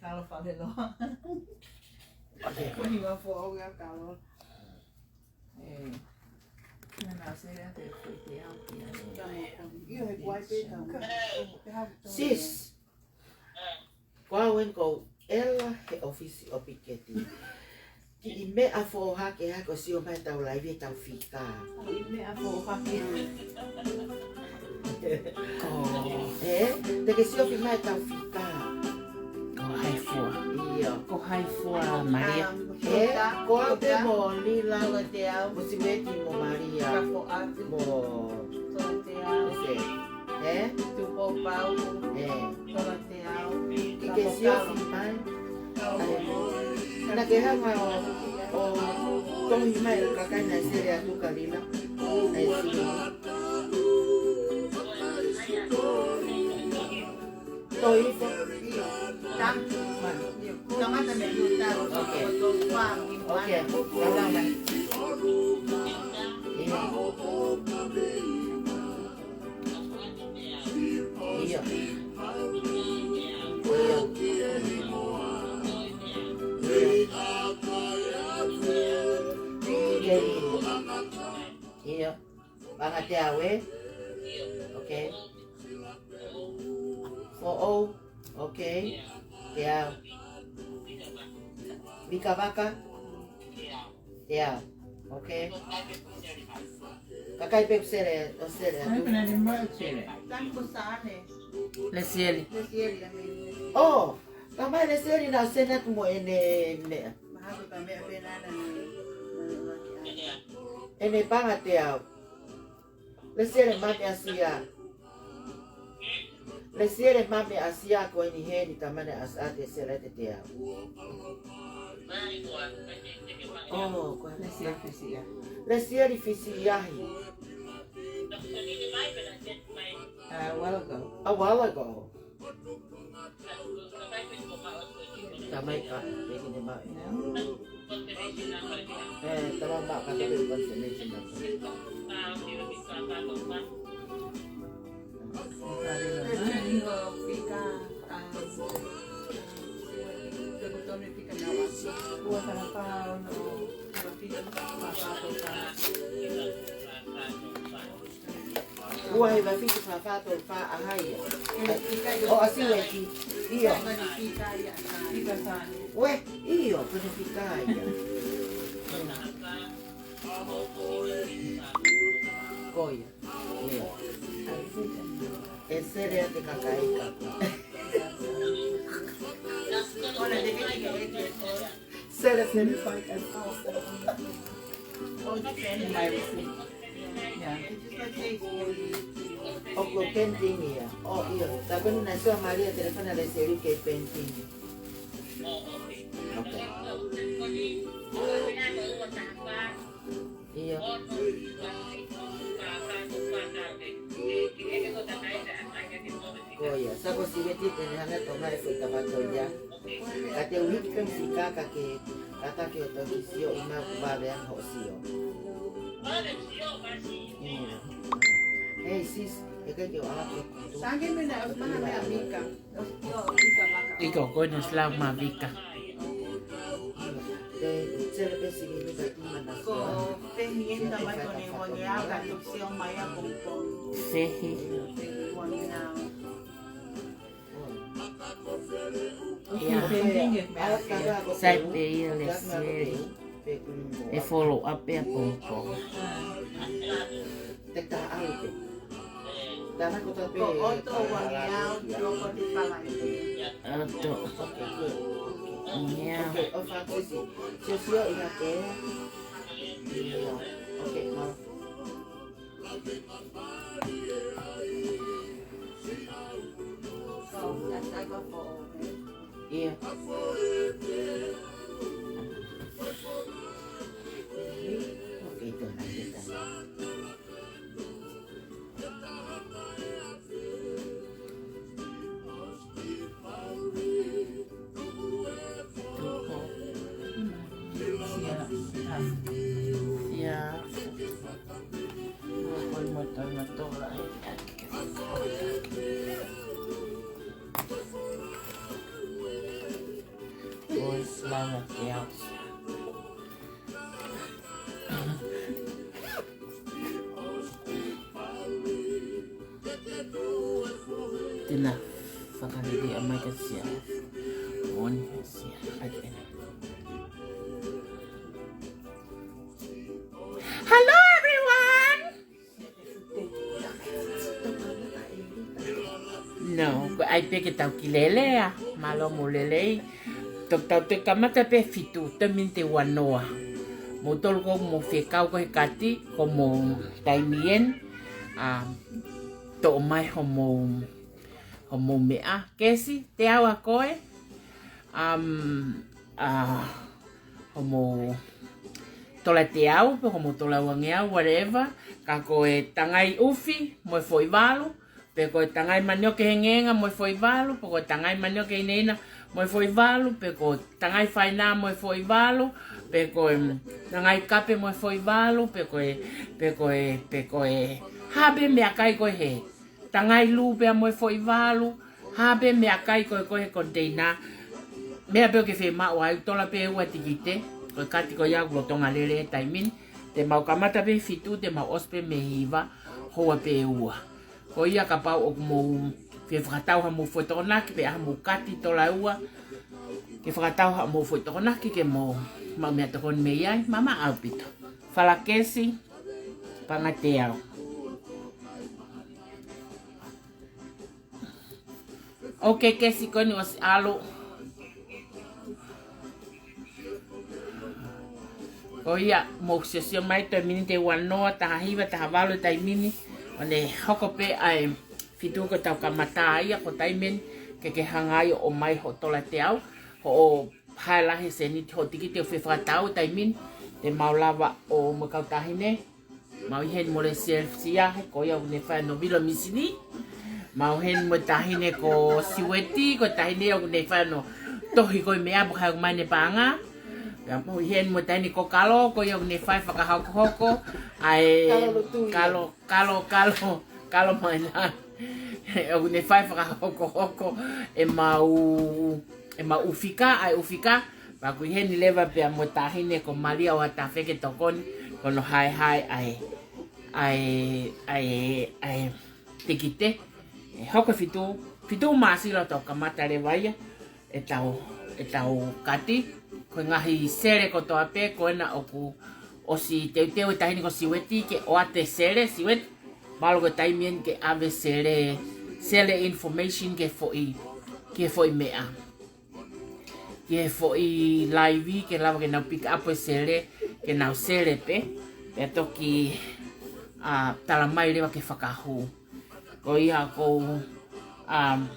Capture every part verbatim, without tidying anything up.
Kalo fale loa. Ko ni wa fo o ga kalo. Eh, na na se le te fo te au ki a. Sis. Ko au eni ko Ela he ʻofisi ʻo Piketi. Kiʻi meʻa foʻohake hake ʻo sio mai ʻetau laivi ʻetau fika. Kiʻi meʻa foʻohake. Ko. Ē, te ke sio ki mai ʻetau fika. Ko hai fua? ʻIo. Ko hai fua, Malia? Um, ē, ko au pē mo Lila, Toloteuʻa. Mo Siweti mo Malia. Ka ko au. Mo Toloteuʻa. Ese. Ē? Tupou Pau. Ē. Toloteuʻa. Ke ke sio ki mai. Naʻa ke hanga ʻo, ʻo tohi mai ʻa e kakai naʻe sele atu kia Lila. Naʻe sio. Tohi hifo. Tangata me luta. Ok. Ok. Tala mai. ʻIo. ʻIo. ʻIo. ʻIo. Paʻanga teau, ē? Ok. Foʻou. Ok. Teau. Vika vaka. Teau. Ok. Kakai pē ʻoku sele, ʻoku sele atu. Ai, pena ni mo sele. Tangu sane. Lesieli. Lesieli, ʻa e meʻa. Oh, ka mai Lesieli naʻa sele atu mo ʻene meʻa. Maha ko ka meʻa pē naʻa na ni. ʻEne paʻanga teau. Lesieli mame ʻasia. Lesieli mame ʻasia ko eni heni tamane ʻas-, ate sele te teau. Oh, ko Lesieli Fisiahi. Lesieli Fisiahi. A while ago. A while ago. Tamai ka, peki ne mai. Eh, tamai ma ka te confirmation number. Ua he vafitu fā fā tolu fā ʻa hai ia. ʻO ʻasi eki. ʻIo. Ue, ʻio, ko ʻene fika ia. Ko ia. ʻIo. ʻE sele ʻa e kakai ka. Sele, sele, fai ka. Oh, the pending. Yeah. ʻOku pending ia. Oh, ʻio. Ka ko eni naʻe sio ʻa Malia telefoni ʻa Lesieli ke pending. Ok. ʻIo. Ko ia. Sa ko Siweti te ne hanga ʻo toʻo mai e foʻi kavato ia. Ka te u hiki pē mo e fika ka ke kātaki ʻo toki sio ʻi ma ku vale ʻa hoʻo sio. Mm. Hey, sis, ʻe ʻikai ke u ala ke kutu. Tangi mena ʻo maha mea Mika. ʻIo, Mika maka. ʻIo, ko eni ʻosi lau mai Mika. Te, te le pesi ni Mika tu mana. Ko, te ni enta mai ko ne wangi au ka tu sio mai a pongpong. Sehi. Wangi au. Ia. Sai pē ia Lesieli. ʻE follow up pē ʻa pongpong. Ko ʻOto wangi au, ʻio ko te fala. ʻOto. Ia. Ia. Ok, tō na kita. Ia. Ko e moto na tola e. Lava ke au. Tena fakalele a mai ka sia. On sia. Ai, ai. Hello, everyone. No, ko ai pē ke tau ki lelea, mālō mo lelei. Toki tau te kamata pē fitu, te mini te ua noa. Mo tolu ko mo fekau ko he kati, ko mo taimi eni, a, toʻo mai ho mo, ho mo meʻa. Kesi, te au a koe, um, a, ho mo tola te au, pe ho mo tola uangeau, whatever. Ka ko e tangai ufi, mo e foʻi valu, pe ko e tangai manioke hengenga mo e foʻi valu, pe ko e tangai manioke ineina mo e foʻi valu, pe ko e tangai faina mo e foʻi valu, pe ko e, mm, tangai kape mo e foʻi valu, pe ko e, pe ko e, pe ko e, ha pē meʻakai ko ē he tangai lū pea mo e foʻi valu, ha pē meʻakai ko ē ko ē he koniteina. Meʻa pē ʻoku ke fiemaʻu ai, tola pē ua tikite, ko e kati ko ia ʻoku lolotonga lele he taimi ni, te mau kamata pē fitu, te mau ʻosi pē mei he hiva, houa pē ua. Ko ia kapau ʻoku mou fie fakatau ha mou foʻi tokonaki, pe ha mou kati tola ua, ke fakatau ha mou foʻi tokonaki ke mou maʻu meʻatokoni mei ai, mamaʻo ʻaupito. Fala Kesi, panga te au. Ok, Kesi ko eni ʻosi ʻalu. Ko ia, mou siosio mai toe miniti ua noa, taha hiva, taha valu taimi ni. ʻO ne hoko pē ʻa e fitu ko ʻetau kamata ia, ko e taimi eni ke ke hanga ai ʻo ʻomai hoʻo tola te au, hoʻo hae lahi e sēniti, hoʻo tikite ʻoku fie fakatau taimi ni, te mau lava ʻo mo e kau taʻahine. Mau ʻi heni mo e shelf sia, he ko ia ʻoku ne fai hono vilo misini. Mau ʻi heni mo e taʻahine ko Siueti, ko e taʻahine ʻoku ne fai hono tohi ko ē meʻa ʻoku haʻu mai ʻene paʻanga. Pea mau ʻi heni mo e taʻahine ko Kalo, ko ia ʻoku ne fai fakahokohoko ʻa e Kalo Lotu ia. Kalo, Kalo, Kalo, Kalo mai na. ʻOku ne fai fakahokohoko ʻemau, ʻemau ʻū fika, ʻa e ʻū fika. Pea ʻoku ʻi heni leva pea mo e taʻahine ko Malia ʻo Atafeke tokoni, ko hono haehae ʻa e, ʻa e, ʻa e, ʻa e tikite. ʻE hoko fitu, fitu māsila ʻo tau kamata leva ia ʻetau, ʻetau kati. Ko e ngaahi sele kotoa pē, ko ena ʻoku ʻosi teuteu e taʻahine ko Siueti ke ʻoatu e sele, Siueti. Mālō ko e taimi eni ke ʻave sele, sele information ki he foʻi, ki he foʻi meʻa, ki he foʻi laivi, ke lava ke nau pick up e sele, ke nau sele pē, pea toki, a, tala mai leva ke fakahū. Ko ia ʻoku ou, um,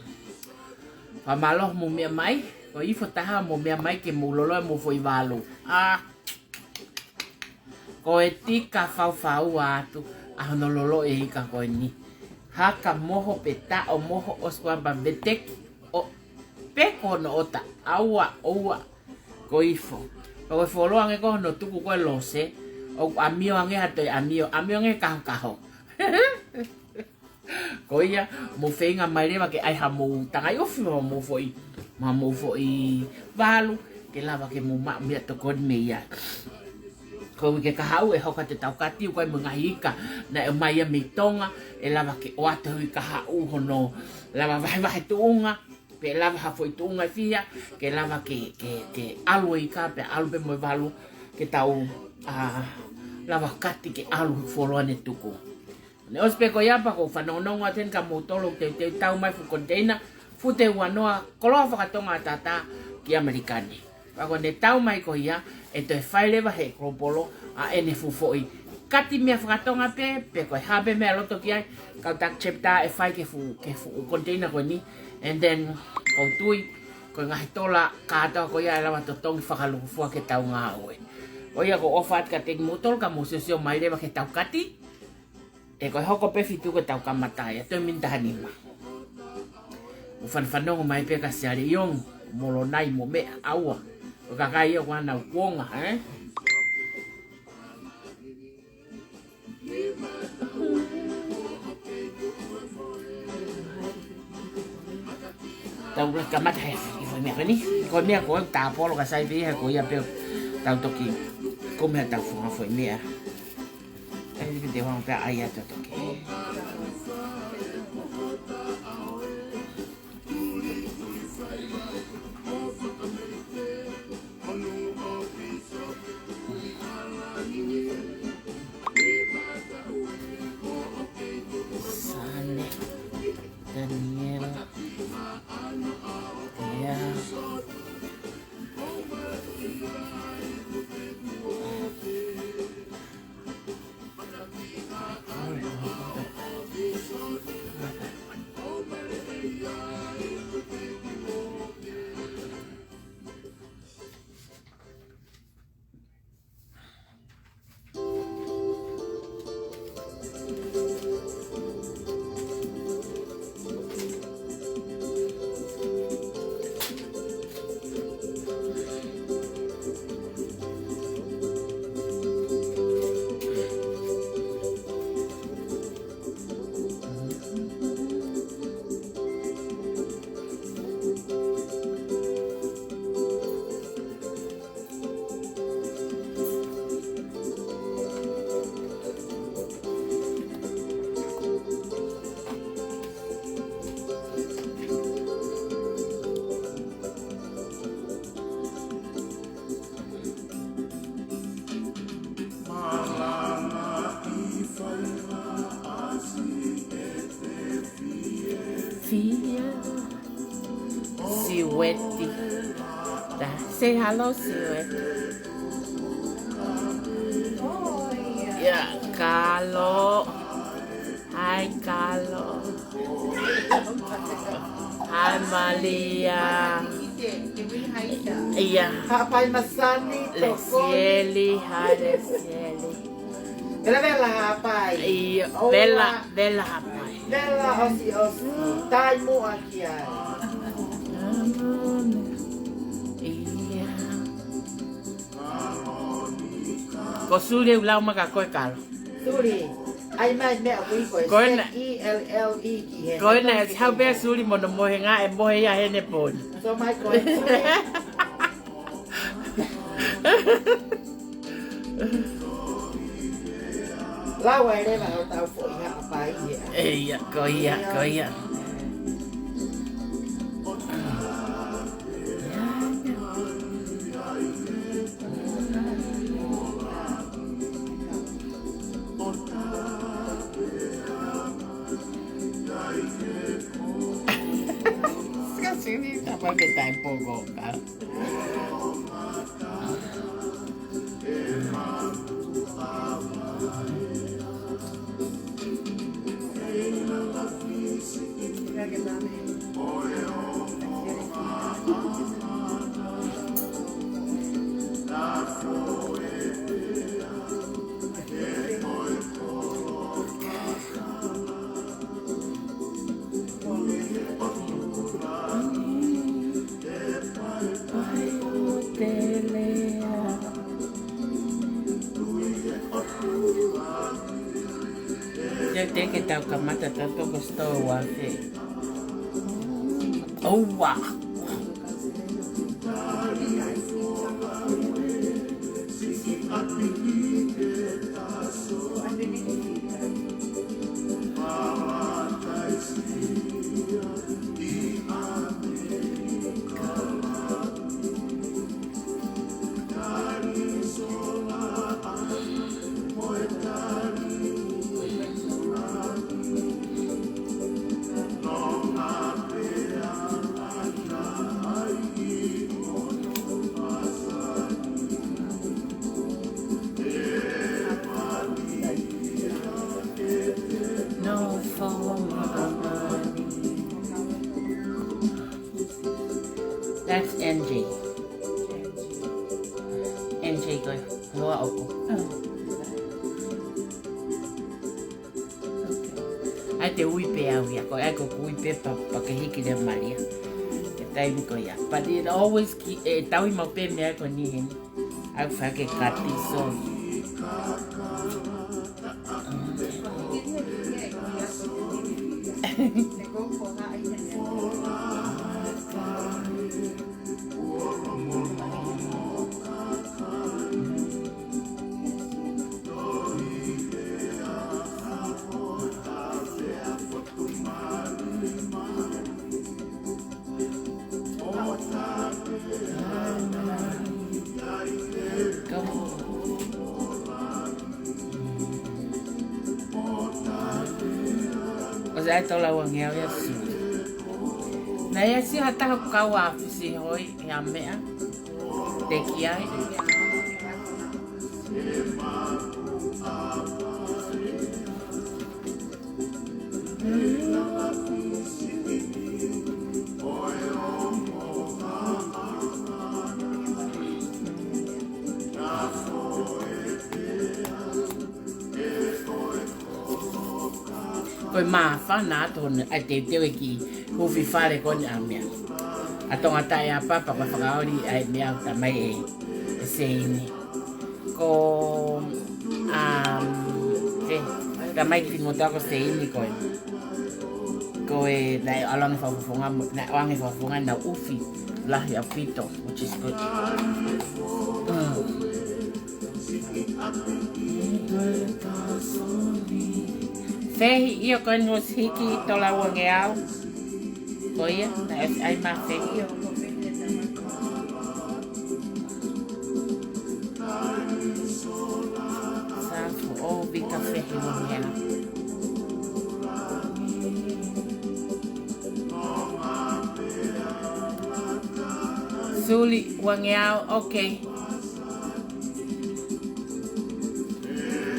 fakamālō hoʻomou meʻa mai, ko e ifo taha hoʻomou meʻa mai ke mou loloa mo e foʻi valu. A, ko e tika faufaua atu ʻa hono loloa e ika ko eni. Haka moho pe taʻo moho ʻosi ko ē pea veteki ʻo pē ko hono ʻota, ʻaua, ʻoua, ko e ifo. Ko e fuoloa ange ko hono tuku ko ē lose, ʻoku ʻamio ange ha toe ʻamio, ʻamio ange kahokaho. Ko ia, mou feinga mai leva ke ʻai hamou tangai ufi mo homou foʻi, mo homou foʻi valu, ke lava ke mou maʻu meʻatokoni mei ai. Ko e uike kahaʻu ʻe hoko atu ʻetau kati, ʻoku ʻi ai mo e ngaahi ika naʻe ʻomai ia mei Tonga, ʻe lava ke ʻoatu he uike kahaʻu hono lava vahevahe tuʻunga, pe lava ha foʻi tuʻunga ʻe fiha, ke lava ke, ke, ke ʻalu e ika, pe ʻalu pē mo e valu, ke tau, a, lava kati ke ʻalu he fuoloa ne tuku. Ne ʻosi pē ko ia pea ʻoku ou fanongonongo atu heni kia moutolu ʻoku teuteu tau mai fuʻu koniteina, fuʻu te ua noa, koloa faka-Tonga ʻataʻatā ki ʻAmelika ni. Pea ko ʻene tau mai ko ia, ʻe toe fai leva he kolopolo ʻa ʻene fuʻu foʻi kati meʻa faka-Tonga pē, pe ko e hā pē meʻa loto ki ai, kau taki chapter ʻe fai ki he fuʻu, ki he fuʻu koniteina ko eni, and then ʻoku ou tui, ko e ngaahi tola kātoa ko ia ʻe lava totongi fakalūkufua ke tau ngāue. Ko ia ʻoku ou ʻofa atu kiate kimoutolu ka mou siosio mai leva ke tau kati, ʻe ko e hoko pē fitu ko ʻetau kamata ia, toe miniti taha nima. Mou fanafanongo mai pē kia Siale Iong, Molonai mo meʻa ʻaua. Ko e kakai ia ʻoku ʻi ai ʻenau kuonga, ē? Tau kamata he foʻi meʻa ko eni. Ko e meʻa ko e tāpolo ka sai pē ia, ko ia pē ʻoku tau toki kumi ha tau foʻi meʻa. Ai, te u hanga pē ʻai atu toki. Sane, Daniela. Yeah. Fia. Siueti. Ta, say hello, Siueti. Yeah, Kalo. Hi, Kalo. Hi, Malia. Yeah. Haʻapai Masani, Lesieli, hi, Lesieli. Vela, vela, haʻapai. ʻIo, vela, vela, haʻapai. Vela, ʻosi, ʻosi. Taimi ʻaki ai. ʻIo. Ko Suli ʻoku lau mai kia koe, Kalo. Suli. ʻAi mai meʻa ʻoku ʻi ko e Ko ena. Z E L L E ki he. Ko ena, ʻe hau pē Suli mo hono mohe ngā ʻe mohe ia he ne poni. So mai ko e Suli. Lau ai leva ʻo tau foʻi haʻapai ia. ʻE ia, ko ia, ko ia. Sika sini, tapa ke tai poko ka. Te te ke tau kamata tato ko sto wa fe. Oh, wow. No form of money. That's N J. N J ko e hoa ʻoku. Oh. ʻAi te ui pē au ia, ko e ʻai ko ui pē pa, pa ke hiki le malia. Ke taimi ko ia. But it always ki, ʻe tau ʻi mau pē meʻa ko eni heni. Au fa ke kati so. Tolauangeau ia Suli. Naʻe ʻasi ha taha ʻoku kau ʻa Fusi Hoi ʻi ha meʻa. Teʻeki ai. Ko e māfana atu hono ʻai teuteu e kiʻi huufi fale ko eni ʻa e meʻa. ʻA Tongataʻeapa pea ko e fakaoli ʻa e meʻa ʻoku talamai ʻe, ʻe Seini. Ko, um, ē, talamai ki he motuʻa ko Seini ko e, ko e naʻe ʻalu ange fakafofonga, naʻe ʻoange fakafofonga naʻa ufi lahi ʻaupito, which is good. Mm. Fehi, ʻio, ko eni Fusi Hiki, Tolauangeau. Ko ia, naʻe ʻosi ʻai mai Fehi. Safo, ʻo Vika Fehi Uangeau. Suli Uangeau, okay.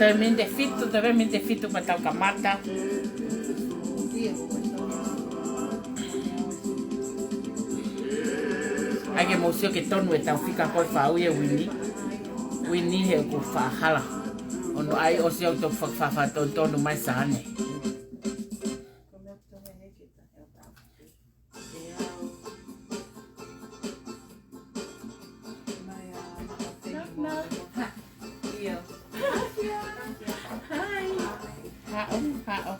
Toe miniti ʻe fitu, toe miniti ʻe fitu pea tau kamata. ʻAi ke mou sio ke tonu ʻetau fika ko e fāʻui ʻe Uini. Uini he ʻoku faʻa hala. ʻOku ʻai ʻo sio ʻoku tau fakafatonutonu mai Sane. Haʻu, haʻu.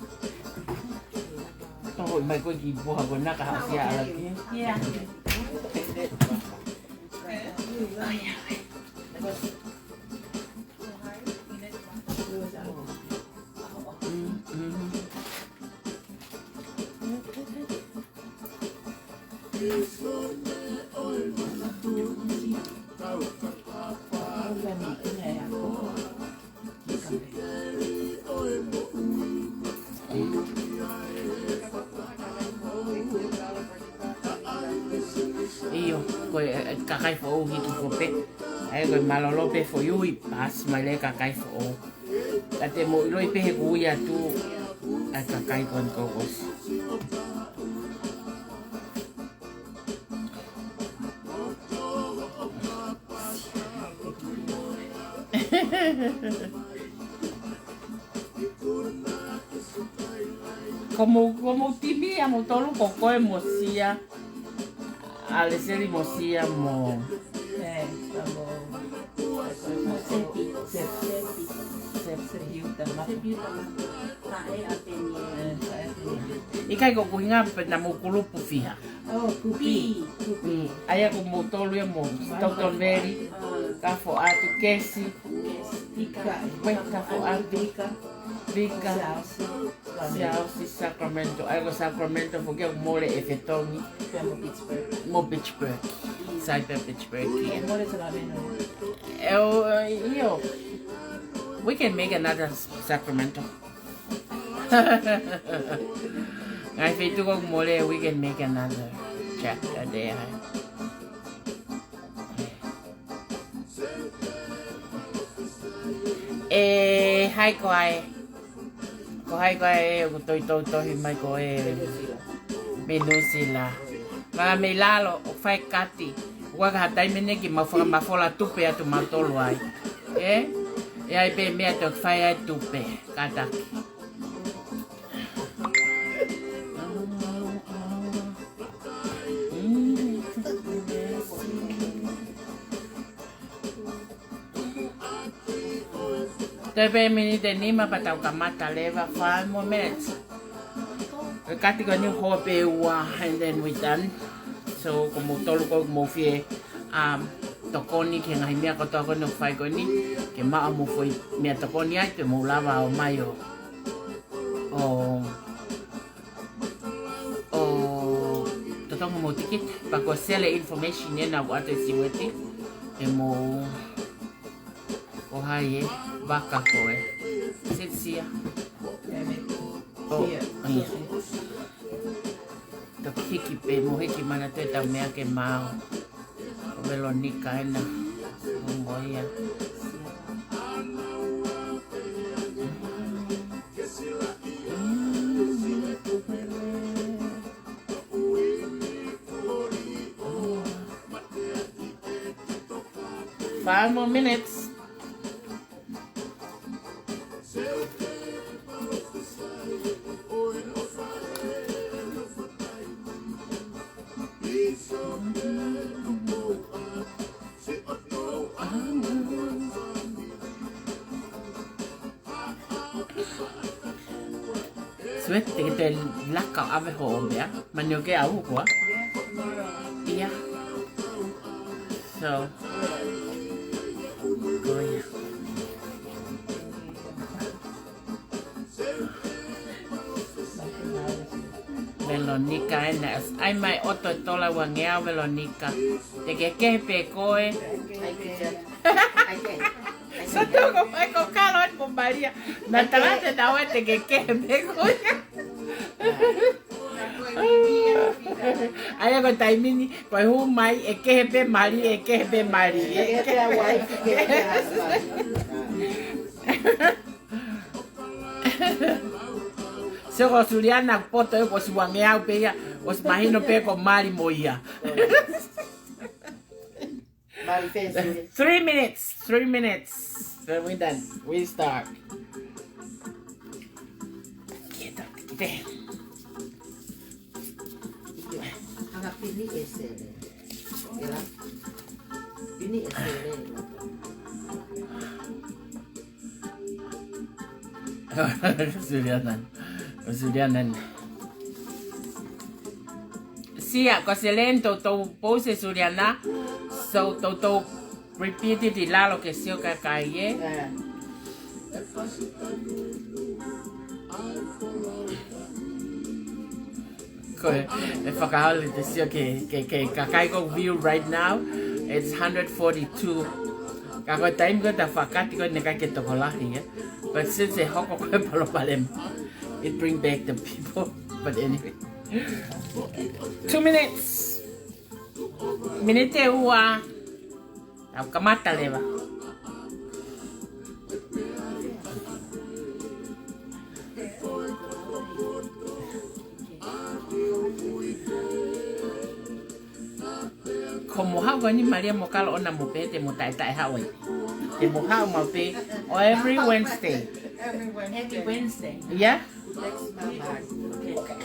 Tō mai ko e kiʻi puha ko ena ka haʻu sia ala ki. Yeah. Mm, mm. ʻIo, ko e, e, kakai foʻou hiki ko pē. ʻAi ko e mālōlō pē foʻi ui, paasi mai leva kakai foʻou. Ka te mou ʻiloʻi pē he ʻoku ui atu ʻa e kakai ko eni kuo ʻosi. Ko mou, ko mou timi ʻa mou tolu ko koe mo Sia. ʻAleseli mo Sia mo. Ē, ka mo. Mo Sepi. Sepi. Sepi. Sepi Utamata. Sepi Utamata. Ka e a peni. Ē, ka e a peni. ʻIkai ko e ʻuhinga pē naʻa mou kulupu fiha. Oh, Kupi. Kupi. Mm. ʻAi ʻa ko mou tolu ia mo. Tautonveli. Ah. Kafoʻatu Kesi. Kesi. Vika. Vika Kafoʻatu. Vika. Vika. Siaosi. Siaosi Sacramento. ʻAi ko Sacramento foki ʻoku mole ʻe fetongi. Pea mo Pittsburgh. Mo Pittsburgh. ʻIo. Sai pē Pittsburgh ia. Mole Sacramento. ʻE, ʻio. We can make another Sacramento. Ngaahi feituʻu ʻoku mole, we can make another chapter there. ʻE, hai ko ē. Ko hai ko ē ʻoku toutou tohi mai ko ē mei Nuʻusila. Mā mei lalo, ʻoku fai kati. ʻOku ʻikai ha taimi ʻeni ke mau fakamafola tupe atu mautolu ai. Ē? ʻE ʻi ai pē meʻa te u fai ai tupe. Kātaki. Toe pē miniti ʻe nima pea tau kamata leva, five more minutes. Ko e kati ko eni hoʻo pē ua, and then we done. So, ko mou tolu ko mou fie, um, tokoni ki he ngaahi meʻa kotoa ko eni ʻoku fai ko eni, ke maʻu mo foʻi meʻa tokoni ai, pea mou lava ʻo mai ʻo, ʻo, ʻo totongi mo tikita, pea ko e sele information ʻena ʻoku ʻoatu ʻe Siueti, ʻe mou, ko hai ē, vaka ko ē. Sitsia. Ia. Ia. Toki hiki pē, mou hiki, manatuʻi ʻetau meʻa ke maau. Ko Velonika ena. Ongo ia. Five more minutes. Sweet, te ke toe laka ʻo ʻave hoʻo meʻa. Manioke au koā? Ia. So, ko ia. Velonika ena. ʻAi mai ʻoto e tola uangeau, Velonika. Te ke kehe pē koe. So toko mai ko Kalo atu mo Malia. Na tala te tau ʻe te ke kehe pē koe. ʻAi ko e taimi ni, ko e hū mai, ʻe kehe pē Malia, ʻe kehe pē Malia. So ko Suliana poto ē, ko e uangeau pē ia, ʻosi mahino pē ko Mali mo ia. Mali fēsili. Three minutes, three minutes. Then we done. We start. Kieta, kieta. Hanga pini ʻe Sele. Ela. Pini ʻe Sele. Suliana. Suliana. Sia, ko Sele ʻoku toutou pause Suliana. So toutou repeat it ʻi lalo ke sio kakai ē. Ko e, ʻe fakaoli te sio ke, ke, ke kakai ko view right now, it's hundred forty-two. Ka ko e taimi ko ē ta fakati ko ē naʻe ʻikai ke tokolahi ē. But since ʻe hoko ko e palopalema, it bring back the people. But anyway. Two minutes. Miniti ʻe ua. Tau kamata leva. Ko mo haʻu ko eni Malia mo Kalo ʻona mo pē te mo taʻetaʻe haʻu ai. Te mo haʻu mo pē ʻo every Wednesday. Every Wednesday. Every Wednesday. Yeah? Next month. Okay.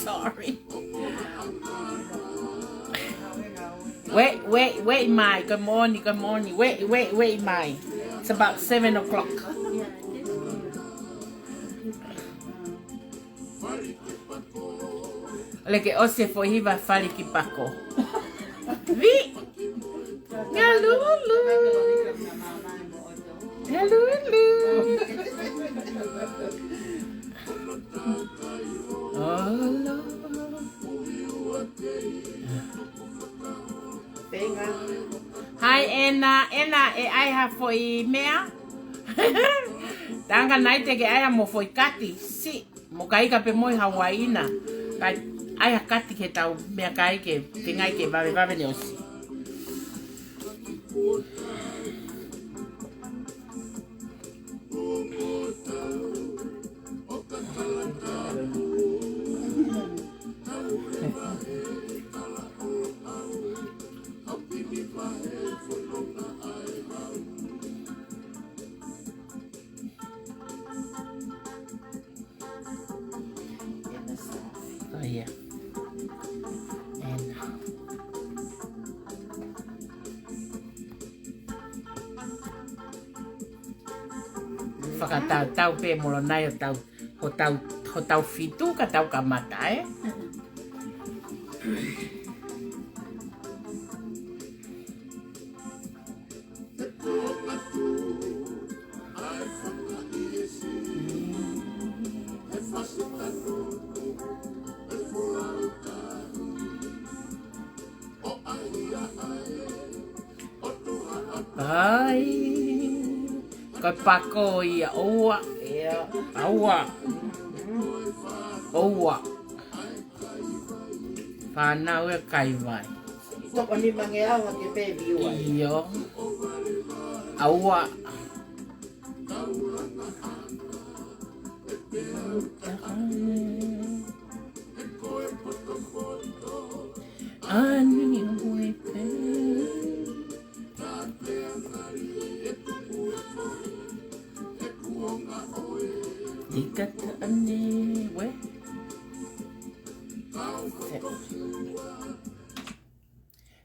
Sorry. Wait, wait, wait, Mai. Good morning, good morning. Wait, wait, wait, Mai. It's about seven o'clock. Leke ʻosi e foʻi hiva Falikipako. Vi! Ngalulu! Ngalulu! Oh, Lord. Hi, ʻEna. ʻEna, ʻe ʻai ha foʻi meʻa? Tanga nai te ke ʻai ha mo foʻi kati. Si. Mo ka ʻikai pē mo e Hawaiʻi na. Ka ʻai ha kati ke tau meʻakai ke, ke ngai ke vave vave ne ʻosi. Oh, yeah. And fakatautau pē Molonai ʻo tau, ʻo tau, ʻo tau fitu ka tau kamata, ē? Ko e pako ia, ʻoua. ʻIo. ʻOua. ʻOua. Fānau e kaivai. Toko nima ngeau hake pē viua. ʻIo. ʻOua. Ani ue pē. Ikata ane we.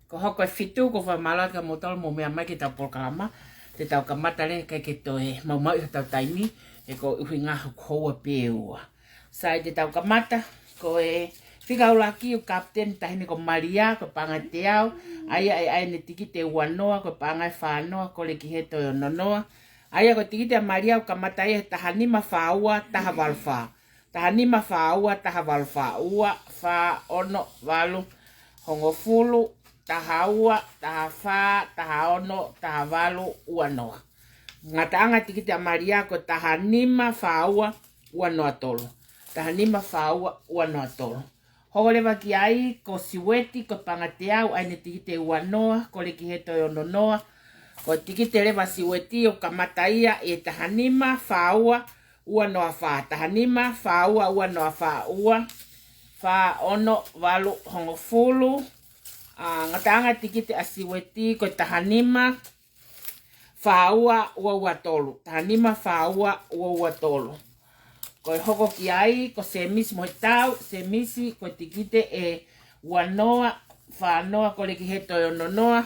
Ko hoko e fitu, ko fakamālō atu kia moutolu mou meʻa mai ki heʻetau polokalama. Te tau kamata leva, ʻikai ke toe maumauʻi hotau taimi, he ko e ʻuhinga hoku houa pē ʻe ua. Sai, te tau kamata, ko e fika ʻuluaki ʻoku kapiteni, taʻahine ko Malia, ko e paʻanga ʻe teau, ʻa ia ʻe ʻai ʻene tikite ua noa, ko e paʻanga ʻe fā noa, Koleki Heto ʻe ono noa. ʻA ia ko e tikite ʻa Malia ʻoku kamata ia he taha nima fā ua, taha valu fā. Taha nima fā ua, taha valu fā, ua, fā, ono, valu, hongofulu, taha ua, taha fā, taha ono, taha valu, ua noa. Ngataʻanga tikite ʻa Malia ko e taha nima fā ua, ua noa tolu. Taha nima fā ua, ua noa tolu. Hoko leva ki ai ko Siueti, ko e paʻanga ʻe teau, ʻai ʻene tikite ua noa, Koleki Heto ʻe ono noa. Ko e tikite leva ʻa Siueti ʻoku kamata ia he taha nima fā ua, ua noa fā. Taha nima fā ua, ua noa fā, ua, fā, ono, valu, hongofulu. Ā, ngataʻanga tikite ʻa Siueti ko e taha nima fā ua, ua ua tolu. Taha nima fā ua, ua ua tolu. Ko e hoko ki ai ko Semisi Mohetau, Semisi ko e tikite ʻe ua noa, fā noa, Koleki Heto ʻe ono noa.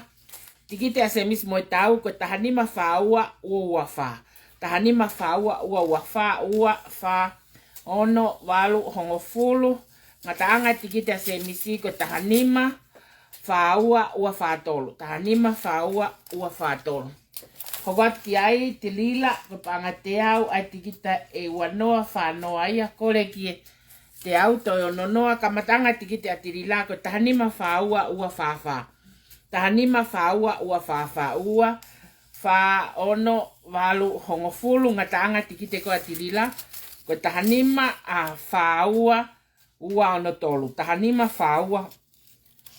Tikite ʻa Semisi Mohetau ko e taha nima fā ua, ua ua fā. Taha nima fā ua, ua ua fā, ua, fā, ono, valu, hongofulu. Ngataʻanga tikite ʻa Semisi ko e taha nima fā ua, ua fā tolu. Taha nima fā ua, ua fā tolu. Hoko atu ki ai Tilila, ko e paʻanga ʻe teau, ʻai tikite ʻe ua noa, fā noa ia, Koleki ʻe teau, toe ono noa. Kamataʻanga tikite ʻa Tilila ko e taha nima fā ua, ua fā fā. Taha nima fā ua, ua fā fā, ua, fā, ono, valu, hongofulu. Ngataʻanga tikite ko ē ʻa Tilila ko e taha nima fā ua, ua ono tolu. Taha nima fā ua,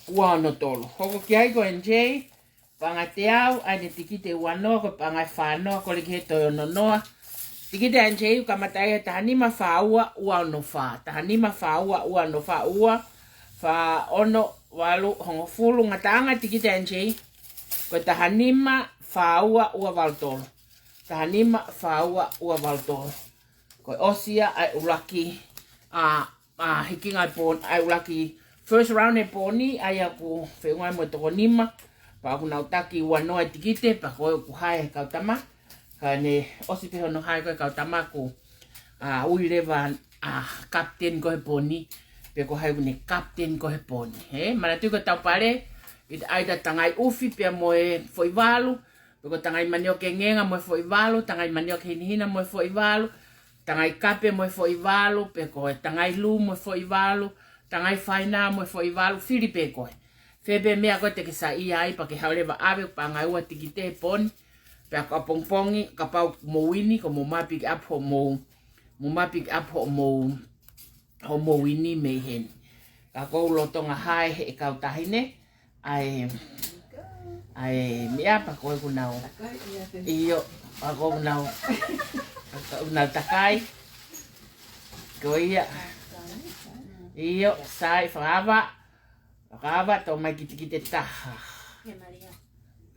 ua ono tolu. Hoko ki ai ko N J, paʻanga ʻe teau, ʻai ʻene tikite ua noa, ko e paʻanga ʻe fā noa, Koleki Heto ʻe ono noa. Tikite ʻa N J ʻoku kamata ia he taha nima fā ua, ua ono fā. Taha nima fā ua, ua ono fā, ua, fā, ono, valu, hongofulu. Ngataʻanga tikite ʻa N J ko e taha nima fā ua, ua valu tolu. Taha nima fā ua, ua valu tolu. Ko e ʻosi ia ʻa e ʻuluaki, ā, ā, hikinga ʻa e pō-, ʻa e ʻuluaki first round ʻa e pōni, ʻa ia ʻoku feʻunga mo e toko nima, pea ʻoku nau taki ua noa e tikite, pea ko ē ʻoku hae ʻe he kau tama. Ka ne ʻosi pē hono hae ko ē ʻa e kau tama, ʻoku, ā, ui leva, ā, kapiteni ko ē he pōni, pe ko hai ʻoku ne kapiteni ko ē he pōni. Ē, manatuʻi ko ʻetau pale, ʻi ai ʻetau tangai ʻufi pea mo e foʻi valu, pe ko e tangai manioke ngenga mo e foʻi valu, tangai manioke hinehina mo e foʻi valu, tangai kape mo e foʻi valu, pe ko e tangai lū mo e foʻi valu, tangai faina mo e foʻi valu, fili pē koe. Fē pē meʻa ko ē te ke saiʻia ai, pea ke haʻu leva ʻo ʻave, paʻanga ʻe ua tikite he pōni, pea ko ʻapongipongi, kapau ʻoku mou wini, ko hoʻomou pick up hoʻomou, mou pick up hoʻomou, hoʻomou wini mei heni. Ka ʻoku ou lolotonga hae ʻe he kau taʻahine ʻa e, ʻa e meʻa, pea ko ē ʻoku nau. ʻIo, pea ko ē ʻoku nau, ʻoku nau takai. Ko ia. ʻIo, sai, fakaava. Fakaava, tō mai ki he tikite ʻe taha.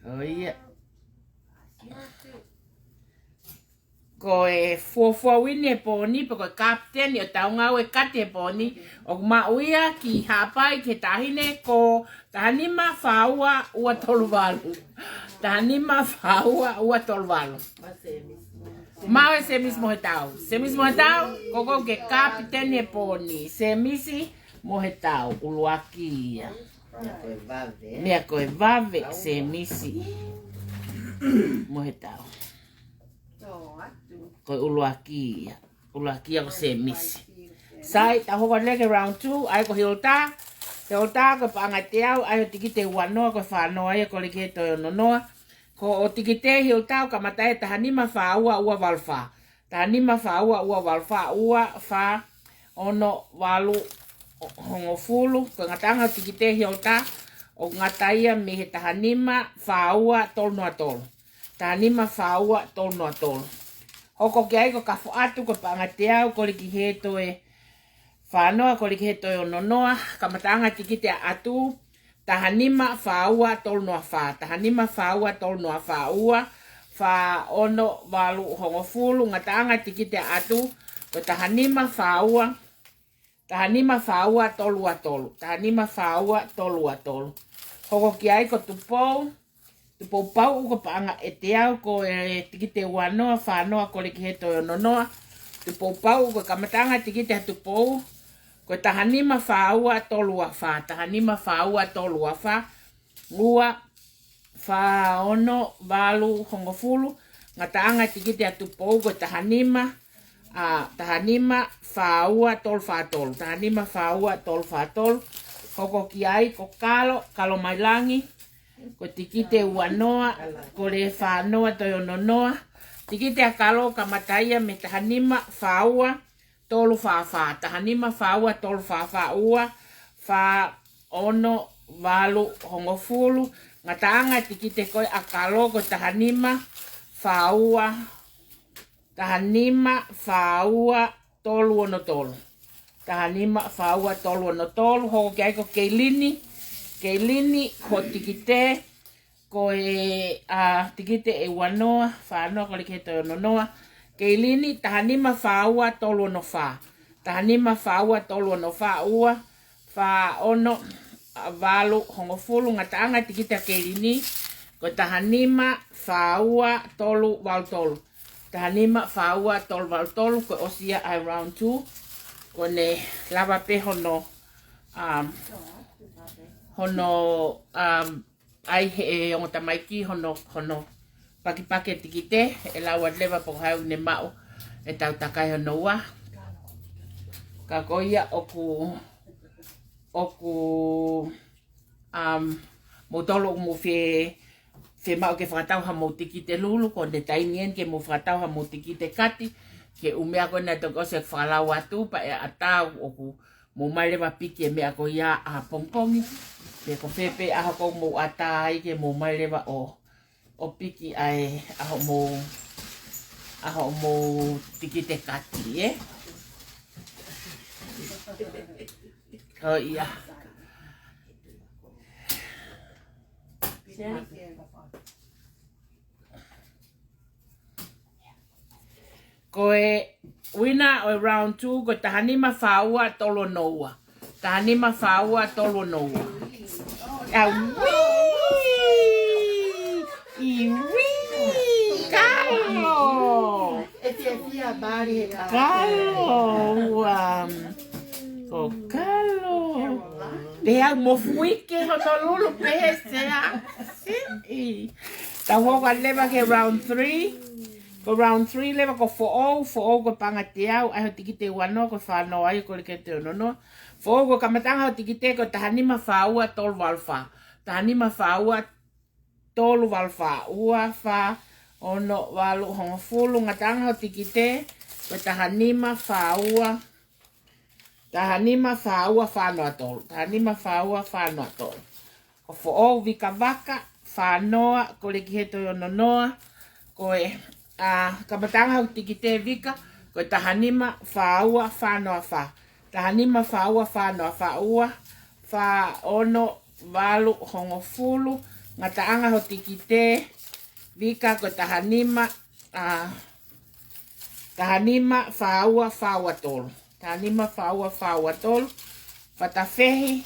Ko ia. Ko e fuofua wini ʻo e pōni, pe ko e kapiteni ʻo ʻetau ngāue kati he pōni, ʻoku maʻu ia ki Haʻapai ki he taʻahine ko taha nima fā ua, ua tolu valu. Taha nima fā ua, ua tolu valu. Maʻu ʻe Semisi Mohetau. Semisi Mohetau, ko koe ke kapiteni he pōni. Semisi Mohetau, ʻuluaki ia. Meʻa ko e vave. Meʻa ko e vave, Semisi Mohetau. Ko e ʻuluaki ia. ʻUluaki ia ko Semisi. Sai, tau hoko atu leva ki he round two, ʻa ia ko Hilda. Hilda, ko e paʻanga ʻe teau, ʻai hoʻo tikite ʻe ua noa, ko e fā noa ia, Koleki Heto ʻe ono noa. Ko hoʻo tikite Hilda ʻoku kamata ʻi he taha nima fā ua ua valu fā. Taha nima fā ua ua valu fā, ua, fā, ono, valu, hongofulu. Ko e ngataʻanga hoʻo tikite Hilda ʻoku ngata ia mei he taha nima fā ua tolu noa tolu. Taha nima fā ua tolu noa tolu. Hoko ki ai ko e kafo atu ko e paʻanga teau, kole ki he toe fā noa, kole ki he toe ono noa. Kamataʻanga tikite ʻaʻatu, taha nima fā ua tolu noa fā, taha nima fā ua tolu noa fā, ua, fā, ono, valu, hongofulu. Ngataʻanga tikite ʻaʻatu ko e taha nima fā ua, taha nima fā ua tolu ua tolu, taha nima fā ua tolu ua tolu. Hoko ki ai ko Tupou, Tupou Pauʻu ko e paʻanga ʻe teau, ko e tikite ua noa, fā noa, kole ki he toe ono noa. Tupou Pauʻu, ko e kamataʻanga tikite ʻa Tupou ko e taha nima fā ua tolu ua fā, taha nima fā ua tolu ua fā, ua, fā, ono, valu, hongofulu. Ngataʻanga tikite ʻa Tupou ko e taha nima, ʻa, taha nima fā ua tolu fā tolu, taha nima fā ua tolu fā tolu. Hoko ki ai ko Kalo, Kalo Mailangi, ko e tikite ua noa, kole fā noa toe ono noa. Tikite ʻa Kalo kamata ia mei he taha nima fā ua tolu fā fā, taha nima fā ua tolu fā fā, ua, fā, ono, valu, hongofulu. Ngataʻanga tikite ko ē ʻa Kalo ko e taha nima fā ua, taha nima fā ua tolu ono tolu. Taha nima fā ua tolu ono tolu. Hoko ki ai ko Keilini, Keilini ko e tikite ko e, ʻa, tikite ʻe ua noa, fā noa, kole ki he toe ono noa. Keilini, taha nima fā ua tolu ono fā. Taha nima fā ua tolu ono fā, ua, fā, ono, ʻa, valu, hongofulu. Ngataʻanga tikite ʻa Keilini ko e taha nima fā ua tolu valu tolu. Taha nima fā ua tolu valu tolu. Ko e ʻosi ia ʻa e round two. Ko ʻene lava pē hono, um, hono, um, ʻai ʻe he ongo tamaiki hono, hono pakipaki e tikite, ʻe lau atu leva pe ko hai ʻoku ne maʻu ʻetau takai hono ua. Ka ko ia ʻoku, ʻoku, um, moutolu ʻoku mou fie, fiemaʻu ke fakatau haʻamou tikite lulu, ko ʻene taimi eni ke mou fakatau haʻamou tikite kati, ke ʻumea ko ena toki ʻosi ʻeku fakalau atu, pea ʻe ʻatā ʻoku mou ō mai leva ʻo piki e meʻa ko ia ʻapongipongi. Pe ko fē pē ʻaho ʻoku mou ʻatā ai ke mou ō mai leva ʻo, ʻo piki ʻa e, ʻa hoʻomou, ʻa hoʻomou tikite kati, ē? Ko ia. Ko e uina ʻo e round two, ko e taha nima fā ua tolu ono ua. Taha nima fā ua tolu ono ua. ʻAuē! ʻIuē! Kalo! Kalo! Ua. Ko Kalo. Pea mo fuike hono lulu pehē, Sea. Siʻi. Tau hoko leva ki he round three. Ko e round three leva ko Foʻou, Foʻou ko e paʻanga teau, ʻai hoʻo tikite ua noa, ko e fā noa ia, kole ki he toe ono noa. Foʻou, ko e kamataʻanga hoʻo tikite ko e taha nima fā ua tolu valu fā. Taha nima fā ua tolu valu fā, ua, fā, ono, valu, hongofulu. Ngataʻanga hoʻo tikite ko e taha nima fā ua, taha nima fā ua fā noa tolu, taha nima fā ua fā noa tolu. Ko Foʻou, Vika Vaka, fā noa, kole ki he toe ono noa. Ko e, ʻa, kamataʻanga hoʻo tikite Vika ko e taha nima fā ua fā noa fā. Taha nima fā ua fā noa fā, ua, fā, ono, valu, hongofulu. Ngataʻanga hoʻo tikite Vika ko e taha nima, ʻa, taha nima fā ua fā ua tolu. Taha nima fā ua fā ua tolu. Fatafehi,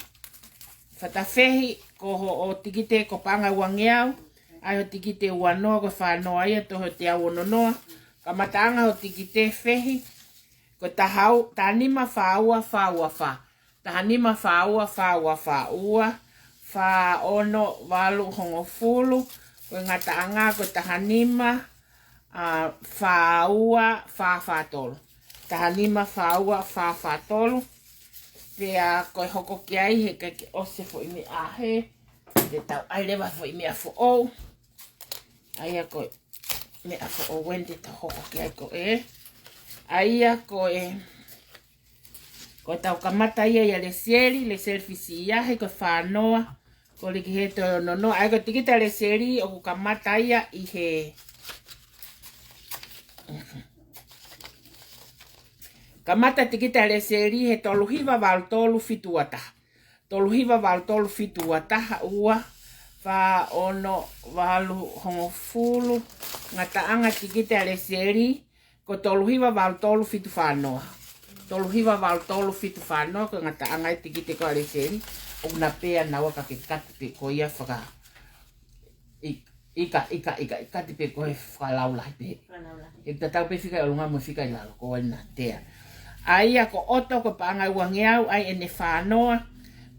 Fatafehi, ko hoʻo tikite ko e paʻanga uangeau, ʻai hoʻo tikite ua noa, ko e fā noa ia, toʻo hoʻo teau ono noa. Kamataʻanga hoʻo tikite Fehi ko e taha u-, taha nima fā ua fā ua fā. Taha nima fā ua fā ua fā, ua, fā, ono, valu, hongofulu. Ko e ngataʻanga ko e taha nima, ʻa, fā ua fā fā tolu. Taha nima fā ua fā fā tolu. Pea ko e hoko ki ai, heʻikai ke ʻosi e foʻi meʻa hē. Te tau ʻai leva e foʻi meʻa Foʻou. ʻA ia ko e meʻa foʻou eni te tau hoko ki ai ko ē. ʻA ia ko e, ko ʻetau kamata ia ʻia Lesieli, Lesieli Fisiahi, ko e fānoa, ko Likiheto e ononoa. ʻA ia ko e tikite ʻa Lesieli ʻoku kamata ia ʻi he, kamata tikite ʻa Lesieli he tolu hiva valu tolu fitu ua taha. Tolu hiva valu tolu fitu ua taha, ua, fā, ono, valu, hongofulu. Ngataʻanga tikite ʻa Lesieli ko e tolu hiva valu tolu fitu fānoa. Tolu hiva valu tolu fitu fānoa ko e ngataʻanga e tikite ko ē ʻa Lesieli. ʻOku na pē ʻa naua ka ke kati pē ko ia faka-, ʻi-, ʻika, ʻika, ʻika, ʻika te pē ko e fakalaulahi pē. Fakalaulahi. ʻE tatau pē fika ʻi ʻolunga mo e fika ʻi lalo ko ē na tea. ʻA ia ko ʻOto ko e paʻanga ʻe uangeau, ʻa ia ʻene fānoa,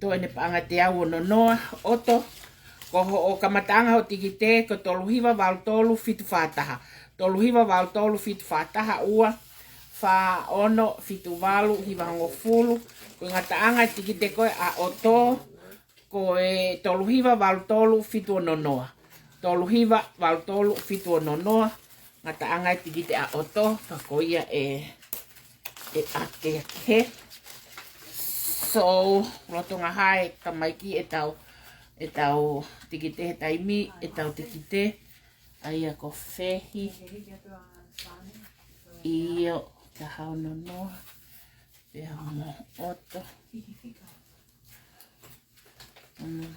toe ʻene paʻanga teau ononoa. ʻOto, ko hoʻo kamataʻanga hoʻo tikite ko e tolu hiva valu tolu fitu fā taha. Tolu hiva valu tolu fitu fā taha, ua, fā, ono, fitu, valu, hiva, hongofulu. Ko e ngataʻanga e tikite ko ē ʻa ʻOto ko e tolu hiva valu tolu fitu ononoa. Tolu hiva valu tolu fitu ononoa. Ngataʻanga e tikite ʻa ʻOto, ka ko ia ʻe, ʻe ʻatea ki hē. So, lolotonga hā e tamaiki ʻetau, ʻetau tikite he taimi, ʻetau tikite. ʻA ia ko Fehi. ʻIo, taha ononoa. Pea mo ʻOto. Mm.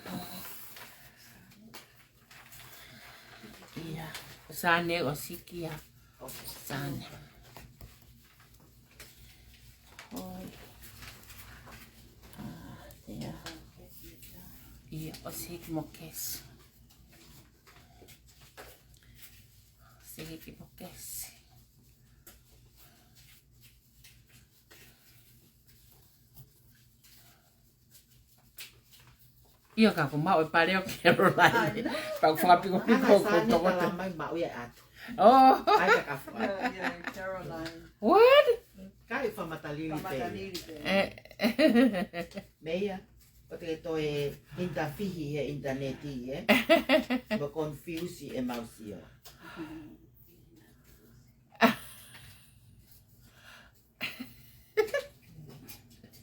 ʻIa, Sane ʻosi kia. Sane. ʻOi. ʻA, ʻia. ʻIa, ʻosi ki mo Kesi. ʻOsi ki mo Kesi. ʻIo ka ko maʻu e pale ʻo Caroline. Pea ko e fakapikopiko ko e toko te. Mai maʻu ia atu. Oh. Ai ka kafu ai. Yeah, yeah, Caroline. What? Kai famatalili pē. Famatalili pē. Eh. Meia, ʻo te toe intafihi he ʻinitaneti, ē? Mo confuse e mau sio.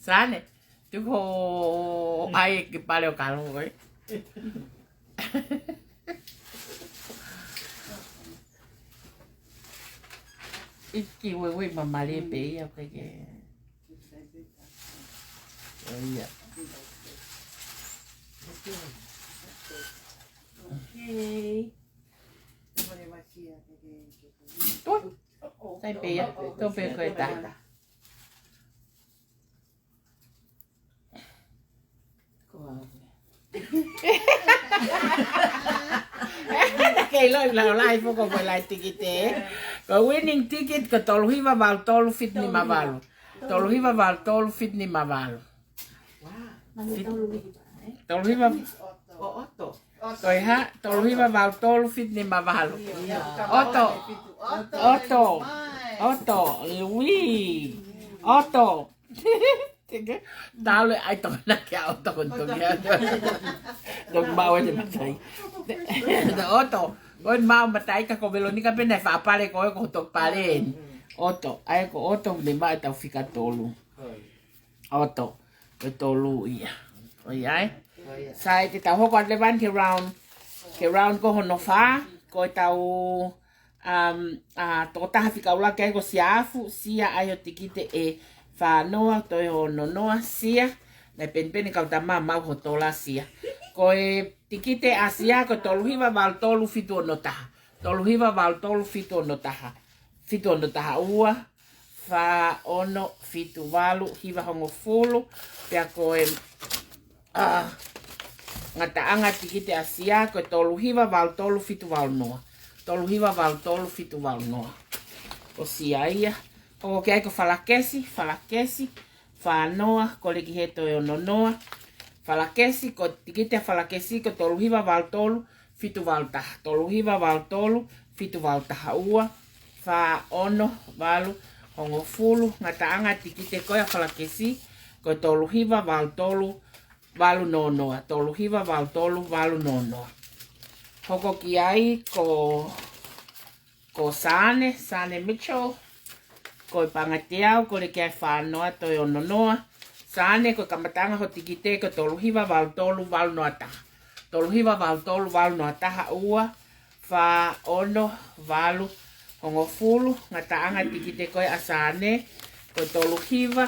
Sane, tuku ai ki pale ʻo kalo, ē? ʻIki ueue mamale pē ia, ʻoku ke. ʻIo. Okay. Tuʻu. Sai pē ia. Tuʻu pē ko e taha. Ko au. Kei loi lau lai foko ko e lai tikite. Ko e winning ticket ko e tolu hiva valu tolu fitu nima valu. Tolu hiva valu tolu fitu nima valu. Wow. Tolu hiva. Ko ʻOto. Ko e hā, tolu hiva valu tolu fitu nima valu. ʻIo. ʻOto. ʻOto. ʻOto. Ui. ʻOto. Tau le ai tokona kia ʻOto ko toki atu. Toki maʻu e matai. ʻOto. Ko e maʻu matai ka ko Velonika pē naʻe faʻa pale ko e ko toki pale eni. ʻOto. ʻA ia ko ʻOto ne maʻu ʻetau fika tolu. ʻOto. Ko e tolu ia. ʻOiauē. Sai te tau hoko atu leva eni ki he round. Ki he round ko hono fā. Ko ʻetau, um, ʻa, tokotaha fika ʻuluaki ai ko Siafu, Sia ʻai hoʻo tikite ʻe fānoa, toe hono noa, Sia. Naʻe penipeni kau tama maʻu hoʻo tola Sia. Ko e tikite ʻa Sia ko e tolu hiva valu tolu fitu ono taha. Tolu hiva valu tolu fitu ono taha. Fitu ono taha, ua, fā, ono, fitu, valu, hiva, hongofulu. Pea ko e, ʻa, ngataʻanga tikite ʻa Sia ko e tolu hiva valu tolu fitu valu noa. Tolu hiva valu tolu fitu valu noa. Ko Sia ia. Hoko ki ai ko Falakesi, Falakesi. Fānoa, ko Likiheto e ono noa. Falakesi, ko e tikite ʻa Falakesi ko e tolu hiva valu tolu fitu valu taha. Tolu hiva valu tolu fitu valu taha, ua, fā, ono, valu, hongofulu. Ngataʻanga tikite ko ia ʻa Falakesi ko e tolu hiva valu tolu valu noa noa. Tolu hiva valu tolu valu noa noa. Hoko ki ai ko, ko Sane, Sane Mitchell. Ko e paʻanga ʻe teau, kole ki ai e fā noa, toe ono noa. Sane, ko e kamataʻanga hoʻo tikite ko e tolu hiva valu tolu valu noa taha. Tolu hiva valu tolu valu noa taha, ua, fā, ono, valu, hongofulu. Ngataʻanga e tikite ko ē ʻa Sane, ko e tolu hiva,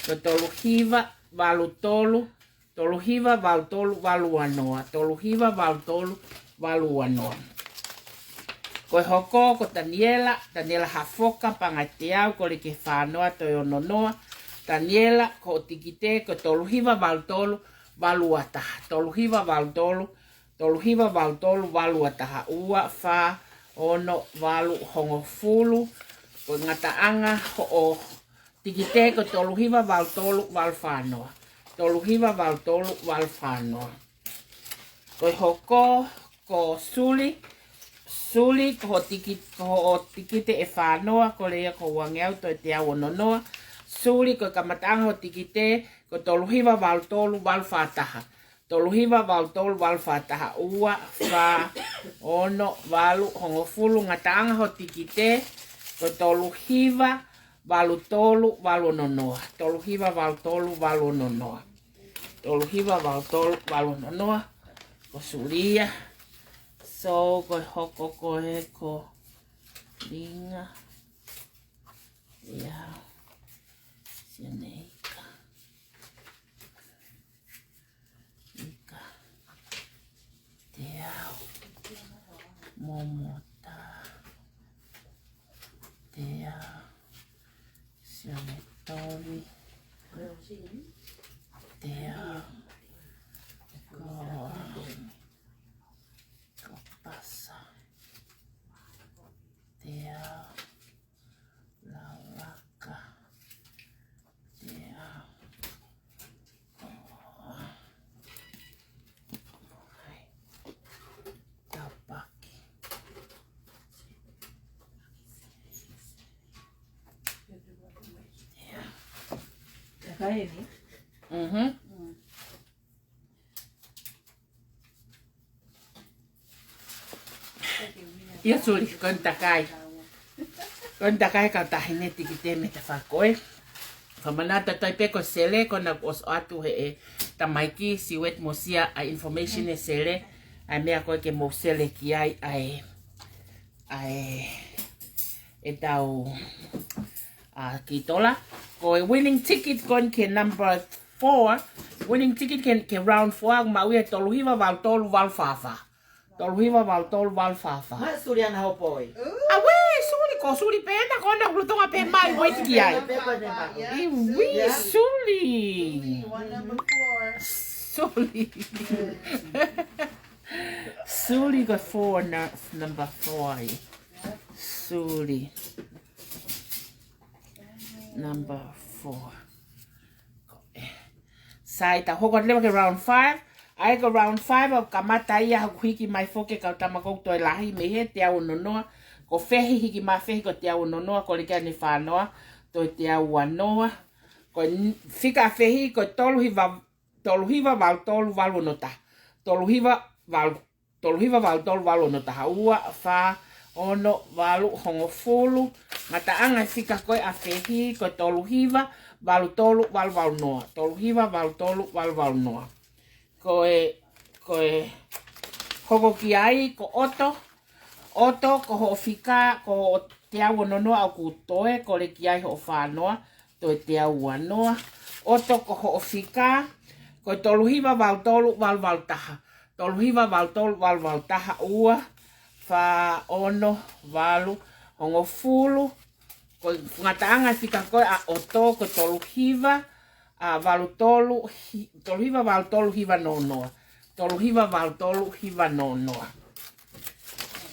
ko e tolu hiva valu tolu, tolu hiva valu tolu valu ua noa, tolu hiva valu tolu valu ua noa. Ko e hoko ko Taniela, Taniela Hafoka, paʻanga ʻe teau, kole ki he fā noa, toe ono noa. Taniela, ko hoʻo tikite ko e tolu hiva valu tolu valu ua taha, tolu hiva valu tolu, tolu hiva valu tolu valu ua taha, ua, fā, ono, valu, hongofulu. Ko e ngataʻanga hoʻo tikite ko e tolu hiva valu tolu valu fā noa. Tolu hiva valu tolu valu fā noa. Ko e hoko ko Suli, Suli, ko hoʻo tiki-, ko hoʻo tikite ʻe fā noa, kole ia ki he uangeau, toe teau ono noa. Suli, ko e kamataʻanga hoʻo tikite ko e tolu hiva valu tolu valu fā taha. Tolu hiva valu tolu valu fā taha, ua, fā, ono, valu, hongofulu. Ngataʻanga hoʻo tikite ko e tolu hiva valu tolu valu ono noa. Tolu hiva valu tolu valu ono noa. Tolu hiva valu tolu valu ono noa. Ko Suli ia. So, ko e hoko ko ē ko Linga. Ia. Sianeika. Ika. Teau. Momota. Teau. Sione Tori. Teau. Ko, ko Pasa. Teau. Lalaka. Teau. Ko, hai. Tapaki. Teau. Ka eni? Mhm. Ia Suli, ko eni takai. Ko eni takai kau taʻahine tikite mei he tafaʻaki ko ē. Fakamanatu atu ai pē ko e sele, ko ena kuo ʻosi ʻoatu ʻe he tamaiki, Siueti Mosia, ʻa e information ʻo e sele, ʻa e meʻa ko ē ke mou sele ki ai, ʻa e, ʻa e, ʻetau, ʻa, kiʻi tola. Ko e winning ticket ko eni ki he number four, winning ticket ki he, ki he round four, ʻoku maʻu ia ʻe tolu hiva valu tolu valu fā fā. Tolu hiva valu tolu valu fā fā. Mai Suli ana hopo ē. Auē, Suli, ko Suli pē ena, ko ena ʻoku lolotonga pē mai, wait ki ai. Pē ko ena mai. Iwi, Suli. Suli. Suli ko e four na, number four ē. Suli. Number four. Sai, tau hoko atu leva ki he round five. ʻA ia ko e round five ʻoku kamata ia hoku hiki mai foki e kau tama ʻoku toe lahi mei he teau ono noa. Ko Fehi, hiki mai ʻa Fehi ko e teau ono noa, kole ki ai ʻene fā noa, toe teau ua noa. Ko e n-, fika ʻa Fehi ko e tolu hiva, tolu hiva valu tolu valu ono taha. Tolu hiva valu tolu hiva valu tolu valu ono taha, ua, fā, ono, valu, hongofulu. Ngataʻanga e fika ko ē ʻa Fehi ko e tolu hiva valu tolu valu valu noa. Tolu hiva valu tolu valu valu noa. Ko e, ko e hoko ki ai ko ʻOto. ʻOto, ko hoʻo fika ko e teau ono noa ʻoku toe, kole ki ai hoʻo fā noa, toe teau ua noa. ʻOto, ko hoʻo fika ko e tolu hiva valu tolu valu valu taha. Tolu hiva valu tolu valu valu taha, ua, fā, ono, valu, hongofulu. Ko e ngataʻanga e fika ko ē ʻa ʻOto ko e tolu hiva, ʻa, valu tolu, hi-, tolu hiva valu tolu hiva noa noa. Tolu hiva valu tolu hiva noa noa.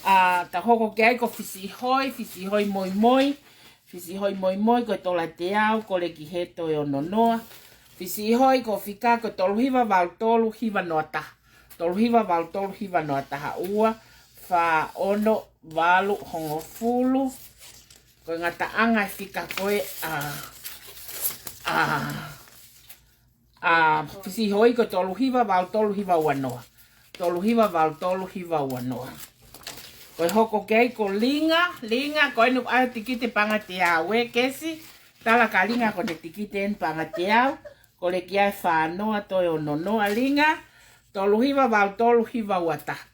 ʻA, tau hoko ki ai ko Fisiʻihoi, Fisiʻihoi Moimoi. Fisiʻihoi Moimoi ko e tola ʻe teau, kole ki he toe ono noa. Fisiʻihoi ko e fika ko e tolu hiva valu tolu hiva noa taha. Tolu hiva valu tolu hiva noa taha, ua, fā, ono, valu, hongofulu. Ko e ngataʻanga e fika ko ē ʻa, ʻa, ʻa Fisiʻihoi ko e tolu hiva valu tolu hiva ua noa. tolu hiva valu tolu hiva ua noa. Ko e hoko ki ai ko Linga, Linga, ko eni ʻoku ʻai tikite paʻanga teau ē, Kesi, tala kia Linga ko ʻene tikite eni paʻanga teau, kole ki ai e fā noa toe ono noa, Linga, tolu hiva valu tolu hiva ua taha.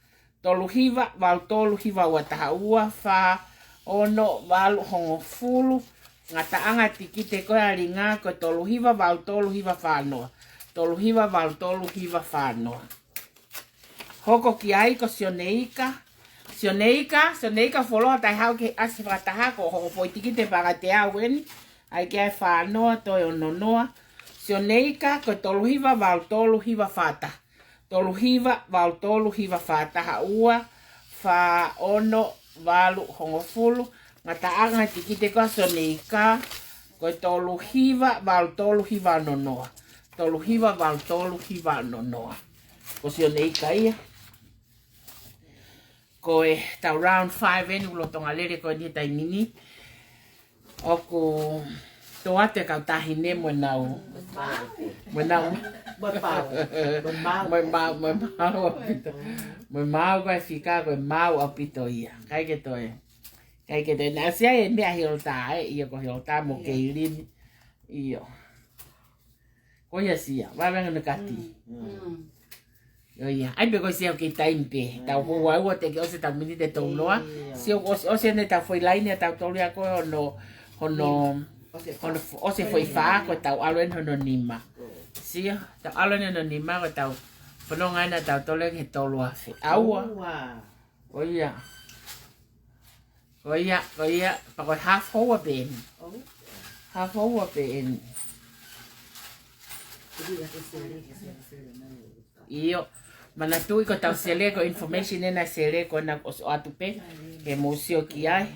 Tolu hiva valu tolu hiva ua taha, ua fā ono valu hongofulu. Ngataʻanga tikite ko ē ʻa Linga ko e tolu hiva valu tolu hiva fā noa. Tolu hiva valu tolu hiva fā noa. Hoko ki ai ko Sioneika. Sioneika, Sioneika fuoloa taʻe haʻu ke ʻasi fakataha ko hoʻo foʻi tikite paʻanga teau eni. ʻAi ki ai e fā noa toe ono noa. Sioneika ko e tolu hiva valu tolu hiva fā taha. Tolu hiva valu tolu hiva fā taha, ua fā ono valu hongofulu. Ngataʻanga e tikite ko ē ʻa Sioneika ko e tolu hiva valu tolu hiva ono noa. Tolu hiva valu tolu hiva ono noa. Ko Sioneika ia. Ko ʻetau round five eni ʻoku lolotonga lele ko eni he taimi ni. ʻOku tō atu e kau taʻahine mo ʻenau, mo ʻenau, mo e maau. Mo e maau, mo e maau ʻaupito. Mo e maau, ko e fika ko e maau ʻaupito ia. ʻIkai ke toe, ʻikai ke toe. Naʻe ʻosi ʻai e meʻa ʻa Hilda, ē, ʻio ko Hilda mo Keilini. ʻIo. Ko ia Sia, vave ange ʻene kati. Mm. ʻIo ia, ʻai pē ko Sia ʻoku kei taimi pē. Tau hou ua teʻeki ʻosi ʻetau miniti ʻe tolu noa. ʻIo. Sia ʻoku ʻosi, ʻosi ʻene tau foʻi laine ʻa tautolu ia ko hono, hono, ʻosi e fā. Hono f-, ʻosi e foʻi fā, ko ʻetau ʻalu eni hono nima. Sia, tau ʻalu eni hono nima ko ʻetau fononga eni ʻa tautolu ia ki he tolu afe. ʻAua. ʻAua. Ko ia. Ko ia, ko ia, pea ko e half hour pē eni. Oh. Half hour pē eni. ʻIo, manatuʻi ko ʻetau sele ko e information ena sele ko ena ʻosi ʻoatu pē, ke mou sio ki ai.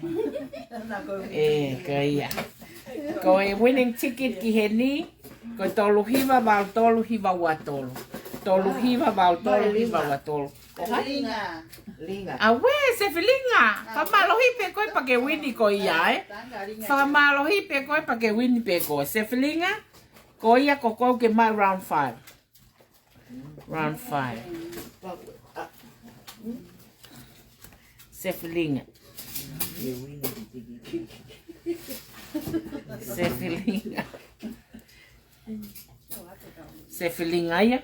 ʻE, ko ia. Ko e winning ticket ki heni, ko e tolu hiva valu tolu hiva ua tolu. Tolu hiva valu tolu hiva ua tolu. Linga. Linga. ʻAuē, Sefilinga. Fakamālohi pē koe pea ke wini ko ia, ē? Fakamālohi pē koe pea ke wini pē koe. Sefilinga, ko ia ko koe ke maʻu round five. Round five. Sefilinga. Sefilinga. Sefilinga ia.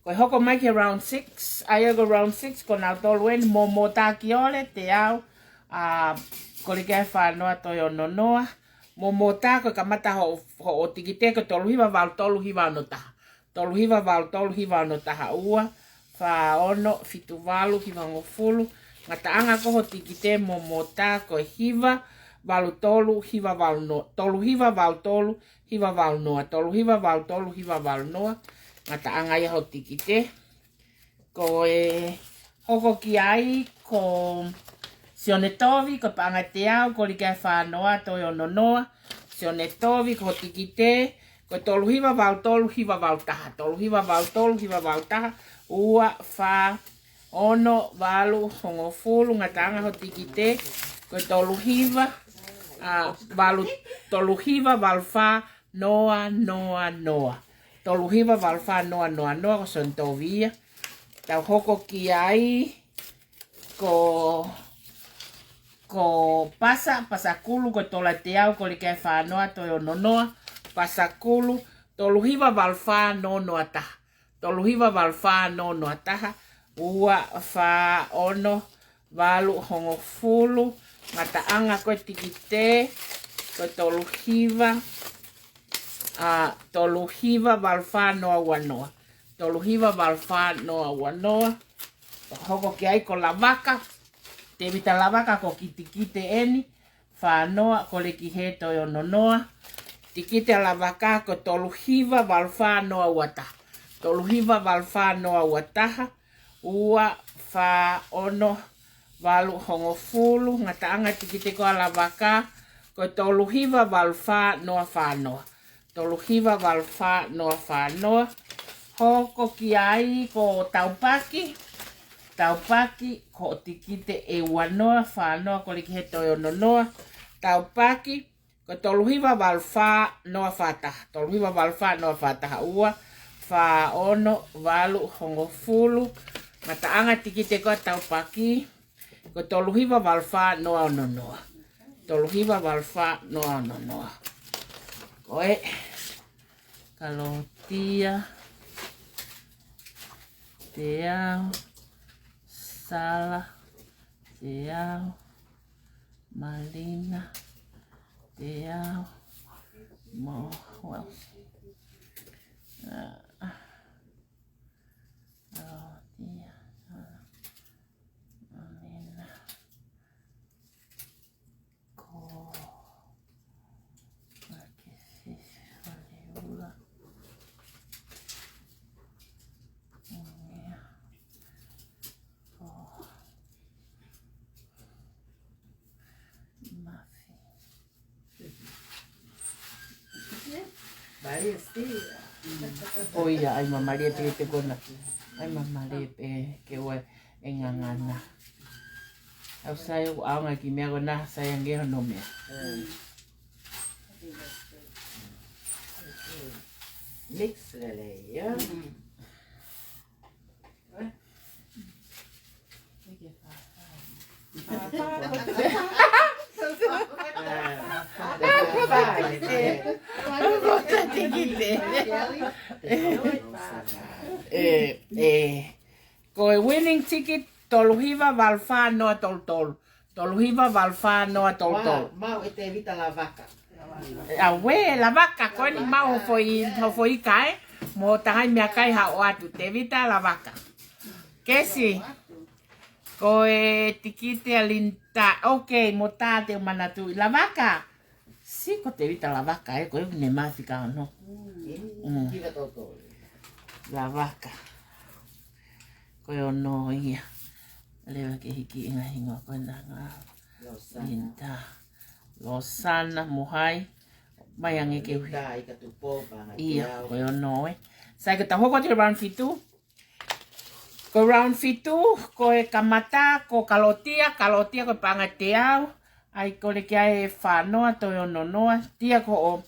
Ko e hoko mai ki he round six, ʻa ia ko e round six, ko nautolu eni, Momota Kiole, teau, ʻa, kole ki ai e fā noa toe ono noa. Momota ko e kamata hoʻo, hoʻo tikite ko e tolu hiva valu tolu hiva ono taha. Tolu hiva valu tolu hiva ono taha, ua fā ono fitu valu hiva hongofulu. Ngataʻanga ko hoʻo tikite Momota ko e hiva valu tolu hiva valu noa. Tolu hiva valu tolu hiva valu noa, tolu hiva valu tolu hiva valu noa. Ngataʻanga ia hoʻo tikite. Ko e hoko ki ai ko Sione Tovi, ko e paʻanga teau, kole ki ai e fā noa toe ono noa. Sione Tovi, ko hoʻo tikite, ko e tolu hiva valu tolu hiva valu taha, tolu hiva valu tolu hiva valu taha, ua fā ono valu hongofulu. Ngataʻanga hoʻo tikite, ko e tolu hiva, ʻa, valu, tolu hiva valu fā noa noa noa. Tolu hiva valu fā noa noa noa, ko Sione Tovi ia. Tau hoko ki ai ko, ko Pasa, Pasakulu, ko e tola teau, kole ki ai e fā noa toe ono noa. Pasakulu, tolu hiva valu fā noa noa taha. Tolu hiva valu fā noa noa taha, ua fā ono valu hongofulu. Ngataʻanga ko e tikite, ko e tolu hiva, ʻa, tolu hiva valu fā noa ua noa. Tolu hiva valu fā noa ua noa. Hoko ki ai ko Lavaka, Tēvita Lavaka, ko e kiʻi tikite eni, fā noa, kole ki he toe ono noa. Tikite ʻa Lavaka ko e tolu hiva valu fā noa ua taha. Tolu hiva valu fā noa ua taha, ua fā ono valu hongofulu. Ngataʻanga tikite ko ē ʻa Lavaka ko e tolu hiva valu fā noa fā noa. Tolu hiva valu fā noa fā noa. Hoko ki ai ko Taupaki. Taupaki, ko hoʻo tikite ʻe ua noa, fā noa, kole ki he toe ono noa. Taupaki, ko e tolu hiva valu fā noa fā taha. Tolu hiva valu fā noa fā taha, ua fā ono valu hongofulu. Ngataʻanga tikite ko ē ʻa Taupaki, ko e tolu hiva valu fā noa ono noa. Tolu hiva valu fā noa ono noa. Ko e Kalotia, Teau, Sala, Teau, Malina, Teau, mo, well, uh, Kalotia, Sala, Malina, ko, ake sisi Faleula. Ia. Ko Mafi. Malia Steve. ʻO ia, ʻai mamalie pē pe kona. ʻAi mamalie pē ke ʻoua ʻe ngangana. ʻOku sai ʻoku ʻaonga ki he meʻa ko ena, sai ange hono meʻa. Mix lelei, ia. ʻE, ʻe, ko e winning ticket, tolu hiva valu fā noa tolu tolu. Tolu hiva valu fā noa tolu tolu. Wow, maʻu ʻe Tevita Lavaka. ʻAuē, Lavaka, ko eni maʻu ho foʻi, ho foʻi ika ē. Mo tangai meʻakai ha ʻoatu, Tevita Lavaka. Kesi. Ko e tikite ʻa Linda. Ok, mo tā te u manatuʻi. Lavaka. Sio ko Tevita Lavaka ē, ko e ʻuhi ne Mafi ka ono. Mm. Lavaka. Ko e ono ia. Leva ke hiki ʻi he ngaahi hingoa ko ena. Linda. Losana mo hai. Mai ange ke ui. Ia, ko e ono ē. Sai, ka tau hoko atu ki he round fitu. Ko e round fitu, ko e kamata, ko Kalotia, Kalotia ko e paʻanga ʻe teau, ʻai kole ki ai e fā noa, toe ono noa, tia ko hoʻo,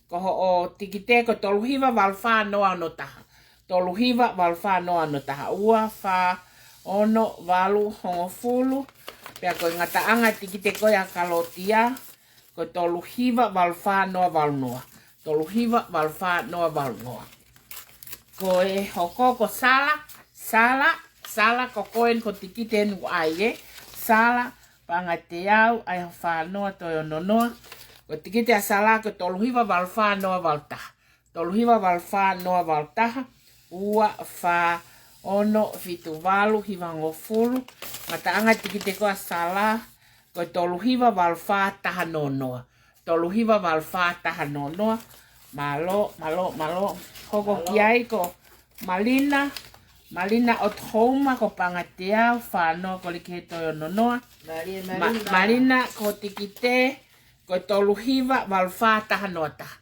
ko hoʻo tikite ko e tolu hiva valu fā noa ono taha. Tolu hiva valu fā noa ono taha, ua, fā, ono, valu, hongofulu, pea ko e ngataʻanga tikite ko ē ʻa Kalotia, ko e tolu hiva valu fā noa valu noa. Tolu hiva valu fā noa valu noa. Ko e hoko ko Sala, Sala, Sala ko koe eni ko e tikite eni ʻoku ʻai ē. Sala, paʻanga ʻe teau, ʻai ho fā noa, toe ono noa. Ko e tikite ʻa Sala ko e tolu hiva valu fā noa valu taha. Tolu hiva valu fā noa valu taha, ua, fā, ono, fitu, valu, hiva, hongofulu. Ngataʻanga tikite ko ē ʻa Sala, ko e tolu hiva valu fā taha noa noa. Tolu hiva valu fā taha noa noa. Mālō, mālō, mālō. Hoko ki ai ko Malina, Malina Otohouma ko e paʻanga ʻe teau, fā noa kole ki he toe ono noa. Malia, Ma-, Malina. Malina ko e tikite, ko e tolu hiva valu fā taha noa taha.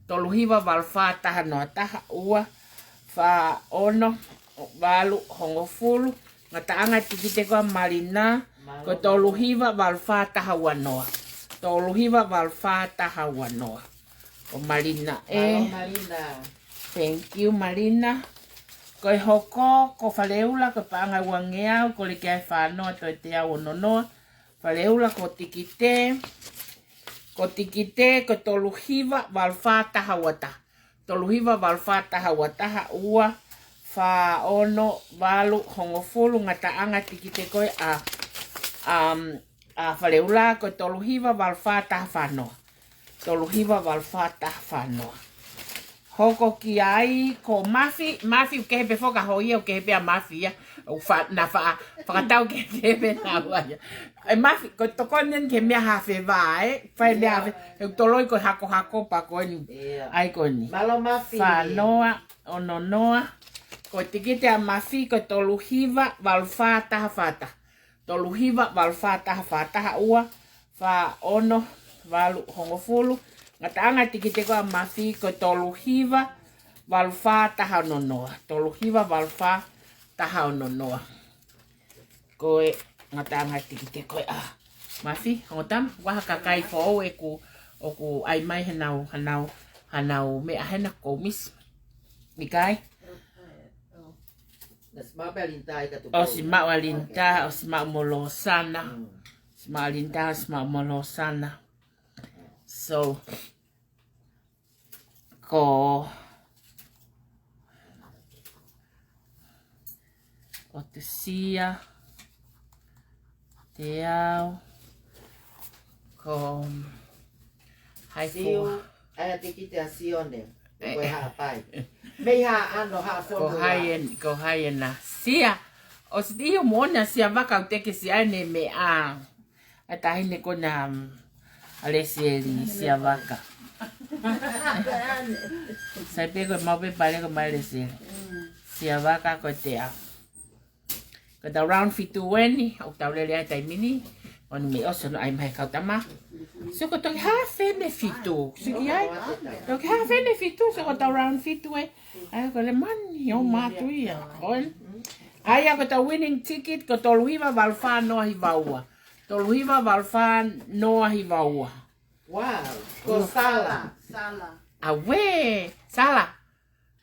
Tolu hiva valu fā taha noa taha, ua, fā, ono, valu, hongofulu. Ngataʻanga tikite ko ē ʻa Malina, ko e tolu hiva valu fā taha ua noa. Tolu hiva valu fā taha ua noa. Ko Malina ē. Mālō, Malina. Thank you, Malina. Ko e hoko, ko Faleula, ko e paʻanga ʻe uangeau, kole ki ai e fā noa, toe teau ono noa. Faleula ko e tikite, ko e tikite, ko e tolu hiva valu fā taha ua taha. Tolu hiva valu fā taha ua taha, ua, fā, ono, valu, hongofulu, ngataʻanga tikite ko ē ʻa, um, ʻa Faleula ko e tolu hiva valu fā taha fā noa. Tolu hiva valu fā taha fā noa. Hoko ki ai ko Mafi, Mafi ʻoku kehe pē foki ho ia, ʻoku kehe pē ʻa Mafi ia. ʻOku fa-, na fa-, fakatau kehe pē na ua ia. ʻE Mafi, ko e tokoni eni ki he meʻa ha feva ē. Fai meʻa ha fe-, he ʻoku toloi ko e hakohako pea ko eni. ʻAi ko eni. Mālō Mafi. Fā noa, ono noa. Ko e tikite ʻa Mafi ko e tolu hiva valu fā taha fā taha. Tolu hiva valu fā taha fā taha, ua, fā, ono, valu, hongofulu. Ngataʻanga tikite ko ē ʻa Mafi ko e tolu hiva valu fā taha ono noa. Tolu hiva valu fā taha ono noa. Ko e ngataʻanga tikite ko ē ʻa Mafi, ongo tama, ʻoku ʻi ai ha kakai foʻou ʻoku, ʻoku ʻai mai hanau, hanau, hanau meʻa hena ko Miss. ʻIkai? Naʻe ʻosi maʻu pē ʻa Linda ʻi ka tupu. ʻOsi maʻu ʻa Linda, ʻosi maʻu mo Losana. Mm. ʻOsi maʻu ʻa Linda, ʻosi maʻu mo Losana. So, ko, ko Tusia, Teau, ko Haifua. Siu, ʻa ia tikite ʻa Sione, ʻoku ʻi Haʻapai. Mei Haʻano, Haʻafonu. Ko hai ʻe, ko hai ʻe na. Sia, ʻosi ʻio mo ʻona Sia Vaka ʻoku teʻeki ke ʻi ai ʻene meʻa. ʻA e taʻahine ko ena, um, ʻa Lesieli, Sia Vaka. Sai pē ko e mau pē pale ko mai Lesieli. Sia Vaka ko e Teau. Ko ʻetau round fitu eni, ʻoku tau lele ai taimi ni, ʻo ne mei ʻosi ʻo ne ʻai mai kau tama. So ko e toki haafe ʻene fitu, sio ki ai. Toki haafe ʻene fitu, so ko ʻetau round fitu ē. ʻA ia ko e lemani, ʻo mātuʻa ia. ʻOi. ʻA ia ko ʻetau winning ticket, ko e tolu hiva valu fā noa hiva ua. Tolu hiva valu fā noa hiva ua. Wow, ko Sala. Sala. Auē, Sala.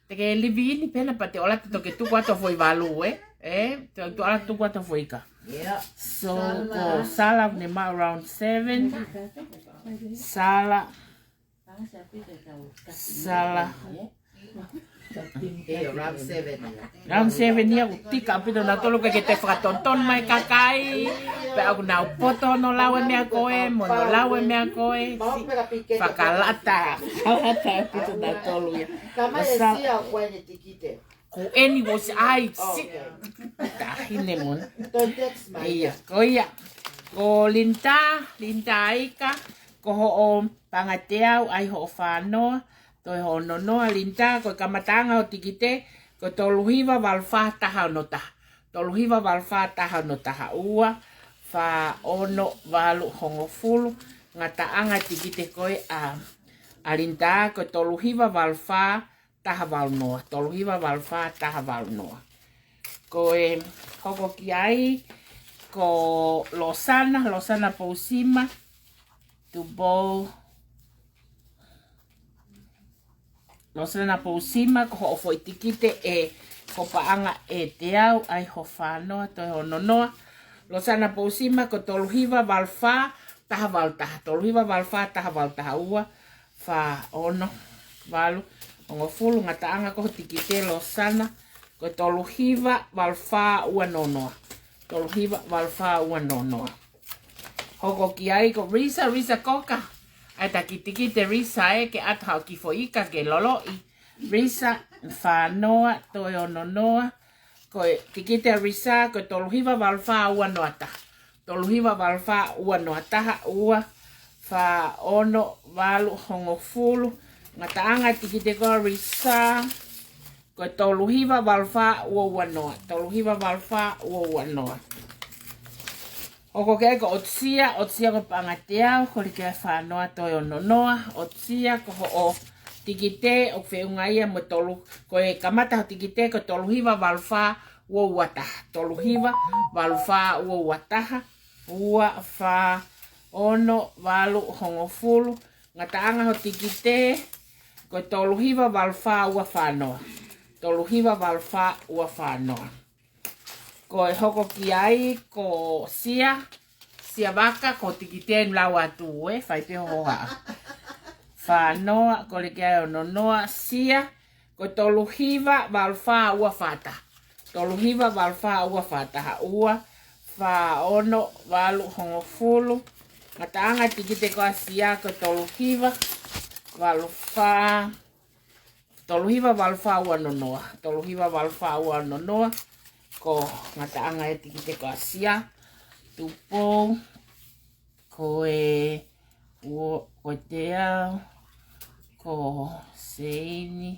Te ke live in pē ena pea te u ʻalu atu ʻo toki tuku atu e foʻi valu, ē? Ē, te u ʻalu atu ʻo tuku atu e foʻi ika. Yeah. So, Sala. Ko Sala ne maʻu round seven. Sala. Sala. ʻIo, round seven ia. Round seven ia, ʻoku tika ʻaupito nautolu ke ke te fakatonutonu mai kakai. Pea ʻoku nau poto hono lau e meʻa ko ē, mo hono lau e meʻa ko ē. Fakalata. Fakalata ʻaupito nautolu ia. Ka mai e Sala. Sia ʻoku ʻi ai ʻene tikite. Ko eni ʻosi ʻai, si. Okay. Taʻahine mo ʻona. Toe text mai. ʻIo, ko ia. Ko Linda, Linda Ika, ko hoʻo paʻanga ʻe teau, ʻai hoʻo fā noa, toe hoʻo ono noa, Linda, ko e kamataʻanga hoʻo tikite, ko e tolu hiva valu fā taha ono taha. Tolu hiva valu fā taha ono taha, ua, fā, ono, valu, hongofulu, ngataʻanga e tikite ko ē ʻa, ʻa Linda, ko e tolu hiva valu fā, taha valu noa, tolu hiva valu fā taha valu noa. Ko e hoko ki ai, ko Losana, Losana Pousima, Tupou. Losana Pousima, ko hoʻo foʻi tikite ē, ko e paʻanga ʻe teau, ʻai hoʻo fā noa, toe hoʻo ono noa. Losana Pousima, ko e tolu hiva valu fā taha valu taha, tolu hiva valu fā taha valu taha, ua, fā, ono, valu, hongofulu, ngataʻanga ko hoʻo tikite Losana, ko e tolu hiva valu fā ua noa noa. Tolu hiva valu fā ua noa noa. Hoko ki ai ko Risa, Risa Koka. ʻAi atu e kiʻi tikite Risa ē ke ʻatu haʻo kiʻi foʻi ika ke loloʻi. Risa, fā noa, toe ono noa. Ko e tikite ʻa Risa, ko e tolu hiva valu fā ua noa taha. Tolu hiva valu fā ua noa taha, ua, fā, ono, valu, hongofulu. Ngataʻanga e tikite ko ē ʻa Risa, ko e tolu hiva valu fā ua ua noa. Tolu hiva valu fā ua ua noa. Hoko ki ai ko ʻOtusia, ʻOtusia ko e paʻanga ʻe teau, kole ki ai e fā noa toe ono noa. ʻOtusia ko hoʻo tikite, ʻoku feʻunga ia mo e tolu, ko e kamata hoʻo tikite, ko e tolu hiva valu fā ua ua taha. Tolu hiva valu fā ua ua taha. Ua, fā, ono, valu, hongofulu. Ngataʻanga hoʻo tikite, ko e tolu hiva valu fā ua fā noa. Tolu hiva valu fā ua fā noa. Ko e hoko ki ai ko Sia, Sia Vaka, ko e tikite ʻoku lau atu ē, fai pē hoʻo hohaʻa. Fā noa, kole ki ai e ono noa, Sia, ko e tolu hiva valu fā ua fā taha. Tolu hiva valu fā ua fā taha, ua, fā, ono, valu, hongofulu. Ngataʻanga e tikite ko ē ʻa Sia, ko e tolu hiva valu fā, tolu hiva valu fā ua noa noa, tolu hiva valu fā ua noa noa, ko e ngataʻanga e tikite ko ē ʻa Sia, Tupou, ko e, ua, ko e teau, ko Seini,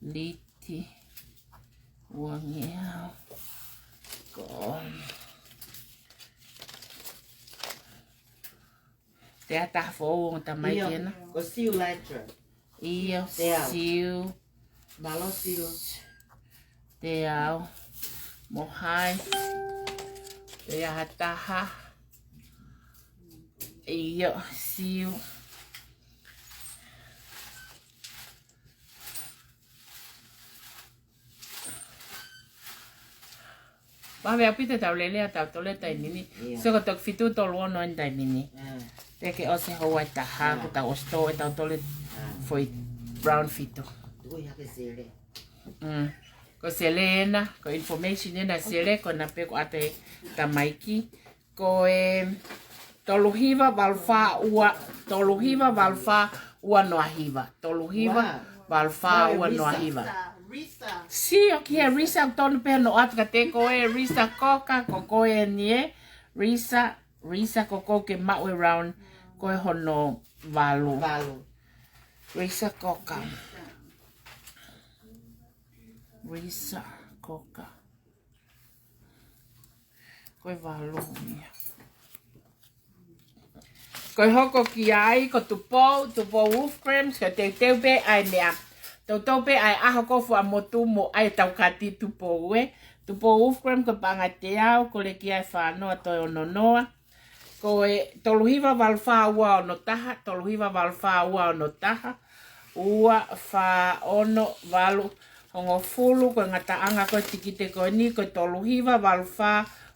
Liti, Uangeau, ko Te ata foʻou ongo tamai ʻIo, kena. Ko Siu Latra. ʻIo, Teau. Siu. Mālō Siu. Teau. Mo hai. Te ata ha. ʻIo, Siu. Vave ʻaupito ʻetau lele ʻa tautolu he taimi ni. Ia. So ko e toki fitu tolu ono eni taimi ni. Ah. Teʻeki ʻosi houa ʻe taha, ah, kuo tau ʻosi tō ʻetau tole, ah, foʻi round fitu. Tuku ia ke sele. Mm. Ko e sele ena, ko e information ena sele, ko ena pē ko ʻete tamaiki. Ko e tolu hiva valu fā ua, tolu hiva valu fā ua noa hiva. Tolu hiva valu fā ua noa hiva. Wow. Risa. Risa. Sio ki he Risa, tonu pē hono ʻoatu kiate koe ē, Risa Koka, ko koe eni ē. Risa, Risa ko ʻoku ke maʻu e round, ko e hono valu. Valu. Risa Koka. Risa Koka. Ko e valu ia. Ko e hoko ki ai, ko Tupou, Tupou Wolfgrams, ko e teuteu pē ʻa e meʻa. Teuteu pē ʻa e ʻaho ko ē ʻoku fuʻu motu mo ʻai ʻetau kati Tupou ē. Tupou Wolfgram ko e paʻanga ʻe teau, kole ki ai e fā noa toe ono noa. Ko e tolu hiva valu fā ua ono taha, tolu hiva valu fā ua ono taha, ua fā ono valu hongofulu, ko e ngataʻanga ko ē tikite ko eni, ko e tolu hiva valu fā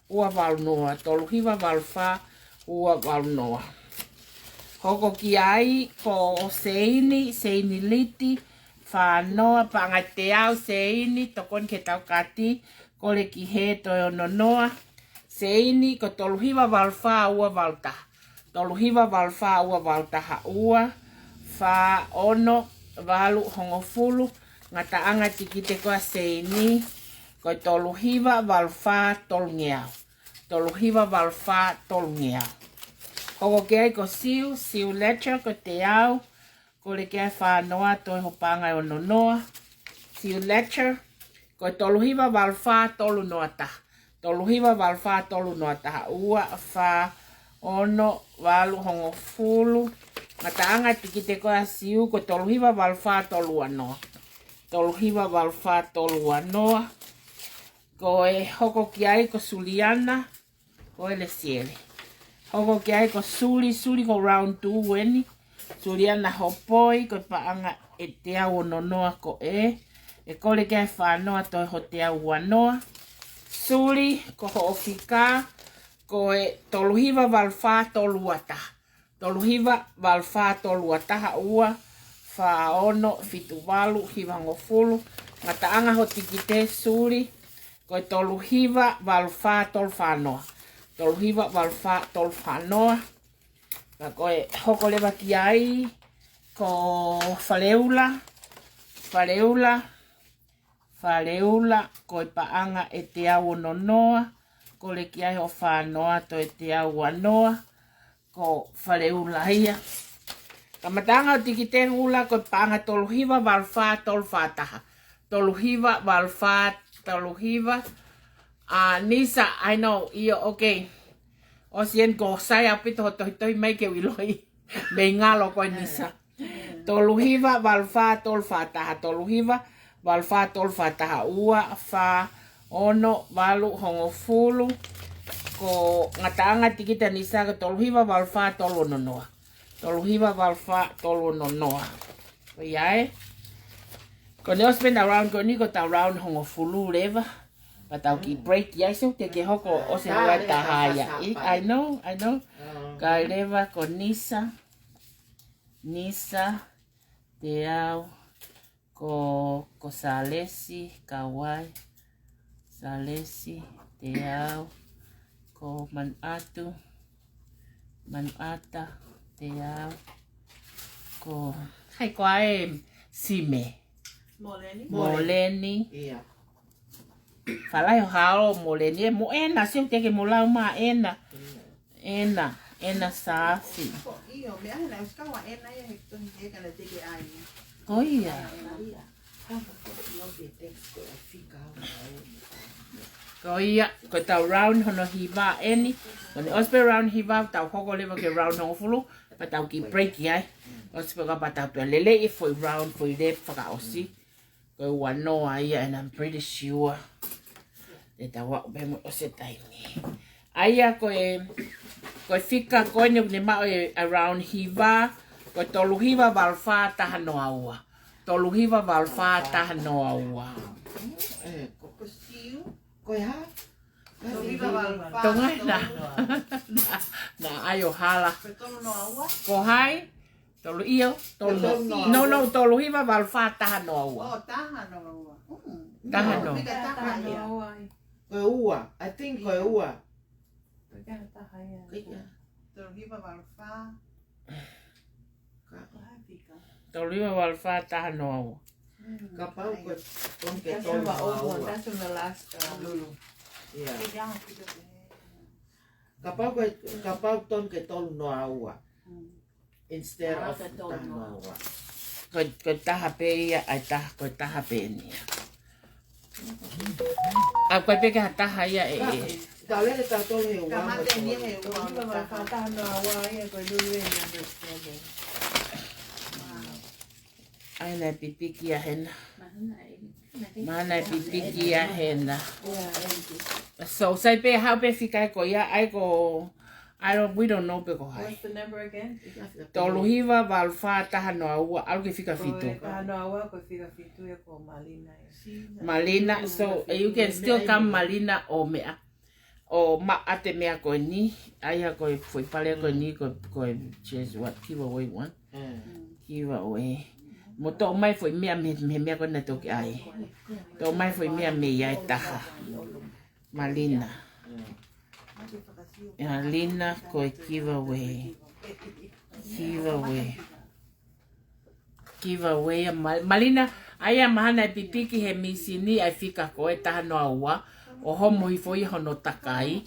ua valu noa, tolu hiva valu fā ua valu noa. Hoko ki ai, ko Seini, Seini Liti, fā noa, paʻanga ʻe teau Seini, tokoni ki heʻetau kati, kole ki he toe ono noa. Seini, ko e tolu hiva valu fā ua valu taha. Tolu hiva valu fā ua valu taha, ua fā ono valu hongofulu, ngataʻanga tikite ko ē ʻa Seini, ko e tolu hiva valu fā tolungeau. Tolu hiva valu fā tolungeau. Hoko ki ai ko Siu, Siu Letcher, ko e teau, kole ki ai e fā noa toe hono paʻanga ʻe ono noa. Siu Letcher, ko e tolu hiva valu fā tolu noa taha. Tolu hiva valu fā tolu noa taha, ua fā ono valu hongofulu. Ngataʻanga tikite ko ē ʻa Siu, ko e tolu hiva valu fā tolu ua noa. Tolu hiva valu fā tolu ua noa. Ko e hoko ki ai ko Suliana, ko e lesiele. Hoko ki ai ko Suli, Suli ko e round two eni. Suliana Hopoi, ko e paʻanga ʻe teau ono noa ko ē. ʻE kole ki ai e fā noa toe hono teau ua noa. Suli, ko hoʻo fika, ko e tolu hiva valu fā tolu ua taha. Tolu hiva valu fā tolu ua taha, ua fā ono fitu valu hiva hongofulu. Ngataʻanga hoʻo tikite Suli, ko e tolu hiva valu fā tolu fā noa. Tolu hiva valu fā tolu fā noa. Ka ko e hoko leva ki ai, ko Faleula, Faleula, Faleula, ko e paʻanga ʻe teau ono noa, kole ki ai hoʻo fā noa toe teau ua noa, ko Faleula ia. Kamataʻanga hoʻo tikite Ula, ko e paʻanga tolu hiva valu fā tolu fā taha. Tolu hiva valu fā tolu hiva. Ah, Nisa, I know, ʻio, okay. ʻOsi eni, ko e sai ʻaupito hoʻo tohitohi mai ke u ʻiloʻi. Mei ngalo ko ē Nisa. Tolu hiva valu fā tolu fā taha, tolu hiva valu fā tolu fā taha, ua fā ono valu hongofulu. Ko e ngataʻanga tikite ʻa Nisa ko e tolu hiva valu fā tolu ono noa. Tolu hiva valu fā tolu ono noa. Ko ia ē. Ko ʻene ʻosi pē ʻena round ko eni ko ʻetau round hongofulu leva. Pea tau kiʻi break ia, so te ke hoko ʻosi houa ʻe taha ia. I, I know, I know. Kae leva ko Nisa. Nisa, teau, ko, ko Salesi, Kauai. Salesi, teau, ko Manuʻatu, Manuʻata, teau, ko, hai ko ai Sime. Moleni. Moleni. Ia. Falai ho hao Moleni, ē, mo ʻEna, sio te ke mo lau mai ʻEna. ʻEna, ʻEna Safi. Ko ia, meʻa hana, ʻosi kau ʻa ʻEna ia he tohi he kana te ke ai. Ko ia. Ko ia, ko ʻetau round hono hiva eni. Ko ʻene ʻosi pē round hiva, tau hoko leva ki he round hongofulu, pea tau kiʻi break ia ai. ʻOsi pē ka pea tau toe lele e foʻi round, foʻi lap fakaʻosi. Ko e ua noa ia, and I'm pretty sure te tau aʻu pē mo ʻosi e taimi. ʻA ia ko e, ko e fika ko eni ʻoku ne maʻu e round hiva, ko e tolu hiva valu fā taha noa ua. Tolu hiva valu fā taha noa ua. Ē, ko, ko Siu, ko e hā? Tonga na. Na, na, ʻai ʻo hala. Ko hai? Tolu ʻio, tolu no. No, no, tolu hiva valu fā taha noa ua. Taha noa ua. Ko e ua. I think ko e ua. Tolu hiva valu fā. Tolu hiva valu fā taha noa ua. Kapau ko e tonu ke tolu noa ua. Kapau ko e, kapau tonu ke tolu noa ua. Instead of taha noa ua. Ko, ko e taha pē ia, ʻai taha, ko e taha pē eni ia. ʻA, ko e pē ke ha taha ia ē. Ka lele tautolu he ua. Ka mate ni he ua. Taha noa ua ia ko e lulu eni. ʻAi naʻe pipiki ia hena. Mahana e pipiki ia hena. So, sai pē hau pē fika ko ia, ʻai ko, I don't, we don't know pe ko hai. Tolu hiva valu fā taha noa ua, ʻalu ki he fika fitu. Taha noa ua ko e fika fitu ia ko Malina. Malina, so you can still come Malina ʻo meʻa. ʻO maʻu ʻa e meʻa ko eni, ʻai ha ko e foʻi pale ko eni, ko, ko e chairs, what, give away one. Give away. Mo toʻo mai foʻi meʻa mei, mei he meʻa ko ena toki ʻai. Toʻo mai foʻi meʻa mei ai taha. Malina. Malina ko e give away. Give away. Give away ia Ma-, Malina, ʻai ia mahana e pipiki he mīsini ʻa e fika ko e taha noa ua, ʻo homo hifo ia hono takai,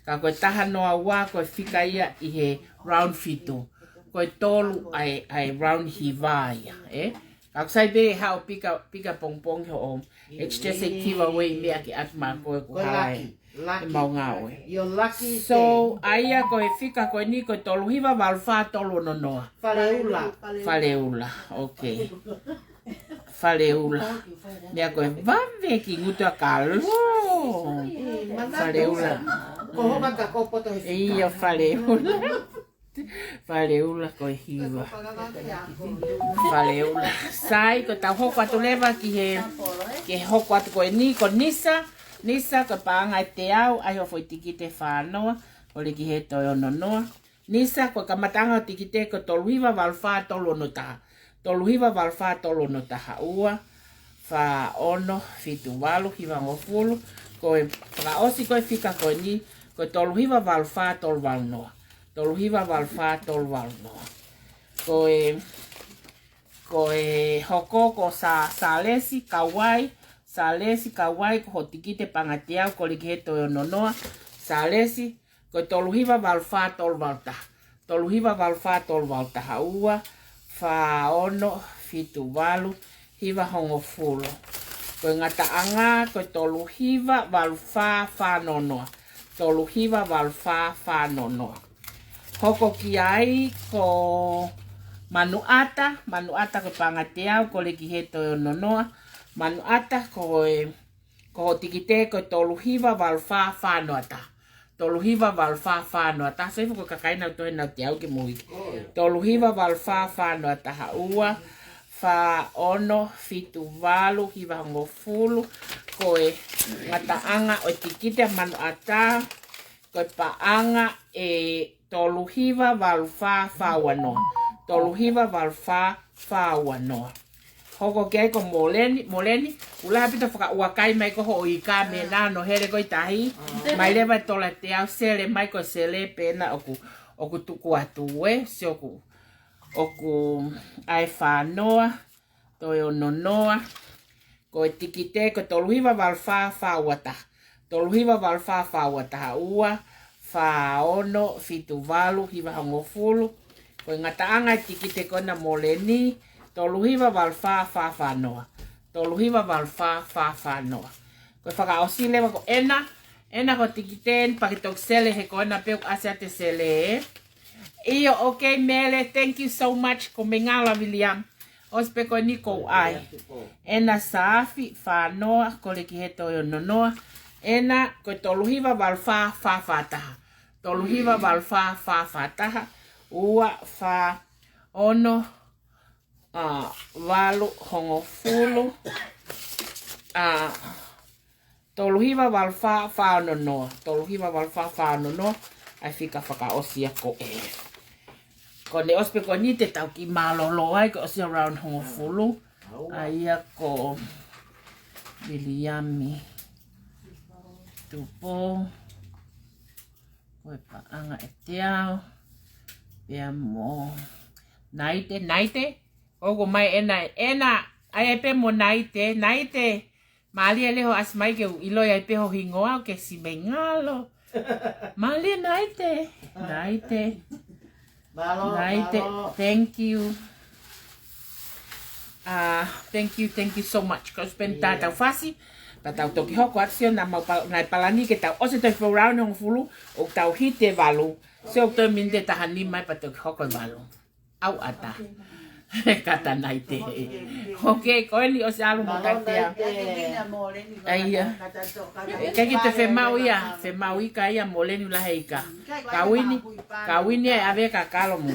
ka ko e taha noa ua ko e fika ia ʻi he round fitu, ko e tolu ʻa e, ʻa e round hiva ia, ē? Ka ko sai pē hau pika, pika pongipongi hoʻo, it's just a give away meʻa ke ʻatu maʻa koe ko e hala e. Lucky. He mau ngāue. You're lucky. So, ʻai ia ko e fika ko eni ko e tolu hiva valu fā tolu ono noa. Faleula. Faleula, okay. Faleula. Meʻa ko e vave ki ngutu a kalo. Faleula. Ko ho mata ko poto he fika. ʻIo, Faleula. Faleula ko e hiva. Faleula. Sai, ko ʻetau hoko atu leva ki he, ke hoko atu ko eni, ko Nisa. Nisa, ko e paʻanga ʻe teau, ʻai hoʻo foʻi tikite fā noa, ʻo lele ki he toe ono noa. Nisa, ko e kamataʻanga ʻo e tikite ko e tolu hiva valu fā tolu ono taha. Tolu hiva valu fā tolu ono taha, ua, fā, ono, fitu, valu, hiva hongofulu. Ko e fakaʻosi ko e fika ko eni, ko e tolu hiva valu fā tolu valu noa. Tolu hiva valu fā tolu valu noa. Ko e, ko e hoko ko Sa-, Salesi Kauai, Salesi Kauai ko hoʻo tikite paʻanga ʻe teau ko e lele ki he toe ono noa. Salesi, ko e tolu hiva valu fā tolu valu taha. Tolu hiva valu fā tolu valu taha, ua, fā, ono, fitu, valu, hiva hongofulu. Ko e ngataʻanga, ko e tolu hiva valu fā fā noa noa. Tolu hiva valu fā fā noa noa. Hoko ki ai ko Manuʻata, Manuʻata ko e paʻanga ʻe teau, ko e lele ki he toe ono noa. Manuʻata ko e, ko hoʻo tikite ko e tolu hiva valu fā fā noa taha. Tolu hiva valu fā fā noa taha. Sai, ko e kakai ʻoku nau toe nau teau ke mui. Tolu hiva valu fā fā noa taha, ua, fā, ono, fitu, valu, hiva hongofulu. Ko e ngataʻanga ʻo e tikite ʻa Manuʻata, ko e paʻanga ʻe tolu hiva valu fā fā ua noa. Tolu hiva valu fā fā ua noa. Hoko ki ai ko Moleni, Moleni, ʻoku lahi ʻaupito fakaʻuakai mai ko hoʻo ika mei he nano hele ko e tahi. Mai leva e tola ʻe teau, sele mai ko e sele pē ena ʻoku, ʻoku tuku atu ē, sio ʻoku, ʻoku ʻai fā noa, toe ono noa. Ko e tikite ko e tolu hiva valu fā fā ua taha. Tolu hiva valu fā fā ua taha, ua, fā, ono, fitu, valu, hiva hongofulu. Ko e ngataʻanga e tikite ko ena Moleni, tolu hiva valu fā fā fā noa. Tolu hiva valu fā fā fā noa. Ko e fakaʻosi leva ko ena, ena ko e tikite eni pea ke toki sele he ko ena pē ʻoku ʻasi atu e sele ē. ʻIo, okay, Mele, thank you so much, ko Mengala William. ʻOsi pē ko eni ʻoku ʻai. Ena Saafi, fā noa, ko e lele ki he toe ono noa. Ena, ko e tolu hiva valu fā fā fā taha. Tolu hiva valu fā fā fā taha. Ua, fā, ono, ā, valu, hongofulu. Ā, Tolu hiva valu fā fā ono noa. Tolu hiva valu fā fā ono noa. ʻA e fika fakaʻosi ia ko ē. Ko ʻene ʻosi pē ko eni te tau kiʻi mālōlō ai, ko e ʻosi ʻa e round hongofulu. ʻA ia ko Viliami Tupou. Ko e paʻanga ʻe teau. Pea mo Naite, Naite. ʻOku ʻomai ʻena, ʻena, ʻai pē mo Naite, Naite. Mālie leʻo ʻasi mai ke u ʻiloʻi ai pē ho hingoa ʻoku ke ʻosi mei ngalo. Mālie Naite, Naite. Mālō, Naite, mālō. Thank you. Ah, thank you, thank you so much. Ko e spend tā tau fasi, pea tau toki hoko atu sio naʻa mau pa-, naʻe palani ke tau ʻosi ʻetau foʻi round hongofulu, ʻo tau hit e valu. Sio ʻoku toe miniti ʻe taha nima pea toki hoko e valu. ʻAu ʻatā. Kātaki Naite. Ok, ko eni ʻosi ʻalu mo Naite. ʻA ia. Ke ki te femaʻu ia, femaʻu ika ia mo Leni lahi ika. Ka wini, ka wini ʻe ʻave ka kalo mo.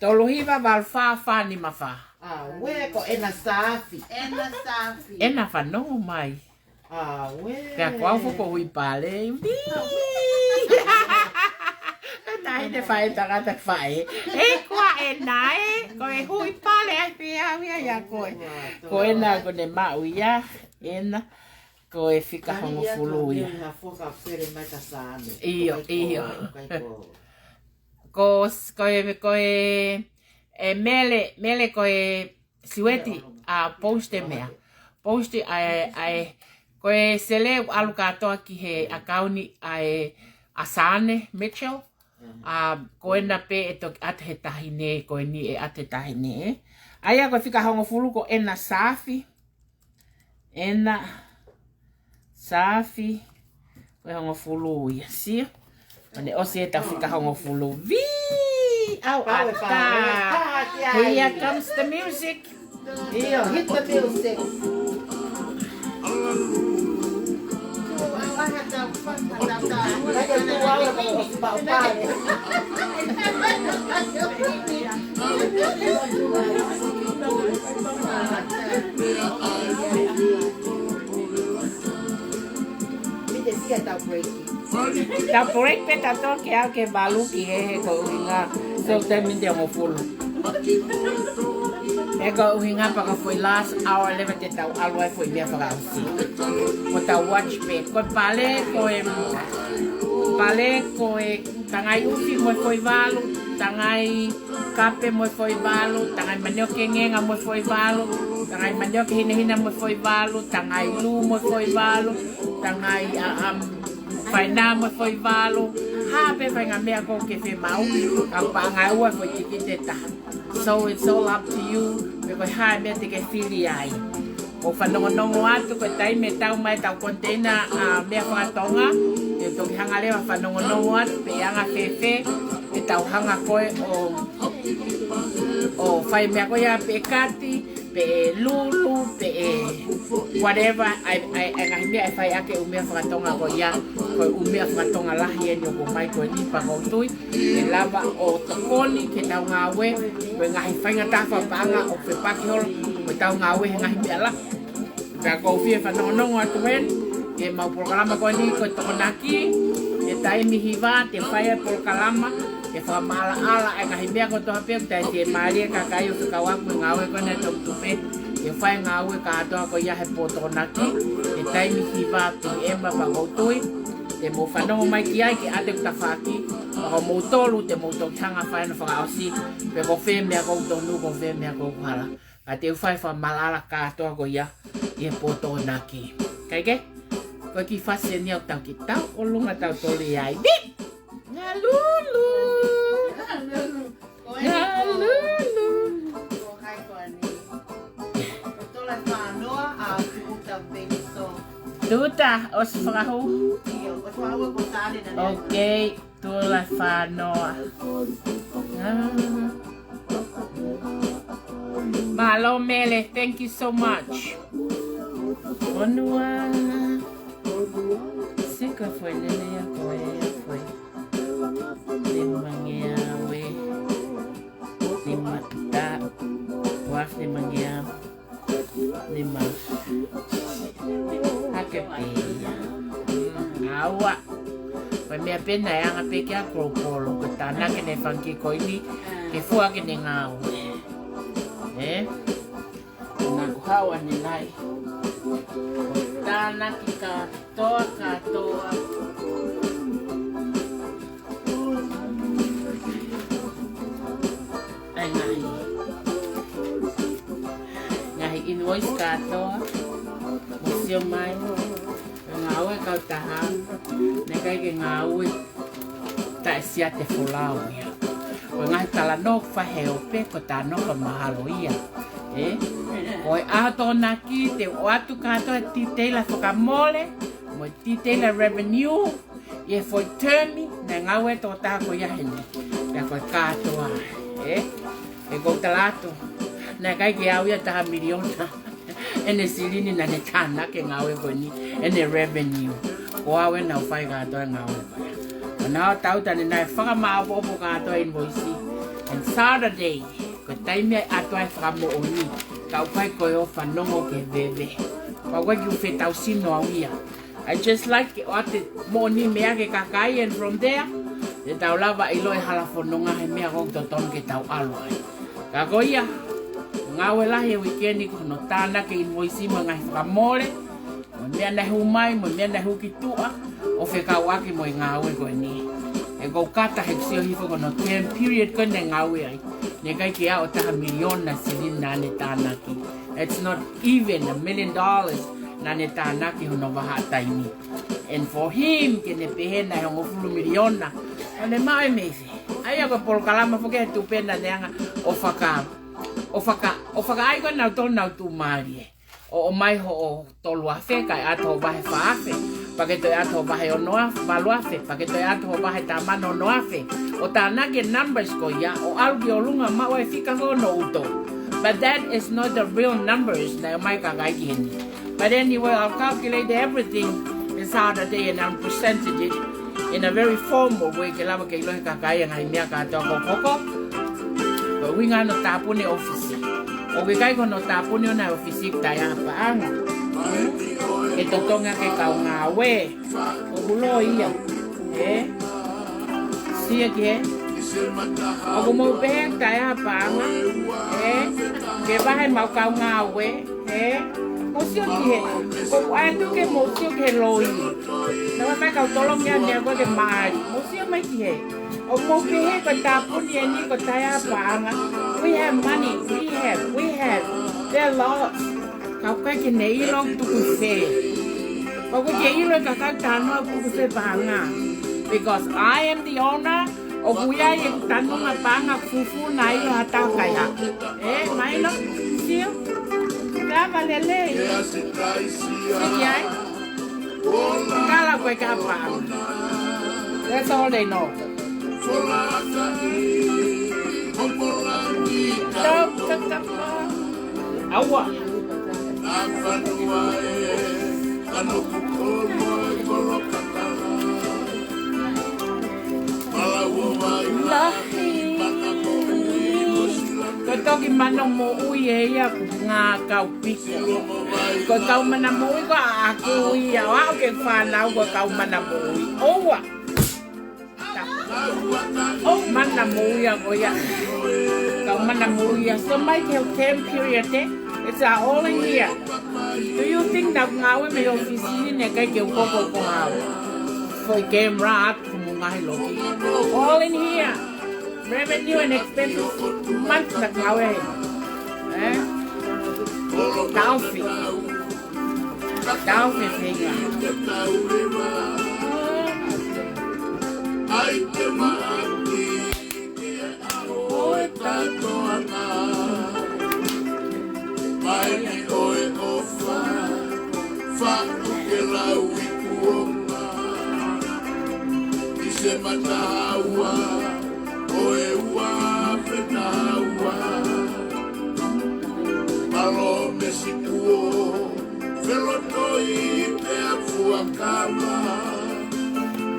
Tolu hiva valu fā fā nima fā. ʻA, ue ko ʻena Saafi. ʻEna Saafi. ʻEna fanongo mai. ʻA, ue. Pea ko au foki ko Huipale. Vii. Taʻahine faʻē tangata faʻē. ʻE ko ʻena ē, ko e Huipale ai pē au ia ia ko ē. Ko ʻena ko ʻene maʻu ia, ʻena, ko e fika hongofulu ia. ʻIo, ʻio. Ko, ko e, ko e, ʻe Mele, Mele ko e Siueti, ʻa post e meʻa. Post ʻa e, ʻa e, ko e sele ʻalu kātoa ki he ʻakauni ʻa e, ʻa Sane Mitchell. ʻA ko ʻena pē ʻe toki ʻatu he taʻahine, ko eni ʻe ʻatu he taʻahine. ʻA ia ko e fika hongofulu ko ʻena Saafi. ʻEna Saafi, ko e hongofulu ia, sio. ʻOku ne ʻosi ʻetau fika hongofulu. Vii! ʻAu ʻatā. Here comes the music. ʻIo, hit the music. Tau break pē tautolu ke aʻu ki he valu ki he, he ko e ʻuhinga. So, ten miniti hongofulu. He ko e ʻuhinga pea ko e foʻi last hour leva te tau ʻalu ai foʻi meʻa fakaʻosi. Ko ʻetau watch pē. Ko e pale, ko e pale, ko e tangai ʻufi mo e foʻi valu, tangai kape mo e foʻi valu, tangai manioke ngenga mo e foʻi valu, tangai manioke hinehina mo e foʻi valu, tangai lū mo e foʻi valu, tangai, a, am, faina mo e foʻi valu, ha pē faʻahinga meʻa ʻoku ke fiemaʻu, ka paʻanga ʻe ua foʻi tikite taha. So it's all up to you, pe ko e hā e meʻa te ke fili ai. ʻOku fanongonongo atu ko e taimi ʻe tau mai ʻetau konteina, a, meʻa fakatonga, ʻe toki hanga leva fanongonongo atu, pe ʻe anga fēfē, ʻetau hanga ko ē ʻo, ʻo fai meʻa ko ia pe ʻe kati, pe ʻe lulu, pe ʻe whatever, ʻa e, ʻa e, ʻa e ngaahi meʻa ʻe fai ʻaki e ʻū meʻa fakatonga ko ia, ko e ʻū meʻa fakatonga lahi eni ʻoku ʻomai ko eni pea ʻoku ou tui, ʻe lava ʻo tokoni ki heʻetau ngāue, ko e ngaahi faingataʻa fakapaʻanga ʻoku fepaki holo, ko ʻetau ngāue he ngaahi meʻa lahi. Pea ʻoku ou fie fanongonongo atu eni, ke mau polokalama ko eni ko e Tokonaki, he taimi hiva, te fai e polokalama, ke fakamaʻalaʻala e ngaahi meʻa kotoa pē, ʻoku taʻe te mālie kakai ʻo fekauʻaki mo e ngāue ko ena ʻa e Toki Tupe, ke fai ngāue kātoa ko ia he pō Tokonaki, he taimi hiva, PM pea ʻoku ou tui, te mou fanongo mai ki ai ke ʻoatu e tafaʻaki, pea ko moutolu, te mou toki hanga fai hono fakaʻosi, pe ko fē meʻa ʻoku tonu, ko fē meʻa ʻoku hala. Ka te u fai fakamaʻalaʻala kātoa ko ia ʻi he pō Tokonaki. Kae kehe, ko e kiʻi fasi eni ʻoku tau kiʻi tauʻolunga tautolu ai. Vii! Ngalulu! Ngalulu! Tuta, ʻosi fakahū. Ok. Tula fanoa. Ah. Mālō Mele, thank you so much. Onua. Sika foʻi lele ia ko e foʻi. Nima ngeau ē. Nima ta. Uafu nima ngeau. Nima. Pea naʻe anga pē ki ai ʻa Kolokolo, ko e tānaki ʻene fanga kiʻi koini, ke fua ke ne ngāue. Ē? Naʻa ku haʻu ʻanenai. Tānaki kātoa, kātoa. ʻA e ngaahi, ngaahi invoice kātoa. Mou sio mai. Ngāue kautaha. Naʻe ʻikai ke ngāue taʻe siate folau ia. Ko e ngaahi talanoa ʻoku fai he ope ko e talanoa fakamahalo ia. Ē? Ko e ʻaho Tokonaki te u ʻoatu kātoa e titeila fakamole, mo e titeila revenue, ʻi he foʻi term naʻe ngāue ai e tokotaha ko ia heni. Pea ko e kātoa, ē? ʻE kou tala atu, naʻe ʻikai ke ʻaʻau ia taha miliona ʻene silini naʻa ne tānaki he ngāue ko eni, ʻene revenue. Ko au ē naʻa ku fai kātoa e ngāue ko ia. ʻO naʻa ku tauta ʻanenai fakamaʻopoʻopo kātoa e invoice. And Saturday, ko e taimi ia ʻe ʻatu ai e fakamoʻoni. Ka ʻoku ʻikai ko e ʻo fanongo ki he veve. Pea ʻoku ʻikai ke u fetausino au ia. I just like ke ʻoatu e moʻoni meʻa ki he kakai, and from there, te tau lava ʻiloʻi e hala fononga he meʻa ʻoku totonu ke tau ʻalu ai. Ka ko ia, ngāue lahi e uike ni ko hono tānaki e invoice mo e ngaahi fakamole, mo e meʻa naʻe hū mai, mo e meʻa naʻe hū ki tuʻa, ʻo fekauʻaki mo e ngāue ko eni. ʻE kou kata he sio hifo ko hono term period ko ē naʻe ngāue ai. Naʻe ʻikai ke ʻaʻau taha miliona silini naʻa ne tānaki. It's not even a million dollars naʻa ne tānaki hono vahaʻa taimi. And for him, ke ne pehē naʻe hongofulu miliona, ʻo ne maʻu e meʻa fē? ʻA ia ko e polokalama foki he tupe naʻa ne anga ʻo faka, ʻo faka, ʻo fakaʻai ko ē nautolu naʻa nau tuʻumālie. ʻO ʻomai hoʻo tolu afe, kae ʻatu hoʻo vahe fā afe, pea ke toe ʻatu hoʻo vahe ono afe, valu afe, pea ke toe ʻatu hoʻo vahe tā mano ono afe. ʻO tānaki e numbers ko ia, ʻo ʻalu ki ʻolunga maʻu ai e fika ko hono uto. But that is not the real numbers naʻe ʻomai e kakai ki heni. But anyway, I'll calculate everything in Saturday and I'll present it in a very formal way ke lava ke ʻilo ʻe he kakai e ngaahi meʻa kātoa ko ē ʻoku hoko. Ko e ʻuhinga hono tāpuni e ʻōfisi. ʻOku ʻikai ko hono tāpuni ʻona e ʻōfisi ki he taʻehapa paʻanga. Ke totongi ʻaki e kau ngāue. ʻOku loi ia. Ē? Sio ki hē. ʻOku mou pehē ki he taʻehapa paʻanga. Ē? Ke vahe ʻemau kau ngāue. Ē? Mou sio ki hē. ʻOku ʻai atu ke mou sio ki he loi. Naʻa mai kau tolongi ʻa e meʻa ko ē ke maʻali. Mou sio mai ki hē. ʻOku mou pehē ko e tāpuni eni ko e taʻehapa paʻanga. We have money. We have. We have. They're lost. Ka ʻoku ʻikai ke ne ʻilo ʻoku tuku fē. Ka ʻoku ʻikai ke ʻilo ʻe he kakai talanoa ʻoku tuku fē paʻanga. Because I am the owner, ʻoku ʻi ai ʻeku tanunga paʻanga fufū naʻa ʻilo ha taha ʻoku ʻikai ha. Ē, mahino? Sio? Lava lelei. Sio ki ai. Kala ko e kapa. That's all they know. Tau kakapa. ʻAua. Lahi. Ko e toki mana moʻui ē ia ʻoku ngāue kau piko. Ko e kau mana moʻui ko ʻaʻaku ia, ʻo aʻu ki he fānau ko e kau mana moʻui. ʻOua. ʻOu mana moʻui ia ko ia. Kau mana moʻui ia. So mai ki he term period ē. It's all in here. Do you think naʻa ku ngāue mei he ʻōfisi ni naʻe ʻikai ke u koko ko hau? Foʻi camera atu mo e ngaahi loki. All in here. Revenue and expenses month naʻa ku ngāue ai. Ē? Taʻofi. Taʻofi e feinga.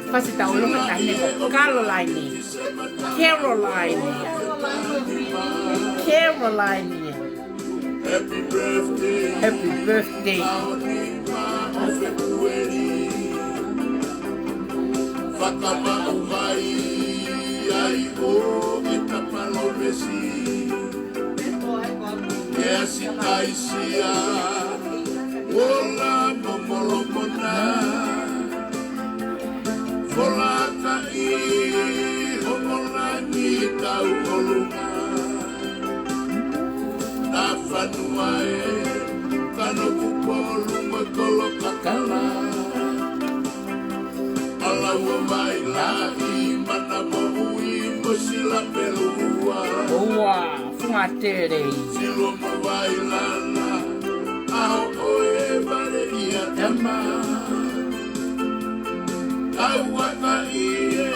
Fasi tau loka tahi ne ko Caroline. Caroline. Caroline. Happy birthday. Happy birthday. Fakamaʻu mai ai ʻo e ta palōmesi. Ke asi taisia ʻo la mo Molomona. Folakaʻi homo langi tau ʻolunga. Na fanua e kano kupolu mo kolo kakala. Alau o vai laʻi mana moʻui mo sila pelua. Ua, funga tele. Silo mo vai lala, aho o e vale ia tama. Au aka i e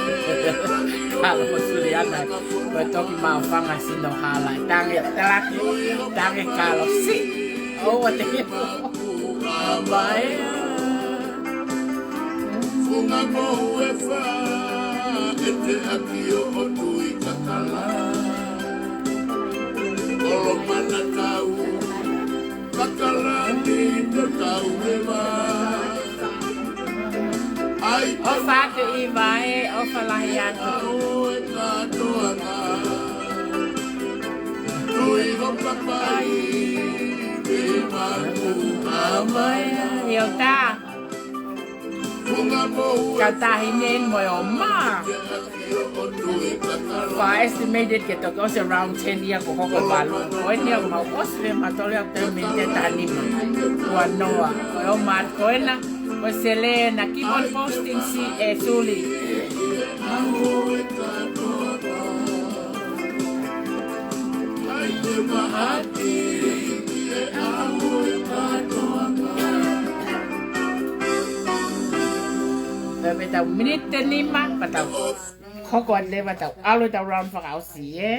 lani o Halo mo Suliana, ko e toki maʻufanga sino hala. Tangi, talaki, tangi kalosi. ʻOua te ke Funga mohu e fa, e te aki o o tui kakala. Olo mana tau, kakala ni te tau leva. Ai, ʻofa atu ʻIva ē, ʻofa lahi atu. Au e katoanga. Tui ho papai, tui maku amai. Ia o ta. Funga mohu e fa. Ka tahi nei mo e ʻo ma. Fa estimated ke toki ʻosi around ten ia ko hoko valu. Ko eni ia mau ʻosi le ma tole a pe miniti taha nima. Ua noa. Ko e ʻo ma ko ena. Ko Selena, keep on posting si e Suli. Pea me tau miniti nima, pea tau hoko atu leva tau ʻalu tau round fakaʻosi, ē?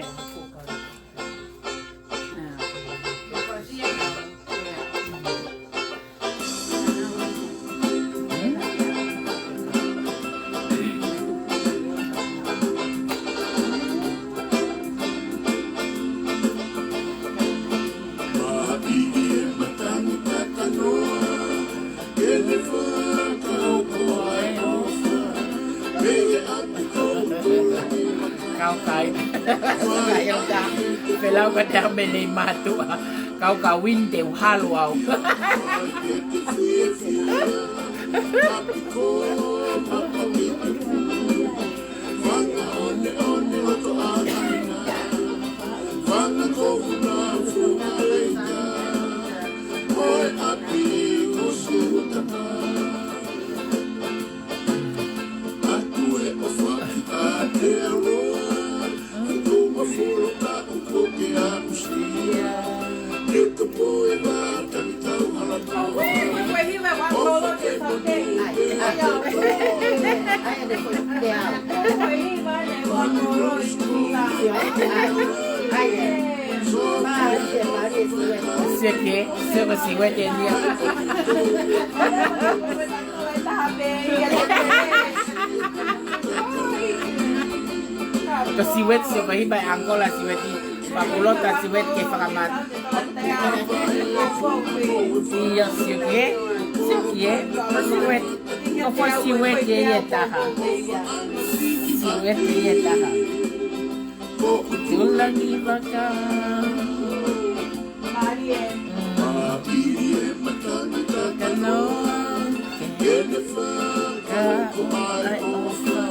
Kaukai. Kaukai, ʻo ka. Pelau ka te ame nei mātuʻa. Kau ka win te uhalo au. Sio ki he, sio ko Siueti eni ia. Ko Siueti, sio ko Hiva e Angola Siueti. Pakulota Siueti ke fakamata. Ia sio ki he, sio ki he, ko Siueti. Ko fo Siueti ia taha. Siueti ia taha. Tulangi vaka. Kanoa. Ka ai ʻofa.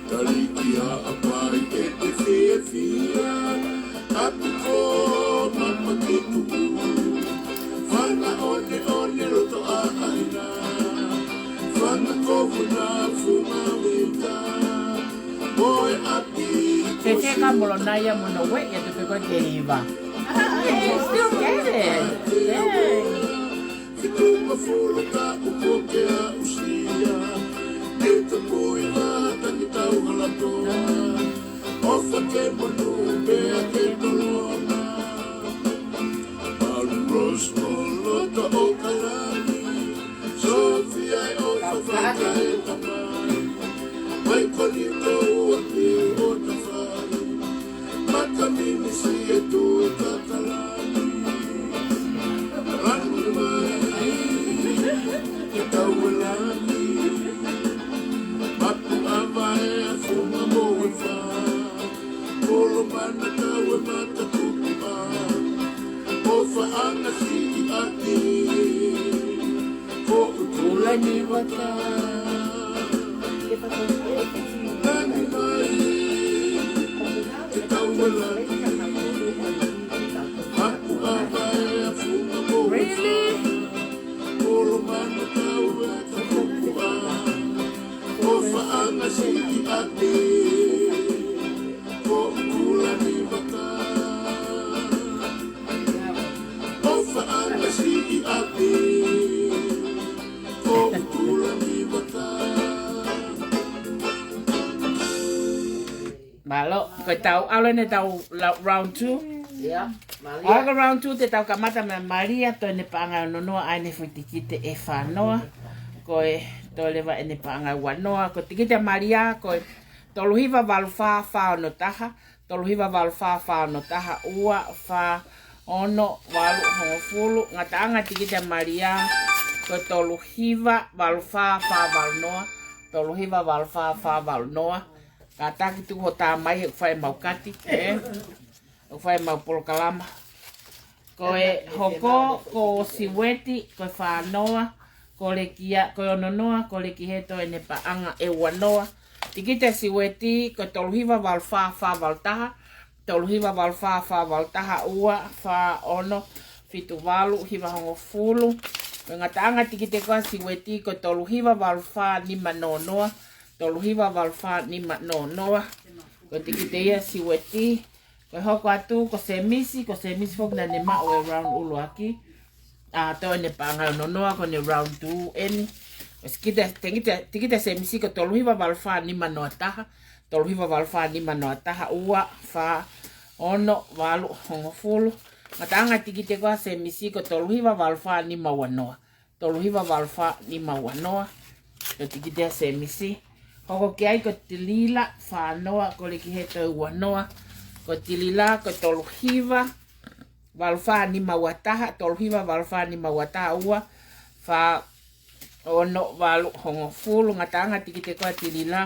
Taliki a apai e te fiefia. Aku ko mama ke tuku. Fana one one loto a aina. Fana ko funa fuma wita. Moe api. Te te ka Molonai ia mo no we ia te pe ko te iva. Hey, still get it. Hey. Fitu ma fulu ka uko ke a usia. Ni te pui ma tangi tau halatoa. ʻOfa ke monu pea ke tolona. Palu Rose Molota ʻo Kalani. Sofia ʻo Fafaka e tamai. Mai ko ni tou aki ʻo tafai. Maka minisi e tui kakalai. Really? Mālō, ko e tau ʻalu eni tau la-, round two. Ia, Malia. ʻA ko round two te tau kamata mei a Malia, toe ʻene paʻanga ʻe ono noa, ʻa ʻene foʻi tikite ʻe fā noa. Ko e toe leva ʻene paʻanga ʻe ua noa. Ko e tikite ʻa Malia, ko e tolu hiva valu fā fā ono taha, tolu hiva valu fā fā ono taha, ua, fā, ono, valu, hongofulu. Ngataʻanga tikite ʻa Malia, ko e tolu hiva valu fā fā valu noa, tolu hiva valu fā fā valu noa. Kātaki tuku hoʻo tā mai he ʻoku fai ʻemau kati, ē? ʻOku fai ʻemau polokalama. Ko e hoko, ko Siueti, ko e fā noa, ko Lekia, ko e ono noa, ko Leki Heto ʻene paʻanga ʻe ua noa. Tikite ʻa Siueti, ko e tolu hiva valu fā fā valu taha, tolu hiva valu fā fā valu taha, ua, fā, ono, fitu, valu, hiva, hongofulu. Ko e ngataʻanga tikite ko ē ʻa Siueti, ko e tolu hiva valu fā nima noa noa, tolu hiva valu fā nima noa noa. Ko e tikite ia ʻa Siueti. Ko e hoko atu, ko Semisi, ko Semisi foki naʻa ne maʻu e round ʻuluaki. ʻA, toe ʻene paʻanga ʻe ono noa, ko ʻene round two eni. Ko e tikite, tikite, tikite ʻa Semisi, ko e tolu hiva valu fā nima noa taha, tolu hiva valu fā nima noa taha, ua, fā, ono, valu, hongofulu. Ngataʻanga tikite ko ē ʻa Semisi, ko e tolu hiva valu fā nima ua noa. Tolu hiva valu fā nima ua noa. Ko e tikite ʻa Semisi. Hoko ki ai ko Tilila, fā noa, ko Leki Heto ʻe ua noa. Ko Tilila, ko e tolu hiva valu fā nima ua taha, tolu hiva valu fā nima ua taha, ua, fā, ono, valu, hongofulu. Ngataʻanga tikite ko ē ʻa Tilila,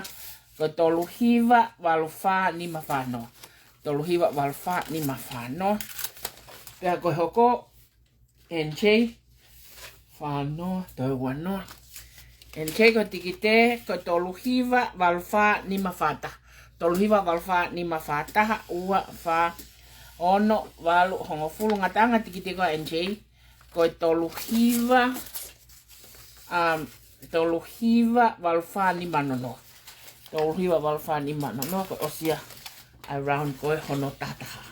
ko e tolu hiva valu fā nima fā noa. Tolu hiva valu fā nima fā noa. Pea ko e hoko, N J, fā noa, toe ua noa. N J ko e tikite, ko e tolu hiva valu fā nima fā taha. Tolu hiva valu fā nima fā taha, ua, fā, ono, valu, hongofulu. Ngataʻanga tikite ko ē ʻa N J, ko e tolu hiva, um, tolu hiva valu fā nima noa noa. Tolu hiva valu fā nima noa noa, ko e ʻosi ia ʻa e round ko ē hono taha taha.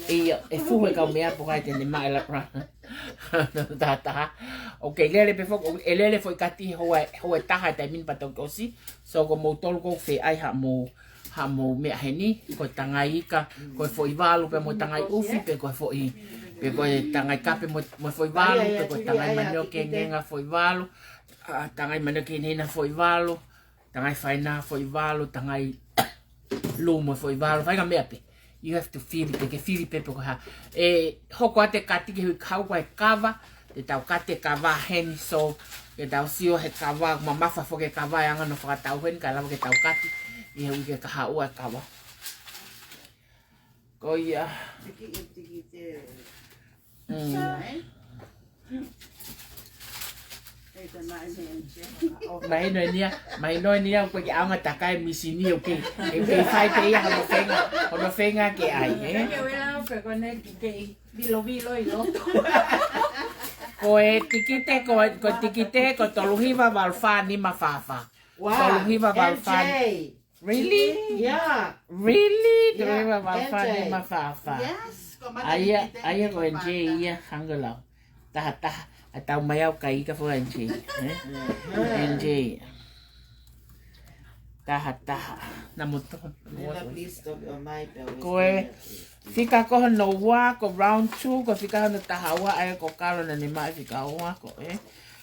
ʻIo, ʻe fuhu e kau meʻa pe ko hai te ne maʻu e la-, round taha taha. ʻOku kei lele pē foki, ʻe lele foʻi kati he houa, houa ʻe taha he taimi ni pea toki ʻosi. So ko moutolu ʻoku fēʻai haʻamou, haʻamou meʻa heni, ko e tangai ika, ko e foʻi valu pē mo e tangai ʻufi, pe ko e foʻi, pe ko e tangai kape mo, mo e foʻi valu, pe ko e tangai manioke ngenga foʻi valu, ʻa, tangai manioke hinehina foʻi valu, tangai faina foʻi valu, tangai lū mo e foʻi valu, faʻahinga meʻa pē. You have to feel it, ke fili pē pe ko e hā. ʻE hoko atu e kati ke hui kau ko e kava, te tau kati e kava heni, so ke tau sio he kava, mamafa foki e kava ʻa e anga hono fakatau heni, kae lava ke tau kati ʻi he uike kahaʻu e kava. Ko ia. Tiki, tiki te. Mm. Sai. Mahino eni ia, mahino eni ia, ʻoku ʻikai ke ʻaonga takai e mīsini, ʻoku kei, ʻoku kei fai pē ia hono feinga, hono feinga ke ʻai, ē? Ke uela pe ko ne ki kei vilovilo ʻi loto. Ko e tikite, ko, ko e tikite, ko e tolu hiva valu fā nima fā fā. Wow, tolu hiva valu fā. N J. Really? Yeah. Really? Yeah, tolu hiva valu fā nima fā fā. Yes, ko e mata ʻaia, tikite ʻaia ko e N J ia, hangē lau. Taha taha, ʻa tau mai au kai ka fo N J, eh? N J. Taha taha, na moto. Nila, please stop your mic, uh, ko e fika ko hono ua, ko round two, ko fika hono taha ua, ʻaia ko Kalo naʻa ne maʻu e fika ua ko ē.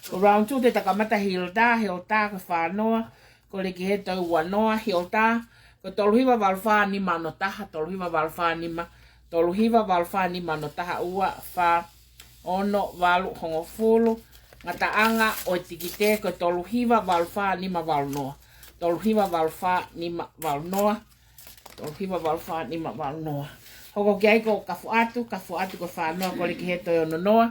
Ko round two te ta kamata Hilda, Hilda ko e fā noa, ko Leki Heto ʻe ua noa, Hilda, ko e tolu hiva valu fā nima ono taha, tolu hiva valu fā nima, tolu hiva valu fā nima ono taha, ua, fā, ono, valu, hongofulu. Ngataʻanga ʻo e tikite ko e tolu hiva valu fā nima valu noa, tolu hiva valu fā nima valu noa, tolu hiva valu fā nima valu noa. Hoko ki ai ko Kafuatu, Kafuatu ko e fā noa, ko Leki Heto ʻe ono noa.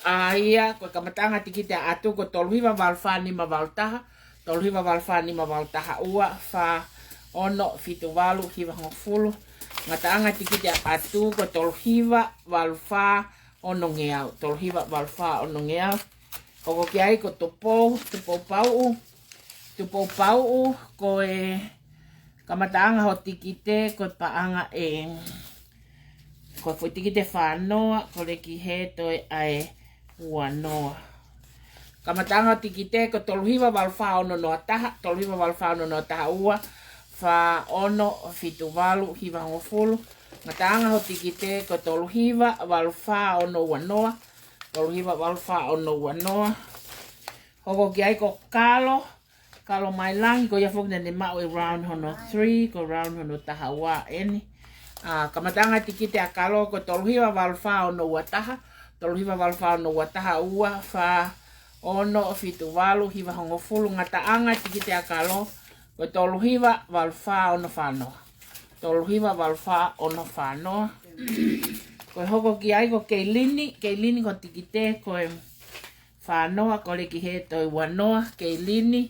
ʻA ia, ko e kamataʻanga tikite ʻatu ko e tolu hiva valu fā nima valu taha, tolu hiva valu fā nima valu taha ua, fā, ono, fitu, valu, hiva, hongofulu. Ngataʻanga tikite ʻatu ko e tolu hiva valu fā ono ngeau, tolu hiva valu fā ono ngeau. Hoko ki ai ko Tupou, Tupou Pauʻu, Tupou Pauʻu, ko e kamataʻanga hoʻo tikite, ko e paʻanga ʻe, ko e foʻi tikite fā noa, ko e leki hē toe ʻa e ua noa. Kamataʻanga hoʻo tikite, ko e tolu hiva valu fā ono noa taha, tolu hiva valu fā ono noa taha ua, fā ono fitu valu hiva hongofulu. Ngataʻanga hoʻo tikite, ko e tolu hiva valu fā ono ua noa, tolu hiva valu fā ono ua noa. Hoko ki ai ko Kalo, Kalo Mailangi, ko ia foki naʻa ne maʻu e round hono three, ko e round hono taha ua eni. ʻA, kamataʻanga tikite ʻa Kalo ko e tolu hiva valu fā ono ua taha, tolu hiva valu fā ono ua taha ua, fā ono fitu valu hiva hongofulu. Ngataʻanga tikite ʻa Kalo ko e tolu hiva valu fā ono fā noa, tolu hiva valu fā ono fā noa. Ko e hoko ki ai ko Keilini, Keilini ko e tikite ko e fā noa, ko e leki hē toe ua noa, Keilini.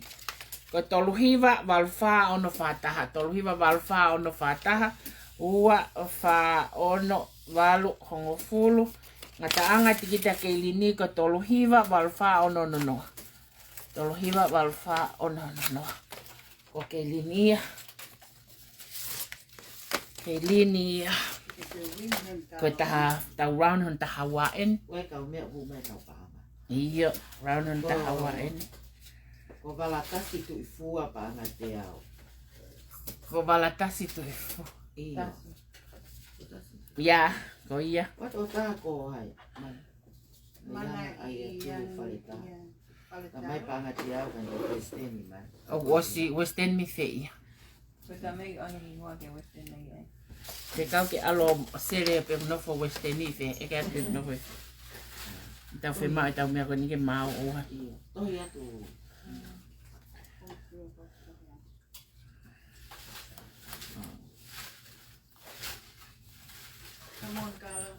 Ko e tolu hiva valu fā ono fā taha, tolu hiva valu fā ono fā taha, ua, fā, ono, valu, hongofulu. Ngataʻanga tikite ʻa Keilini ko e tolu hiva valu fā ono ono noa, tolu hiva valu fā ono ono noa. Ko Keilini ia. Keilini ia. Ko e taha, tau round hono taha ua eni. Ko e kau meʻa ʻoku mai kau paʻanga. ʻIo, round hono taha ua eni. Ko Valatasi Tuʻifua paʻanga teau. Ko Valatasi Tuʻifua. ʻIo. Ia, ko ia. Ko e taha ko hai. Mai. Mana ia ʻi Fale Taha. Ka mai paʻanga teau ka ni Western mai. ʻO ʻosi Western mi fē ia. Ko e ka mai ʻo ni mua ke Western mai ai. Te kau ke ʻalu sele pe nofo Western mi fē, ʻe ke atu nofo. Tau fē mau e tau meʻa ko eni ke mau ʻoua. ʻIo, tohi atu. Come on, Carlo.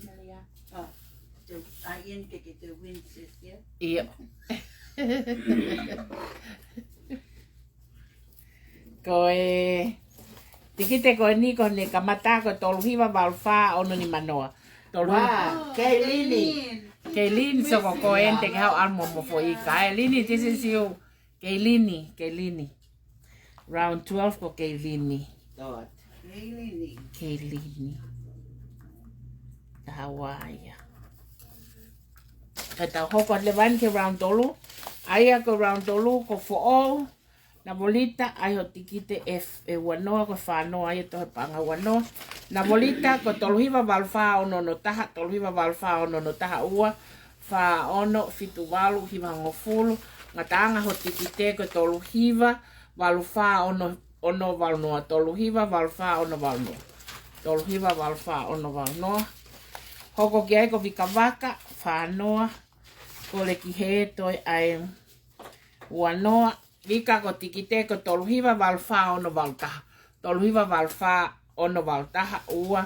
Maria. Oh, the, I in ke ke te win sis, yeah? ʻIo. Ko e tikite ko eni ko ʻene kamata ko e tolu hiva valu fā ono nima noa. Tolu hiva. Wow, Keilini. Keilini, so ko ko eni te ke haʻu ʻalu mo mo foʻi ka. Keilini, this is you. Keilini, Keilini. Round twelve ko Keilini. Dot. Keilini. Keilini. Taha ua ia. Ka tau hoko atu leva eni ki he round tolu. ʻA ia ko e round tolu ko Foʻou. Navolita, ʻa ia hoʻo tikite ʻe, ʻe ua noa, ko e fā noa ia, tohi paʻanga ua noa. Navolita, ko e tolu hiva valu fā ono ono taha, tolu hiva valu fā ono ono taha ua, fā ono fitu valu hiva hongofulu. Ngataʻanga hoʻo tikite ko e tolu hiva valu fā ono, ono valu noa, tolu hiva valu fā ono valu noa. Tolu hiva valu fā ono valu noa. Hoko ki ai ko Vika Vaka, fā noa, ko e leki hē toe ʻa e ua noa. Vika, ko hoʻo tikite ko e tolu hiva valu fā ono valu taha. Tolu hiva valu fā ono valu taha, ua,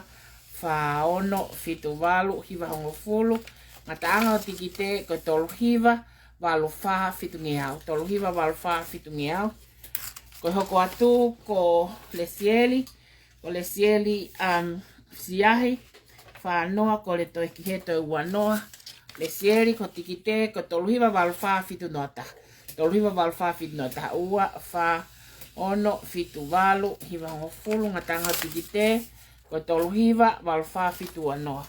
fā ono fitu valu hiva hongofulu. Ngataʻanga hoʻo tikite ko e tolu hiva valu fā fitu ngeau. Tolu hiva valu fā fitu ngeau. Ko e hoko atu ko Lesieli. Ko Lesieli, um, Siahi, fā noa, ko e toe ki hē toe ua noa. Lesieli, ko hoʻo tikite ko e tolu hiva valu fā fitu noa taha. Tolu hiva valu fā fitu noa taha, ua, fā, ono, fitu, valu, hiva hongofulu. Ngataʻanga hoʻo tikite ko e tolu hiva valu fā fitu ua noa.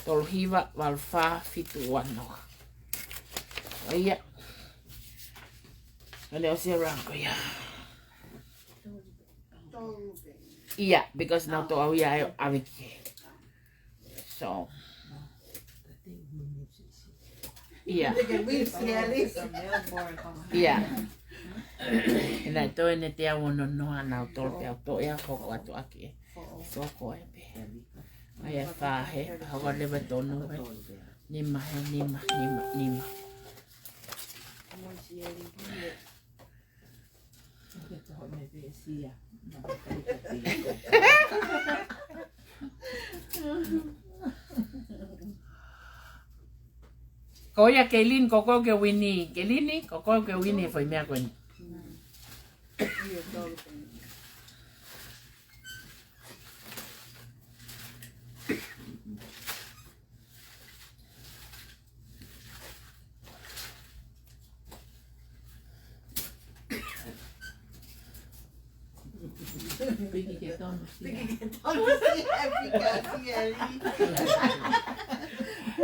Tolu hiva valu fā fitu ua noa. ʻA ia. ʻA ia ʻosi e round ko ia. ʻIa, because naʻe tō au ia ʻo ʻave ki hē. So. ʻIa. ʻIa. ʻE naʻe toe ʻene teau ono noa, naʻa tau toe pē ʻo toe hoko atu ʻaki e. Soko e pē. ʻA ia fā hē, hoko leva tonu hē. Nima hē, nima, nima, nima. Ko ia Kelini, ko koe ke wini. Kelini, ko koe ke wini he foʻi meʻa ko eni.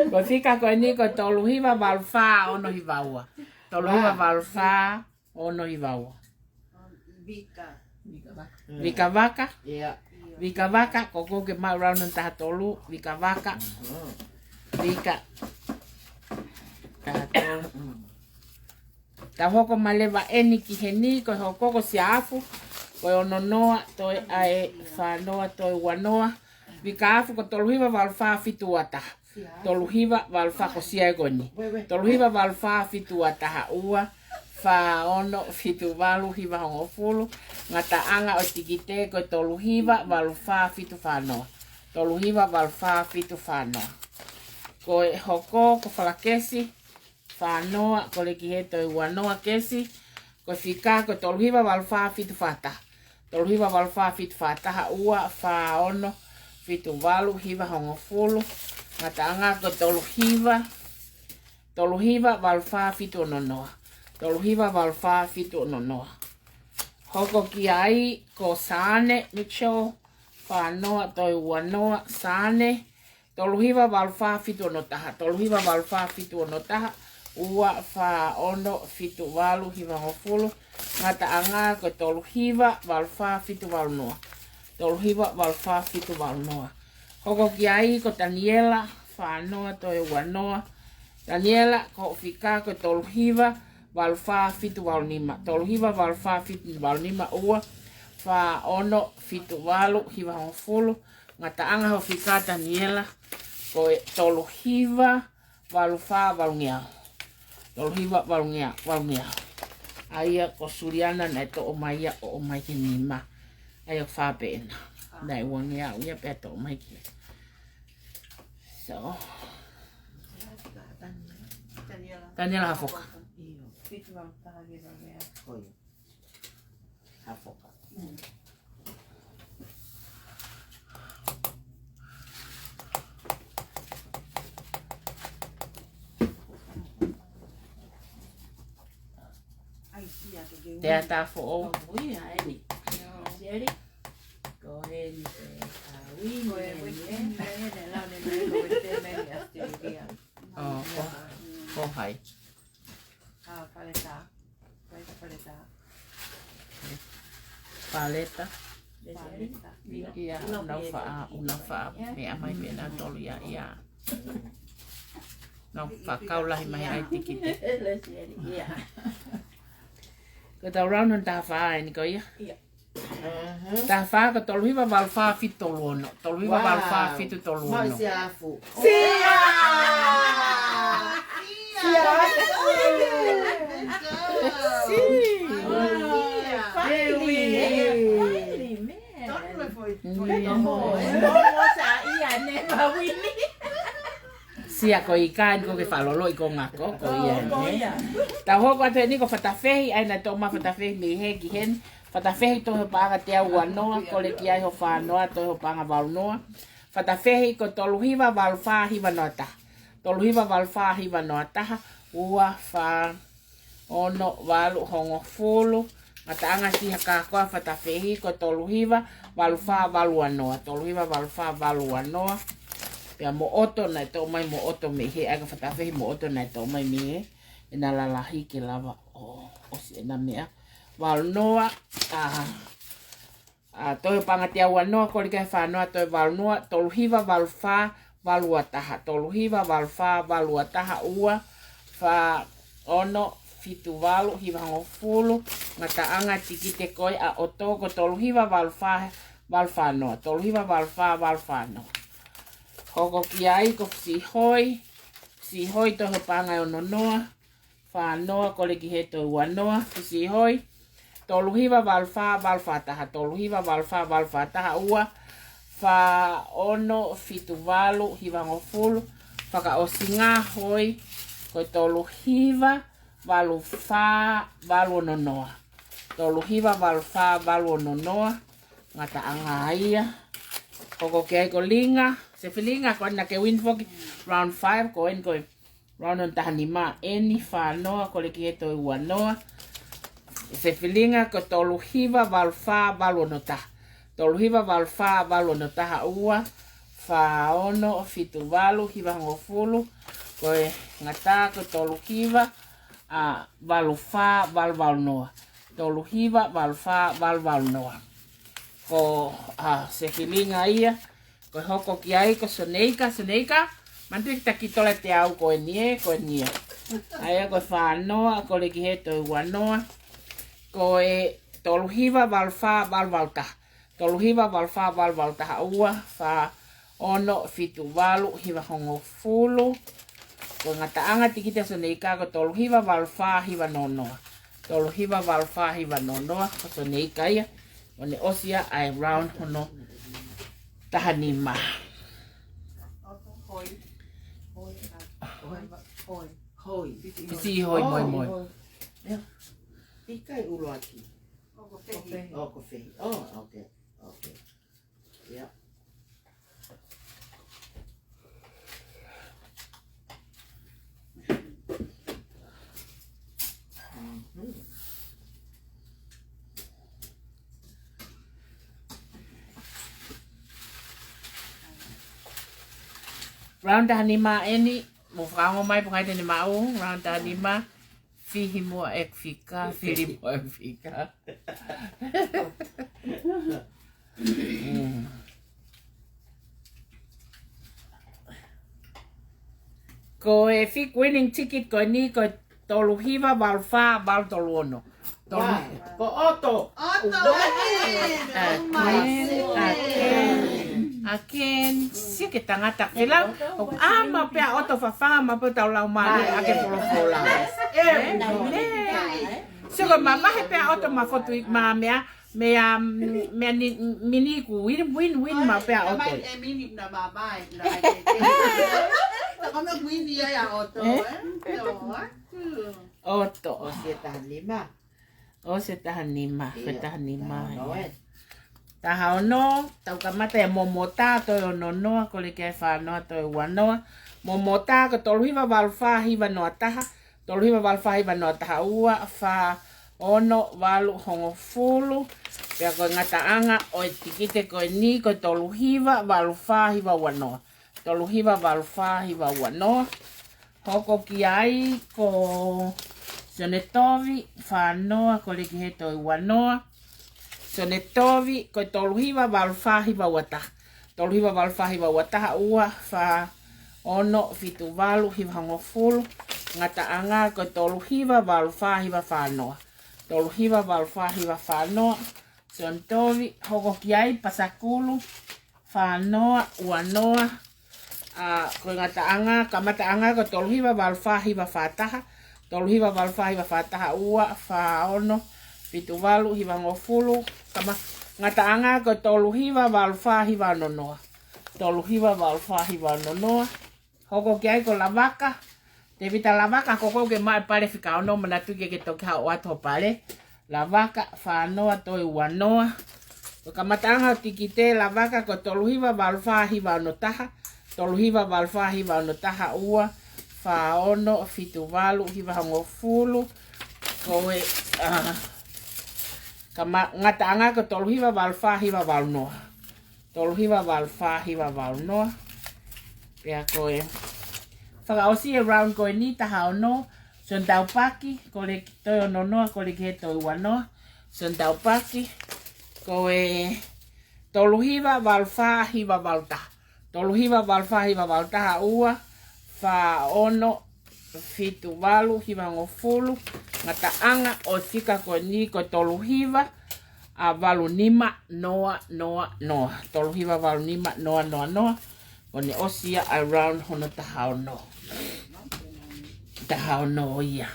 Ko e fika ko eni ko e tolu hiva valu fā ono hiva ua. Tolu hiva valu fā ono hiva ua. Vika. Vika Vaka. Ia. Vika Vaka, ko koe ke maʻu rauni taha tolu, Vika Vaka. Vika taha tolu. Tau hoko mai leva eni ki heni, ko e hoko ko Siafu, ko e ono noa, toe ʻa e fā noa, toe ua noa. Vika Afu ko e tolu hiva valu fā fitu ua taha. Tolu hiva valu fā ko Sia e ko eni. Tolu hiva valu fā fitu ua taha ua, fā ono fitu valu hiva hongofulu. Ngataʻanga ʻo e tikite ko e tolu hiva valu fā fitu fā noa. Tolu hiva valu fā fitu fā noa. Ko e hoko ko Falakesi, fā noa, ko Lekiheto e ua noa Kesi, ko e fika ko e tolu hiva valu fā fitu fā taha. Tolu hiva valu fā fitu fā taha ua, fā ono fitu valu hiva hongofulu. Ngataʻanga ko e tolu hiva, tolu hiva valu fā fitu ono noa. Tolu hiva valu fā fitu ono noa. Hoko ki ai ko Sane Mitchell, fā noa toe ua noa, Sane, tolu hiva valu fā fitu ono taha, tolu hiva valu fā fitu ono taha, ua fā ono fitu valu hiva hongofulu. Ngataʻanga ko e tolu hiva valu fā fitu valu noa. Tolu hiva valu fā fitu valu noa. Hoko ki ai ko Taniela, fā noa toe ua noa. Taniela, ko hoʻo fika ko e tolu hiva valu fā fitu valu nima. Tolu hiva valu fā fitu valu nima, ua fā ono fitu valu hiva hongofulu. Ngataʻanga hoʻo fika Taniela, ko e tolu hiva valu fā valungeau. Tolu hiva valungeau, valungeau. ʻA ia ko Suliana naʻe toʻo mai ia ʻo ʻomai ki he nima. ʻA ia ko fā pē ena. Naʻe uangeau ia pea toʻo mai ki. So. Taniela Hafoka. Hafoka. Te ata foʻou. Ko eni e kau ʻi he ʻaho ni. Oh, ko, ko hai? Paleta. Paleta. Ia, ʻoku nau faʻa, ʻoku nau faʻa meʻa mai pē nautolu ia, ia. Nau faʻa kau lahi mai ai tikite. Ko e tau rauni taha fā eni ko ia. Taha fā ko e tolu hiva valu fā fitu tolu ono. Tolu hiva valu fā fitu tolu ono. Sia! Sia! Finally, man. Sia ko e ʻikai ko ke fakalolo ʻi ko ngako, ko ia. Tau hoko atu eni ko Fatafehi, ʻa ia naʻe toʻo mai Fatafehi mei he ki heni. Fatafehi tohi paʻanga teau ua noa, kole ki ai ho fā noa, tohi paʻanga valu noa. Fatafehi ko e tolu hiva valu fā hiva noa taha. Tolu hiva valu fā hiva noa taha, ua fā ono valu hongofulu. Ngataʻanga ki ha kākā Fatafehi ko e tolu hiva valu fā valu ua noa. Tolu hiva valu fā valu ua noa. Pea moʻoto naʻe toʻo mai moʻoto mei he, ʻa ia ko Fatafehi moʻoto naʻe toʻo mai mei he. ʻEna lalahi ke lava ʻo, ʻosi ʻena meʻa. Valu noa, ʻa, ʻa, tohi paʻanga teau ua noa, kole ki ai fā noa, tohi valu noa, tolu hiva valu fā valu ua taha, tolu hiva valu fā valu ua taha, ua fā ono fitu valu hiva hongofulu. Ngataʻanga tikite ko ē ʻa ʻoto ko e tolu hiva valu fā valu fā noa, tolu hiva valu fā valu fā noa. Hoko ki ai ko Fusi Hoi, Fusi Hoi tohi paʻanga ʻe ono noa, fā noa, kole ki he tohi ua noa, Fusi Hoi. tolu hiva valu fā valu fā taha, tolu hiva valu fā valu fā taha ua, fā ono fitu valu hiva hongofulu. Fakaʻosinga hoi ko e tolu hiva valu fā valu ono noa. Tolu hiva valu fā valu ono noa. Ngataʻanga ia. Hoko ki ai ko Linga. Sefilinga, ko ena ke win foki round five, ko ena ko e round hono taha nima eni. Fā noa, kole ki he toe ua noa. Sefilinga ko tolu hiva valu fā valu ono taha. Tolu hiva valu fā valu ono taha ua, fā ono fitu valu hiva hongofulu. Ko e ngata ko tolu hiva, a, valu fā valu valu noa. Tolu hiva valu fā valu valu noa. Ko, a, sefilinga ia, ko e hoko ki ai ko Soneika, Soneika. Manatuʻi kita ki tola te au ko eni ē, ko eni ē. ʻA ia ko e fā noa, kole ki he toe ua noa. Ko e tolu hiva valu fā valu valu taha. Tolu hiva valu fā valu valu taha ua, fā ono fitu valu hiva hongofulu. Ko e ngataʻanga tikite Soneika ko tolu hiva valu fā hiva noa noa. Tolu hiva valu fā hiva noa noa, ko Soneika ia. ʻO ne ʻosi ia ʻa e round hono taha nima. Hoi. Hoi. Hoi. Hoi. Pisi hoi, moi, moi. Hoi. ʻIkai ʻuluaki. ʻO ko fehi. ʻO ko fehi. ʻO, okay. Okay. Yeah. Mhm. Round taha nima eni, mou fakaongo mai pe ʻoku ʻi ai ha taha ne maʻu, round taha nima. Fihi muʻa ʻeku fika, fili muʻa ʻeku fika. Mm. Ko e fake winning ticket ko eni ko e tolu hiva valu fā valu tolu ono. Tolu. Why? Ko ʻOto. ʻOto. Why? Again, again, again. Sio ki he tangata, Fila. ʻOku ʻā maʻu pē ʻa ʻOto, fafanga maʻu pē ʻetau laumālie ʻaki e folofola. ʻĒ, ʻē. Sio ko e mavahe pē ʻa ʻOto mei he fotu, mei he meʻa, mei he, mei he ni, mini, kuo win, win, win maʻu pē ʻa ʻOto. Mai e mini na mavahe, na ai te te. Ka ko e mini ia ʻa ʻOto, ʻē? ʻĒ? ʻOto. ʻOsi e taha nima. ʻOsi e taha nima, ko e taha nima ia. Taha ono, tau kamata ia, Momota, toe ono noa, kole ki ai fā noa, toe ua noa. Momota, ko e tolu hiva valu fā hiva noa taha, tolu hiva valu fā hiva noa taha ua, fā ono valu hongofulu. Pea ko e ngataʻanga ʻo e tikite ko eni, ko e tolu hiva valu fā hiva ua noa. Tolu hiva valu fā hiva ua noa. Hoko ki ai ko Sione Tovi, fā noa, kole ki he toe ua noa. Sione Tovi, ko e tolu hiva valu fā hiva ua taha. Tolu hiva valu fā hiva ua taha ua, fā ono fitu valu hiva hongofulu. Ngataʻanga ko e tolu hiva valu fā hiva fā noa. Tolu hiva valu fā hiva fā noa. Sione Tovi, hoko ki ai, Pasakulu, fā noa ua noa. ʻA, ko e ngataʻanga, kamataʻanga ko e tolu hiva valu fā hiva fā taha, tolu hiva valu fā hiva fā taha ua, fā ono fitu valu hiva hongofulu. Kama, ngataʻanga ko e tolu hiva valu fā hiva ono noa. Tolu hiva valu fā hiva ono noa. Hoko ki ai ko Lavaka. Tēvita Lavaka, ko koe ʻoku ke maʻu e pale fika ono, manatuʻi ke ke toki haʻu atu ho pale. Lavaka, fā noa, toe ua noa. Ko e kamataʻanga ʻo e tikite Lavaka ko e tolu hiva valu fā hiva ono taha, tolu hiva valu fā hiva ono taha ua, fā ono fitu valu hiva hongofulu. Ko e, ah, kama, ngataʻanga ko e tolu hiva valu fā hiva valu noa. Tolu hiva valu fā hiva valu noa. Pea ko e fakaʻosi e round ko eni, taha ono, Sione Taupaki, kole ki, toe ono noa, kole ki he toe ua noa. Sione Taupaki, ko e tolu hiva valu fā hiva valu taha. Tolu hiva valu fā hiva valu taha ua, fā ono fitu valu hiva hongofulu. Ngataʻanga ʻo e fika ko eni ko e tolu hiva valu nima noa noa noa. Tolu hiva valu nima noa noa noa. ʻO ne ʻosi ia ʻa e round hono taha ono. Taha ono ia.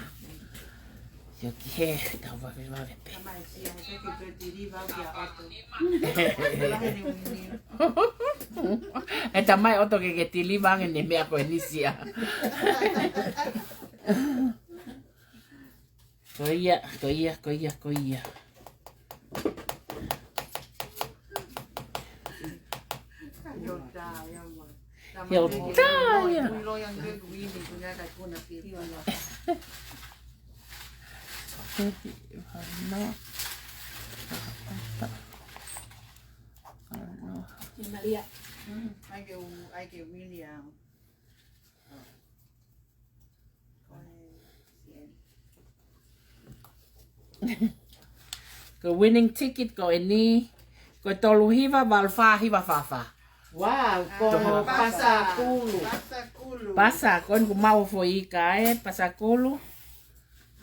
Ki he tau vave vave pē. E tamai ʻOto ke ke tiliva ange ne meʻa ko e nisia. Ko ia, ko ia, ko ia, ko ia. He'll die. Malia. Ai ke u, ai ke wili au. Ko e winning ticket ko eni, ko e tolu hiva valu fā hiva fā fā. Wow, ko Tolu hiva. Pasa kulu. Pasa kulu. Pasa, ko eni kuo maʻu foʻi ika ē, pasa kulu.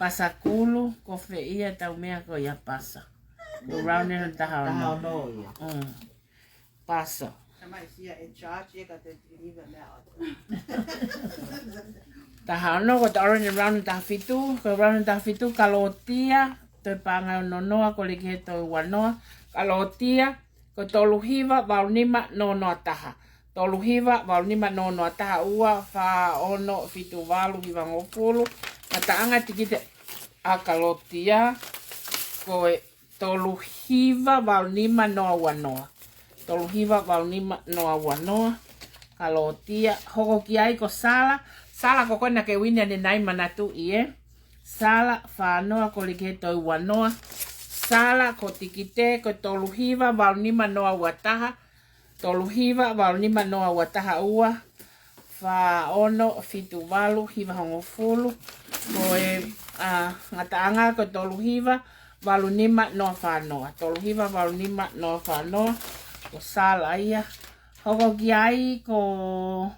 Pasa kulu, ko fē ia ʻetau meʻa ko ia pasa. Ko round ʻe taha ono. Taha ono ia. Mm. Pasa. Tamai sia e charge ia ka te deliver meʻa ʻOto. Taha ono, ko e round ʻe taha fitu, ko e round ʻe taha fitu, Kalotia, toe paʻanga ʻe ono noa, ko e liki he toe ua noa, Kalotia, ko e tolu hiva valu nima noa noa taha. Tolu hiva valu nima noa noa taha, ua, fā, ono, fitu, valu, hiva hongofulu. Ngataʻanga tikite ʻa Kalotia, ko e tolu hiva valu nima noa ua noa. Tolu hiva valu nima noa ua noa. Kalotia. Hoko ki ai ko Sala. Sala ko koe naʻa ke wini ʻanenai, manatuʻi ē. Sala, fā noa, ko e liki he toe ua noa. Sala, ko e tikite, ko e tolu hiva valu nima noa ua taha. Tolu hiva valu nima noa ua taha, ua, fā, ono, fitu, valu, hiva hongofulu. Ko e, ā, ngataʻanga ko e tolu hiva valu nima noa fā noa. Tolu hiva valu nima noa fā noa. Ko Sala ia. Hoko ki ai ko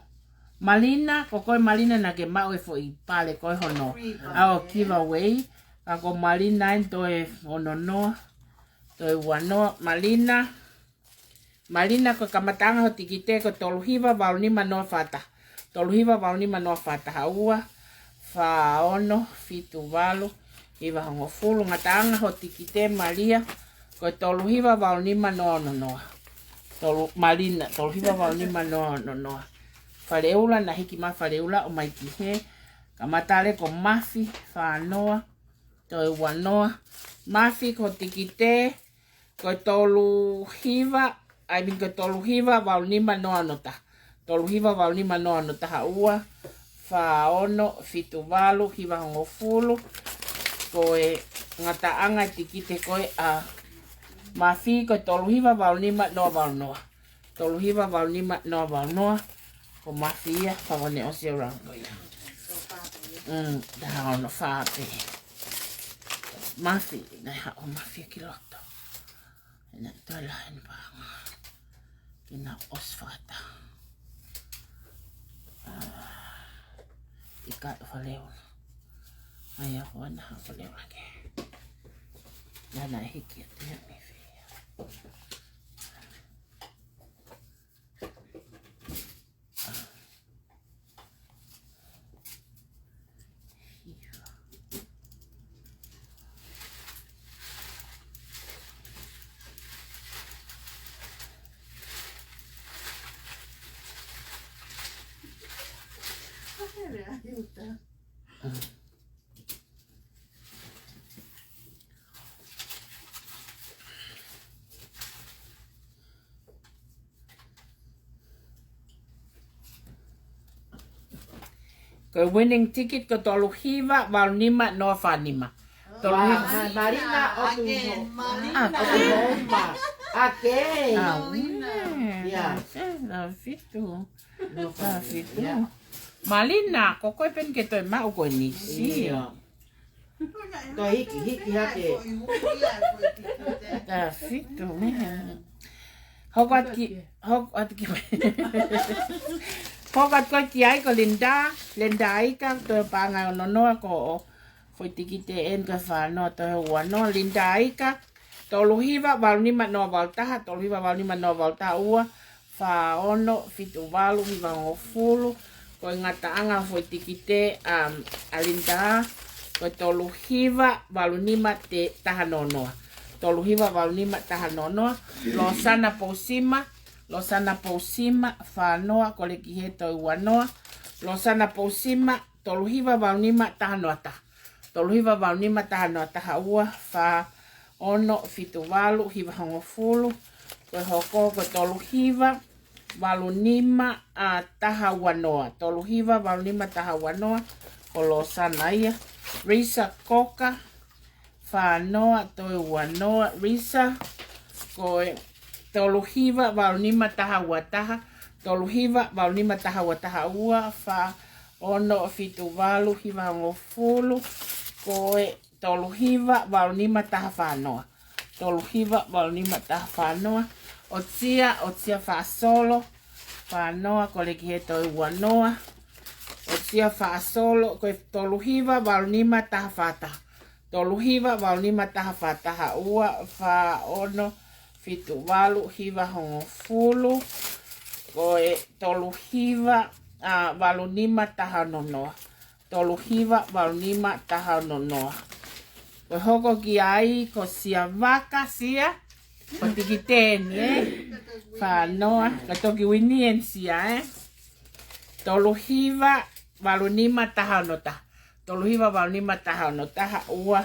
Malina, ko koe Malina naʻa ke maʻu e foʻi pale ko ē hono. Free pale. ʻA e giveaway. Ka ko Malina eni toe ono noa. Toe ua noa. Malina. Malina, ko e kamataʻanga ho tikite ko e tolu hiva valu nima noa fā taha. Tolu hiva valu nima noa fā taha, ua, fā, ono, fitu, valu, hiva hongofulu. Ngataʻanga ho tikite Malia, ko e tolu hiva valu nima noa ono noa. Tolu, Malina, tolu hiva valu nima noa ono noa. Faleula, naʻe hiki mai Faleula, ʻomai ki hē. Kamata leva ko Mafi, fā noa, toe ua noa. Mafi, ko e tikite, ko e tolu hiva, I mean, ko e tolu hiva valu nima noa ono taha. Tolu hiva valu nima noa ono taha, ua, fā, ono, fitu, valu, hiva hongofulu. Ko e ngataʻanga e tikite ko ē ʻa Mafi, ko e tolu hiva valu nima noa valu noa. Tolu hiva valu nima noa valu noa. Ko Mafi ia, pavone ʻosi e round ko ia. Mm, taha ono fā pē. Mafi, naʻe haʻu Mafi ki loto. Naʻe toe lahi ʻene paʻanga. Ke na ʻosi fakataha. Ā, ika ʻo Faleula. ʻAi, ʻa ko ena ʻa Faleula ke. Naʻa na hiki atu ia mei fē. Ko e winning ticket ko e tolu hiva valu nima noa fā nima. Tolu hiva. Wow, Ma-, Malina ʻOtu. Again, Malina. Again. ʻOtu Moʻuma. Again. Ah, Malina. Yeah. Taha fitu. Taha fitu. Yeah. Malina, ko koe pē eni ke toe maʻu ko eni. Sio. Yeah. Toe hiki, hiki hake. Taha fitu, meʻa. Hoko atu ki, hoko atu ki. Hoko atu ko ē ki ai ko Linda, Linda Ika, toe paʻanga ʻe ono noa ko hoʻo foʻi tikite eni ko e fā noa toe ua noa, Linda Ika, tolu hiva valu nima noa valu taha, tolu hiva valu nima noa valu taha, ua, fā, ono, fitu, valu, hiva hongofulu. Ko e ngataʻanga foʻi tikite, um, ʻa Linda, ko Ko e tolu hiva valu nima taha noa noa. Tolu hiva valu nima taha noa noa. Losana Pousima. Losana Pousima, fā noa, Koleki Heto ua noa. Losana Pousima, tolu hiva valu nima taha noa taha. Tolu hiva valu nima taha noa taha ua, fā ono fitu valu, hiva hongofulu. Ko e hoko, ko e tolu hiva valu nima taha ua noa. Tolu hiva valu nima taha ua noa. Ko Losana ia. Risa Koka, fā noa, toe ua noa, Risa. Ko e tolu hiva valu nima taha ua taha. Tolu hiva valu nima taha ua taha ua, fā ono fitu valu, hiva hongofulu. Ko e tolu hiva valu nima taha fā noa. Tolu hiva valu nima taha fā noa. ʻOtia, ʻOtia Faʻasolo, fā noa, Koleki Heto ua noa. ʻOtia Faʻasolo, ko e tolu hiva valu nima taha fā taha. Tolu hiva valu nima taha fā taha ua, fā ono fitu valu, hiva hongofulu. Ko e tolu hiva valu nima taha noa noa. Tolu hiva valu nima taha noa noa. Ko e hoko ki ai ko Sia Vaka, Sia. Ko e tikite eni, ē? Fā noa, ka toki uini eni Sia, ē? Tolu hiva valu nima taha noa taha. Tolu hiva valu nima taha noa taha ua,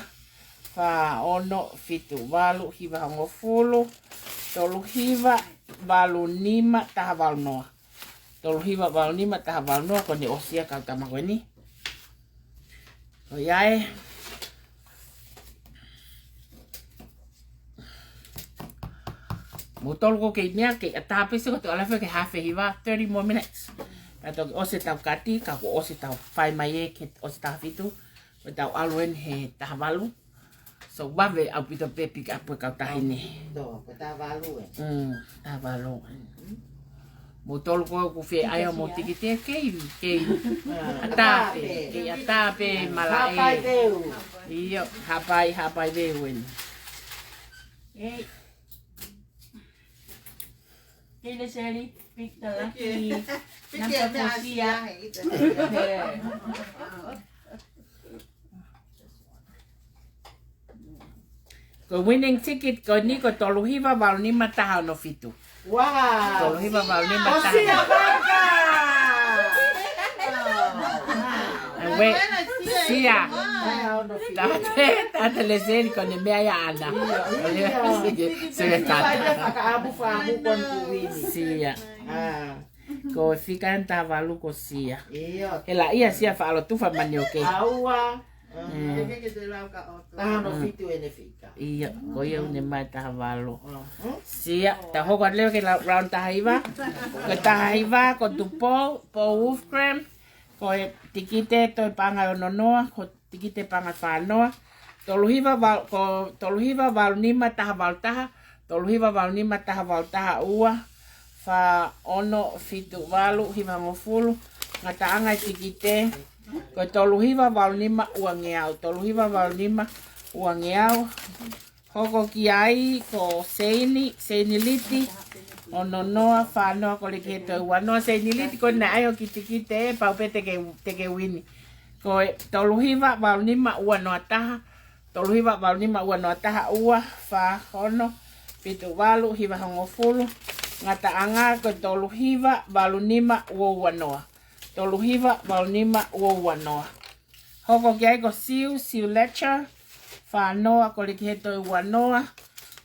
fā ono fitu valu, hiva hongofulu. Tolu hiva valu nima taha valu noa. Tolu hiva valu nima taha valu noa, ko eni ʻosi ia kau tama ko eni. ʻOiauē. Mou tolu ko kei meʻa, kei ʻatā pē Sia ko e tau ʻalu hifo ki he haafe hiva, thirty more minutes. Pea toki ʻosi ʻetau kati, ka kuo ʻosi ʻetau fai mai ē, ke ʻosi taha fitu, ko ʻetau ʻalu eni he taha valu. So, vave ʻaupito pē pick up e kau taʻahine. Tō, ko e taha valu ē. Mm, taha valu. Mou tolu ko ē ʻoku fie ʻai hoʻomou tikite, kei, kei ʻatā pē, kei ʻatā pē malaʻe. Hapai veu. ʻIo, hapai, hapai veu eni. Ei. Kei Leseli, pick the lucky number for Sia. Ko e winning ticket ko eni ko e tolu hiva valu nima taha ono fitu. Wow. Tolu hiva valu nima taha. ʻOsi ia, Vaka! Ue, Sia. Taha pē, taha pē Leseli ko ʻene meʻa ia ʻaʻana. ʻIo, ʻio. Sia, ʻio. Fakaʻamu, fakaʻamu ko eni kuo uini. Sia. Ko e fika eni taha valu ko Sia. ʻIo. Hela ia Sia faʻa lotu fa manioke. ʻAua. Taha ono fitu ʻene fika. ʻIo, ko ia ʻoku ne ʻomai taha valu. Sia, tau hoko atu leva ki he round taha hiva. Ko e taha hiva, ko Tupou, Paul Wolfgram. Ko e tikite toe paʻanga ʻe ono noa, ko e tikite paʻanga ʻe fā noa. Tolu hiva valu, ko tolu hiva valu nima taha valu taha. Tolu hiva valu nima taha valu taha ua, fā ono fitu valu, hiva hongofulu. Ngataʻanga e tikite ko e tolu hiva valu nima ua ngeau. Tolu hiva valu nima ua ngeau. Hoko ki ai ko Seini, Seini Liti, ono noa, fā noa, Koleki Heto ua noa. Seini Liti ko ena ʻai hoʻo kiʻi tikite ē, pau pē te ke, te ke uini. Ko e tolu hiva valu nima ua noa taha. Tolu hiva valu nima ua noa taha ua, fā ono fitu valu, hiva hongofulu. Ngataʻanga ko e tolu hiva valu nima ua ua noa. Tolu hiva valu nima ua ua noa. Hoko ki ai ko Siu, Siu Letcher, fā noa, Koleki Heto ua noa.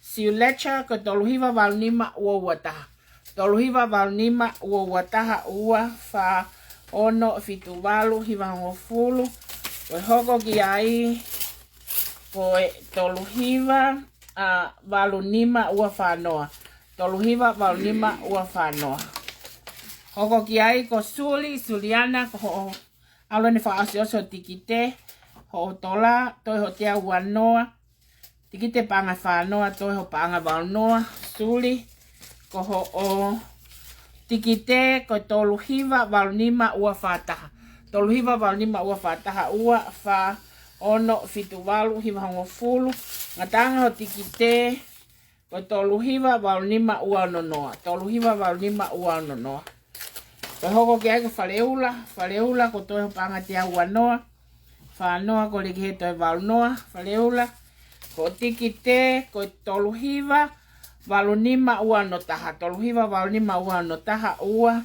Siu Letcher ko e tolu hiva valu nima ua ua taha. Tolu hiva valu nima ua ua taha ua, fā ono fitu valu, hiva hongofulu. Ko e hoko ki ai ko e tolu hiva valu nima ua fā noa. Tolu hiva valu nima ua fā noa. Hoko ki ai ko Suli, Suliana, ko hoʻo ʻalu eni fakaʻosiʻosi hoʻo tikite, hoʻo tola, toe hoʻo tea ua noa. Tikite paʻanga ʻe fā noa, toe hoʻo paʻanga ʻe valu noa, Suli. Ko hoʻo tikite ko e tolu hiva valu nima ua fā taha. Tolu hiva valu nima ua fā taha ua, fā ono fitu valu, hiva hongofulu. Ngataʻanga hoʻo tikite ko e tolu hiva valu nima ua ono noa. Tolu hiva valu nima ua ono noa. Ko e hoko ki ai ko Faleula, Faleula ko e toe hoʻo paʻanga ʻe tea ua noa. Fā noa, ko Leki Heto e valu noa, Faleula. Ko e tikite, ko e tolu hiva valu nima ua ono taha, tolu hiva valu nima ua ono taha, ua,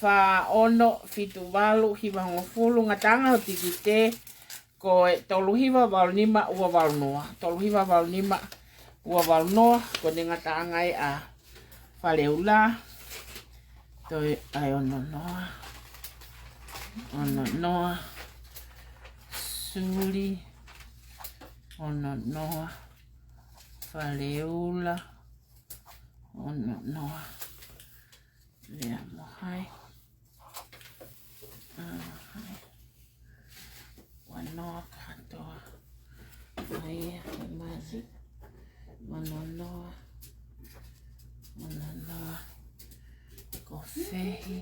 fā, ono, fitu, valu, hiva, hongofulu. Ngataʻanga ho tikite, ko e tolu hiva valu nima ua valu noa, tolu hiva valu nima ua valu noa, ko ʻene ngataʻanga ia ʻa Faleula. Toe ai ono noa, ono noa, Suli, ono noa, Faleula, ono noa, Lea mo hai. Ua noa kātoa. ʻA ia, ʻe masi. Ono noa. Ono noa. Ko Fehi.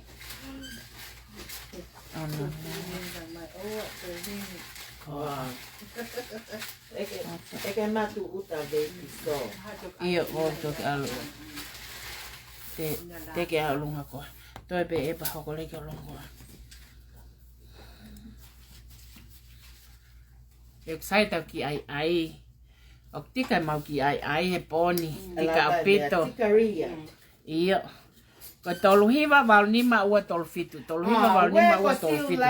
Ono noa. Ko ʻEke, ʻeke matu uta vei ki so. ʻIo, ʻoku toki ʻalu. Te, te ke ʻalu ngā koe. Toe pē ʻe pa hoko leki ʻo longo. ʻE sai tau kiʻi ʻaiʻai. ʻOku tika mau kiʻi ʻaiʻai he pō ni. Tika ʻaupito. Tika ria. ʻIo. Ko e tolu hiva valu nima ua tolu fitu. Tolu hiva valu nima ua tolu fitu.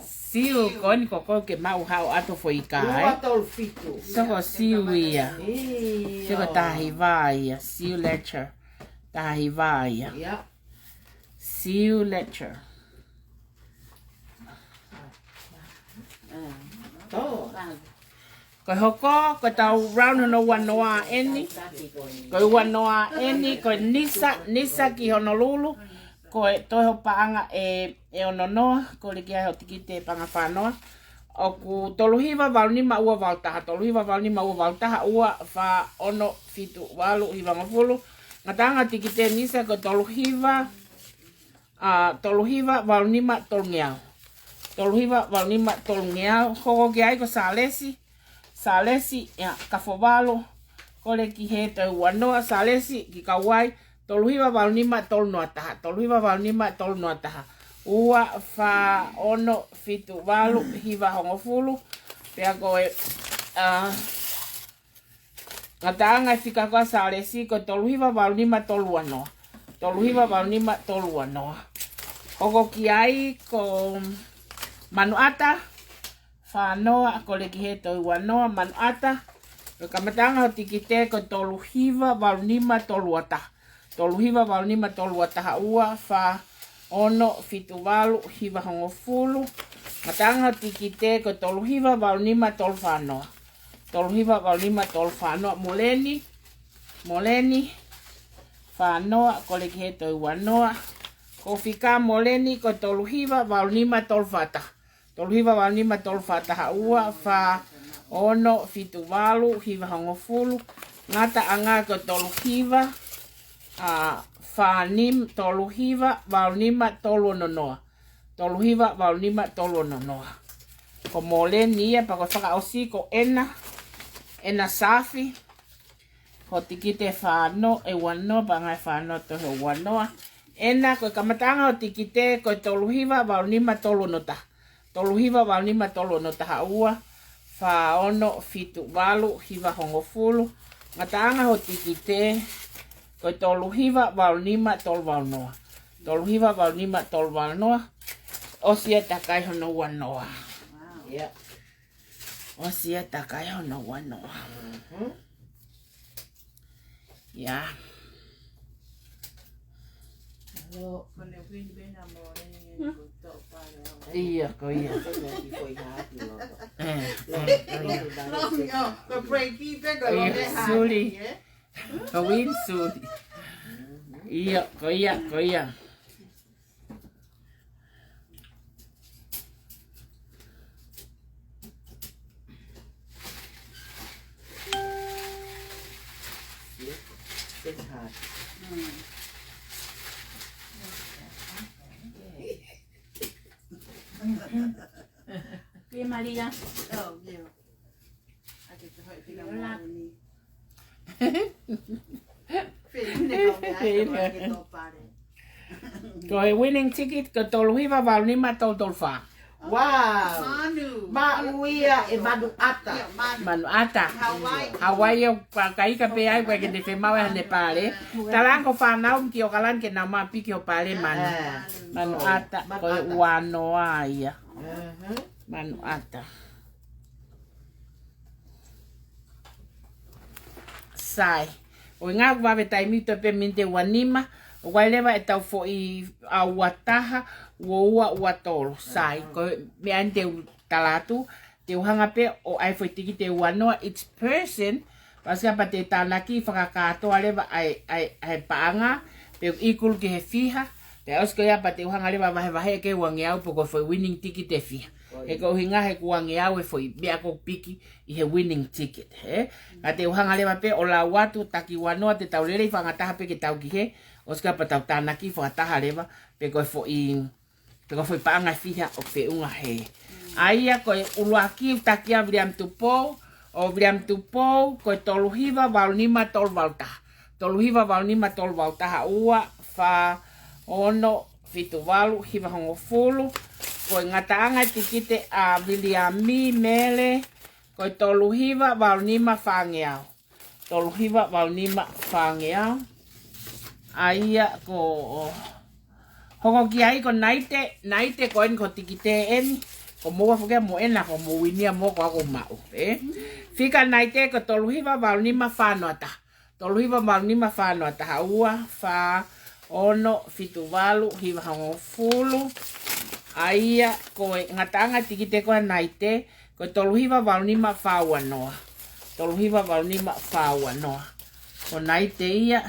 Siu, ko eni ko ʻoku ke maʻu hao atu foʻi ika, ē? Ua tolu fitu. So ko Siu ia. ʻIo. So ko taha hiva ia. Siu Ledger. Taha hiva ia. Siu Ledger. Ko e hoko, ko e tau round hono ua noa eni. Ko e ua noa eni, ko e Nisa, Nisa ki Honolulu. Ko e toe ho paʻanga ʻe, ʻe ono noa, ko Leki Heto tikite paʻanga fā noa. ʻOku tolu hiva valu nima ua valu taha, tolu hiva valu nima ua valu taha, ua, fā, ono, fitu, valu, hiva, hongofulu. Ngataʻanga tikite Nisa ko e tolu hiva, ʻa, tolu hiva valu nima tolu ngeau. Tolu hiva valu nima tolu ngeau. Hoko ki ai ko Salesi. Salesi, ia, Kafovalu. Ko Leki Heto ua noa, Salesi ki Kauai. Tolu hiva valu nima tolu noa taha. Tolu hiva valu nima tolu noa taha. Ua, fā, ono, fitu, valu, hiva, hongofulu. Pea ko e, ʻa, ngataʻanga e fika ko ē ʻa Salesi ko e tolu hiva valu nima tolu ua noa. Tolu hiva valu nima tolu ua noa. Hoko ki ai ko Manuʻata, fā noa, ko Leki Heto ua noa, Manuʻata. Ko e kamataʻanga ho tikite ko e tolu hiva valu nima tolu ua taha. Tolu hiva valu nima tolu ua taha, ua, fā, ono, fitu, valu, hiva, hongofulu. Ngataʻanga ho tikite ko e tolu hiva valu nima tolu fā noa. Tolu hiva valu nima tolu fā noa, Moleni. Moleni, fā noa, ko Leki Heto ua noa. Ko e fika Moleni ko e tolu hiva valu nima tolu fā taha. Tolu hiva valu nima tolu fā taha, ua, fā, ono, fitu, valu, hiva, hongofulu. Ngataʻanga ko e tolu hiva, ʻa, fā nima, tolu hiva valu nima tolu ono noa. Tolu hiva valu nima tolu ono noa. Ko Moleni ia, pea ko e fakaʻosi ko ʻEna, ʻEna Safi. Ko e tikite fā noa, ʻe ua noa, paʻanga ʻe fā noa, toe ua noa. ʻEna, ko e kamataʻanga ho tikite ko e tolu hiva valu nima tolu ono taha. Tolu hiva valu nima tolu ono taha, ua, fā, ono, fitu, valu, hiva, hongofulu. Ngataʻanga ho tikite ko e tolu hiva valu nima tolu valu noa. Tolu hiva valu nima tolu valu noa. ʻOsi ia takai hono ua noa. Ia. ʻOsi ia takai hono ua noa. Ia. Ia, ko ia. ʻE, ko ia. Ko e break even, ko e Ia, Suli. Ko Win Suli. Ia, ko ia, ko ia. Kia Malia. Ko e winning ticket ko e tolu hiva valu nima tolu tolu fā. Wow. Manu. Maʻu ia ʻe Manuʻata. Ia, Manu. Manuʻata. Hawaii. Hawaii ʻoku ka-, ka ika pē ai, ko e ke ne femau e hane pale. Tala ange ko fānau ki ʻOkalani ke nau maʻu piki ho pale, Manu. Ah. Manuʻata, ko e Manuʻata. Ua noa ia. Mhm. Manuʻata. Sai. ʻUhinga ʻoku vave taimi, toe pē miniti ʻe ua nima, ʻoku ʻi ai leva ʻetau foʻi ʻa ua taha, ua ua, ua tolu. Sai, ko e meʻa eni te u tala atu, te u hanga pē ʻo ʻai foʻi tikite ʻe ua noa each person, pea ʻosi ia pea te tānaki fakakātoa leva ʻa e, ʻa e, ʻa e paʻanga, pe ʻoku equal ki he fiha, pea ʻosi ko ia pea te u hanga leva vahevahe ki he uangeau pe ko e foʻi winning ticket ʻe fiha. He ko e ʻuhinga he ko e uangeau e foʻi meʻa ʻoku piki ʻi he winning ticket, he? Ka te u hanga leva pē ʻo lau atu, taki ua noa te tau lelei fakataha pē ke tau ki he, ʻosi ko ia pea tau tānaki fakataha leva, pe ko e foʻi, pe ko e foʻi paʻanga ʻe fiha ʻoku feʻunga he. ʻA ia ko e ʻuluaki ʻoku taki ʻa Viliami Tupou, ʻo Viliami Tupou, ko e tolu hiva valu nima tolu valu taha. Tolu hiva valu nima tolu valu taha, ua, fā, ono, fitu, valu, hiva, hongofulu. Ko e ngataʻanga tikite ʻa Viliami Mele, ko e tolu hiva valu nima fāngeau. Tolu hiva valu nima fāngeau. ʻA ia ko hoko ki ai ko Naite, Naite ko eni ko e tikite eni, ko moua foki ia mo ena ko mo winia mo ko aku maʻu, ē? Fika Naite ko e tolu hiva valu nima fā noa taha. Tolu hiva valu nima fā noa taha, ua, fā, ono, fitu, valu, hiva, hongofulu. ʻA ia ko e ngataʻanga tikite ko ē ʻa Naite, ko e tolu hiva valu nima fā ua noa. Tolu hiva valu nima fā ua noa. Ko Naite ia,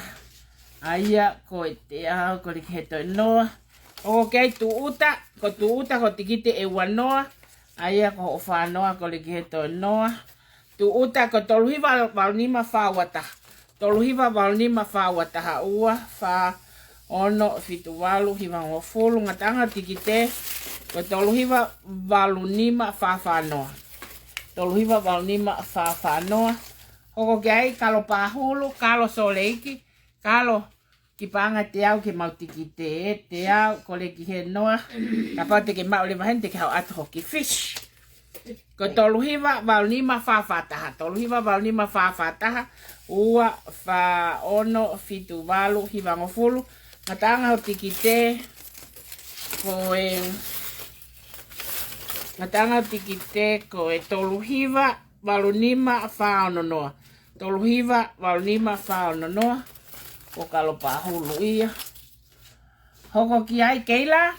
ʻa ia ko e teau, ko Liki Heto ʻe noa. ʻOku ʻi ai Tuʻuta, ko Tuʻuta ko e tikite ʻe ua noa. ʻA ia ko hoʻo fā noa ko Liki Heto ʻe noa. Tuʻuta ko e tolu hiva valu nima fā ua taha. Tolu hiva valu nima fā ua taha, ua, fā, ono, fitu, valu, hiva, hongofulu. Ngataʻanga tikite ko e tolu hiva valu nima fā fā noa. Tolu hiva valu nima fā fā noa. Hoko ki ai Kalo Pahulu, Kalo Soleiki, Kalo, kiʻi paʻanga teau ke maʻu tikite, teau, ko Liki Heto ʻe noa. Kapau te ke maʻu leva heni te ke haʻu atu hoki fish. Ko e tolu hiva valu nima fā fā taha, tolu hiva valu nima fā fā taha, ua, fā, ono, fitu, valu, hiva, hongofulu. Ngataʻanga hoʻo tikite, ko e, ngataʻanga hoʻo tikite, ko e tolu hiva valu nima fā ono noa. Tolu hiva valu nima fā ono noa. Ko Kalo Pahulu ia. Hoko ki ai Keila.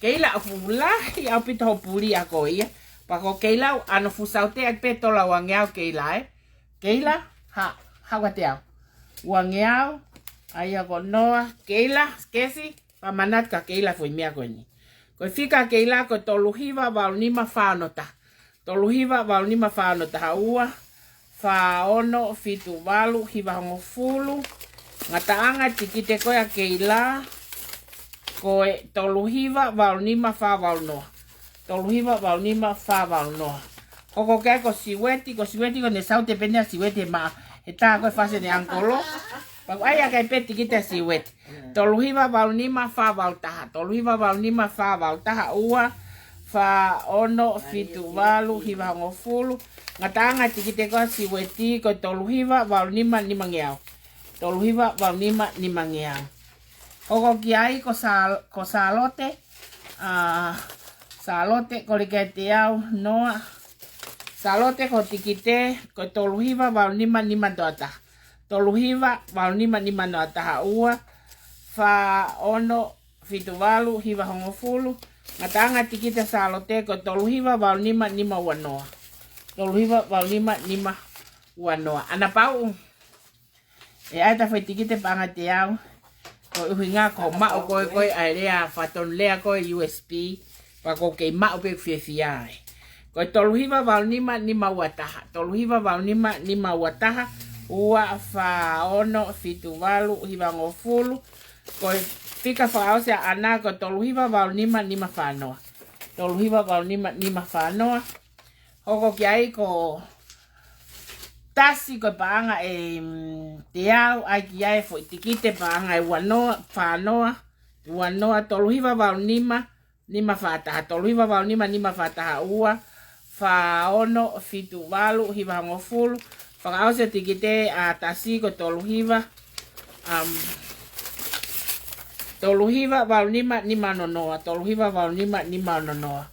Keila ʻoku lahi ʻaupito hoʻo puli ʻa ko ia. Pea ko Keila ʻoku ʻano fuʻu saute ʻaki pē tola uangeau Keila, ē? Keila, ha, ha ua teau. Uangeau, ʻa ia ko noa, Keila, Kesi, pea manatu ka Keila foʻi meʻa ko eni. Ko e fika Keila ko e tolu hiva valu nima fā ono taha. Tolu hiva valu nima fā ono taha, ua, fā, ono, fitu, valu, hiva, hongofulu. Ngataʻanga tikite ko ia Keila, ko e tolu hiva valu nima fā valu noa. Tolu hiva valu nima fā valu noa. Hoko ki ai ko Siueti, ko Siueti ko ʻene saute pē ʻene Siueti he maʻa, he tā ko e fasi ʻene ʻangikolo. Pea ʻoku ʻi ai ʻaki pē tikite ʻa Siueti. Tolu hiva valu nima fā valu taha. Tolu hiva valu nima fā valu taha, ua, fā, ono, fitu, valu, hiva, hongofulu. Ngataʻanga tikite ko ia ʻa Siueti ko e tolu hiva valu nima nimangeau. Tolu hiva valu nima nimangeau. Hoko ki ai ko Sal-, ko Salote, ʻa, Salote ko Liki Heto ʻe noa. Salote ko e tikite, ko e tolu hiva valu nima nima noa taha. Tolu hiva valu nima nima noa taha, ua, fā, ono, fitu, valu, hiva, hongofulu. Ngataʻanga tikite ʻa Salote ko e tolu hiva valu nima nima ua noa. Tolu hiva valu nima nima ua noa. ʻAna pau. ʻE ʻai ʻeta foʻi tikite paʻanga teau. Ko e ʻuhinga ko e maʻu ko ē ko ē ʻa e lea, fatongia ko ē U S B. Pea ʻoku kei maʻu pē ʻoku fiefia ai. Ko e tolu hiva valu nima nima ua taha. Tolu hiva valu nima nima ua taha. Ua, fā, ono, fitu, valu, hiva, hongofulu. Ko e fika fakaʻosi ʻaʻana ko e tolu hiva valu nima nima fā noa. Tolu hiva valu nima nima fā noa. Hoko ki ai ko Tasi ko e paʻanga ʻe, mm, teau, ʻai ki ai foʻi tikite paʻanga ʻe ua noa, fā noa, ua noa, tolu hiva valu nima, nima fā taha. Tolu hiva valu nima nima fā taha. Ua, fā, ono, fitu, valu, hiva, hongofulu. Fakaʻosi e tikite ʻa Tasi ko e tolu hiva, um, tolu hiva valu nima nima ono noa. Tolu hiva valu nima nima ono noa.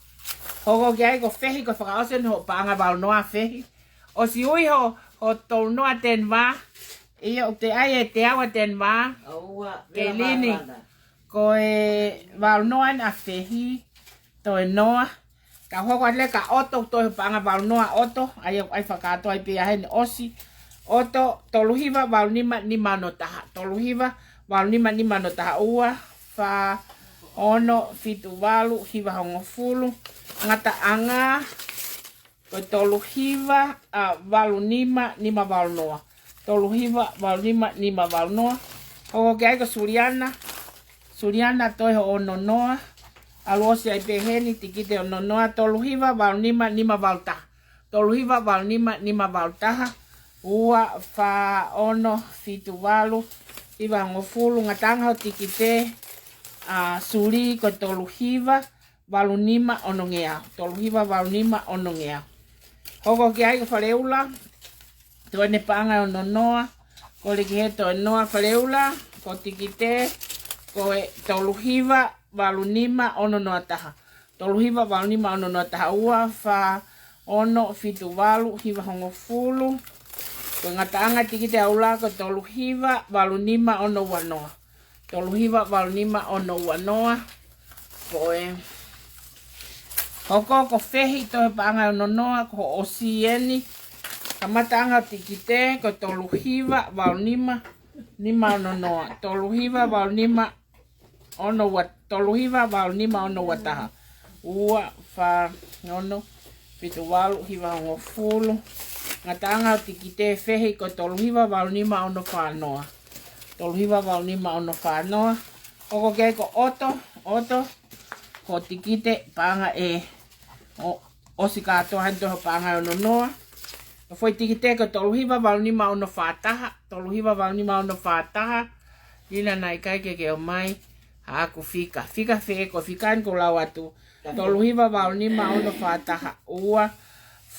Hoko ki ai ko e fehi, ko e fakaʻosi eni hoʻo paʻanga valu noa fehi. ʻOsi ui ho, ho tolu noa ten vā. ʻIo, ʻoku ʻi ai e teau ʻa ten vā. Keilini. Ko e valu noa eni ʻa fehi, toe noa. Ka hoko atu leva ka ʻoto, toe paʻanga valu noa ʻoto, ʻa ia ʻoku ʻai fakakātoa ai pē ia heni ʻosi. ʻOto, tolu hiva valu nima nima ono taha. Tolu hiva valu nima nima ono taha. Ua, fā, ono, fitu, valu, hiva, hongofulu. Ngataʻanga, ko e tolu hiva, ʻa, valu nima nima valu noa. Tolu hiva valu nima nima valu noa. Hoko ki ai ko Suliana. Suliana, toe hoʻo ono noa. ʻAlu ʻosi ai pē heni, tikite ono noa. Tolu hiva valu nima nima valu taha. Tolu hiva valu nima nima valu taha. Ua, fā, ono, fitu, valu, hiva, hongofulu. Ngataʻanga hoʻo tikite, ʻa, Suli, ko e tolu hiva valu nima ono ngeau. Tolu hiva valu nima ono ngeau. Hoko ki ai ko Faleula. Toe ʻene paʻanga ʻe ono noa. Kole ki he toe noa Faleula. Ko e tikite, ko e tolu hiva valu nima ono noa taha. Tolu hiva valu nima ono noa taha. Ua, fā, ono, fitu, valu, hiva, hongofulu. Ko e ngataʻanga tikite ʻaula ko e tolu hiva valu nima ono ua noa. Tolu hiva valu nima ono ua noa. Ko e hoko ko e fehi, toe paʻanga ʻe ono noa, ko hoʻo ʻosi eni. Kamataʻanga tikite, ko e tolu hiva valu nima nima ono noa. Tolu hiva valu nima ono ua, tolu hiva valu nima ono ua taha. Ua, fā, ono, fitu, valu, hiva, hongofulu. Ngataʻanga hoʻo tikite fehi ko e tolu hiva valu nima ono fā noa. Tolu hiva valu nima ono fā noa. Hoko ki ai ko ʻOto, ʻOto. Ko e tikite paʻanga ʻe, ʻo, ʻosi kātoa heni, toe hoʻo paʻanga ʻe ono noa. Ko e foʻi tikite ko e tolu hiva valu nima ono fā taha, tolu hiva valu nima ono fā taha. Lina, naʻe ʻikai ke ke ʻomai haʻaku fika. Fika fē? Ko e fika eni ʻoku lau atu. Tolu hiva valu nima ono fā taha. Ua,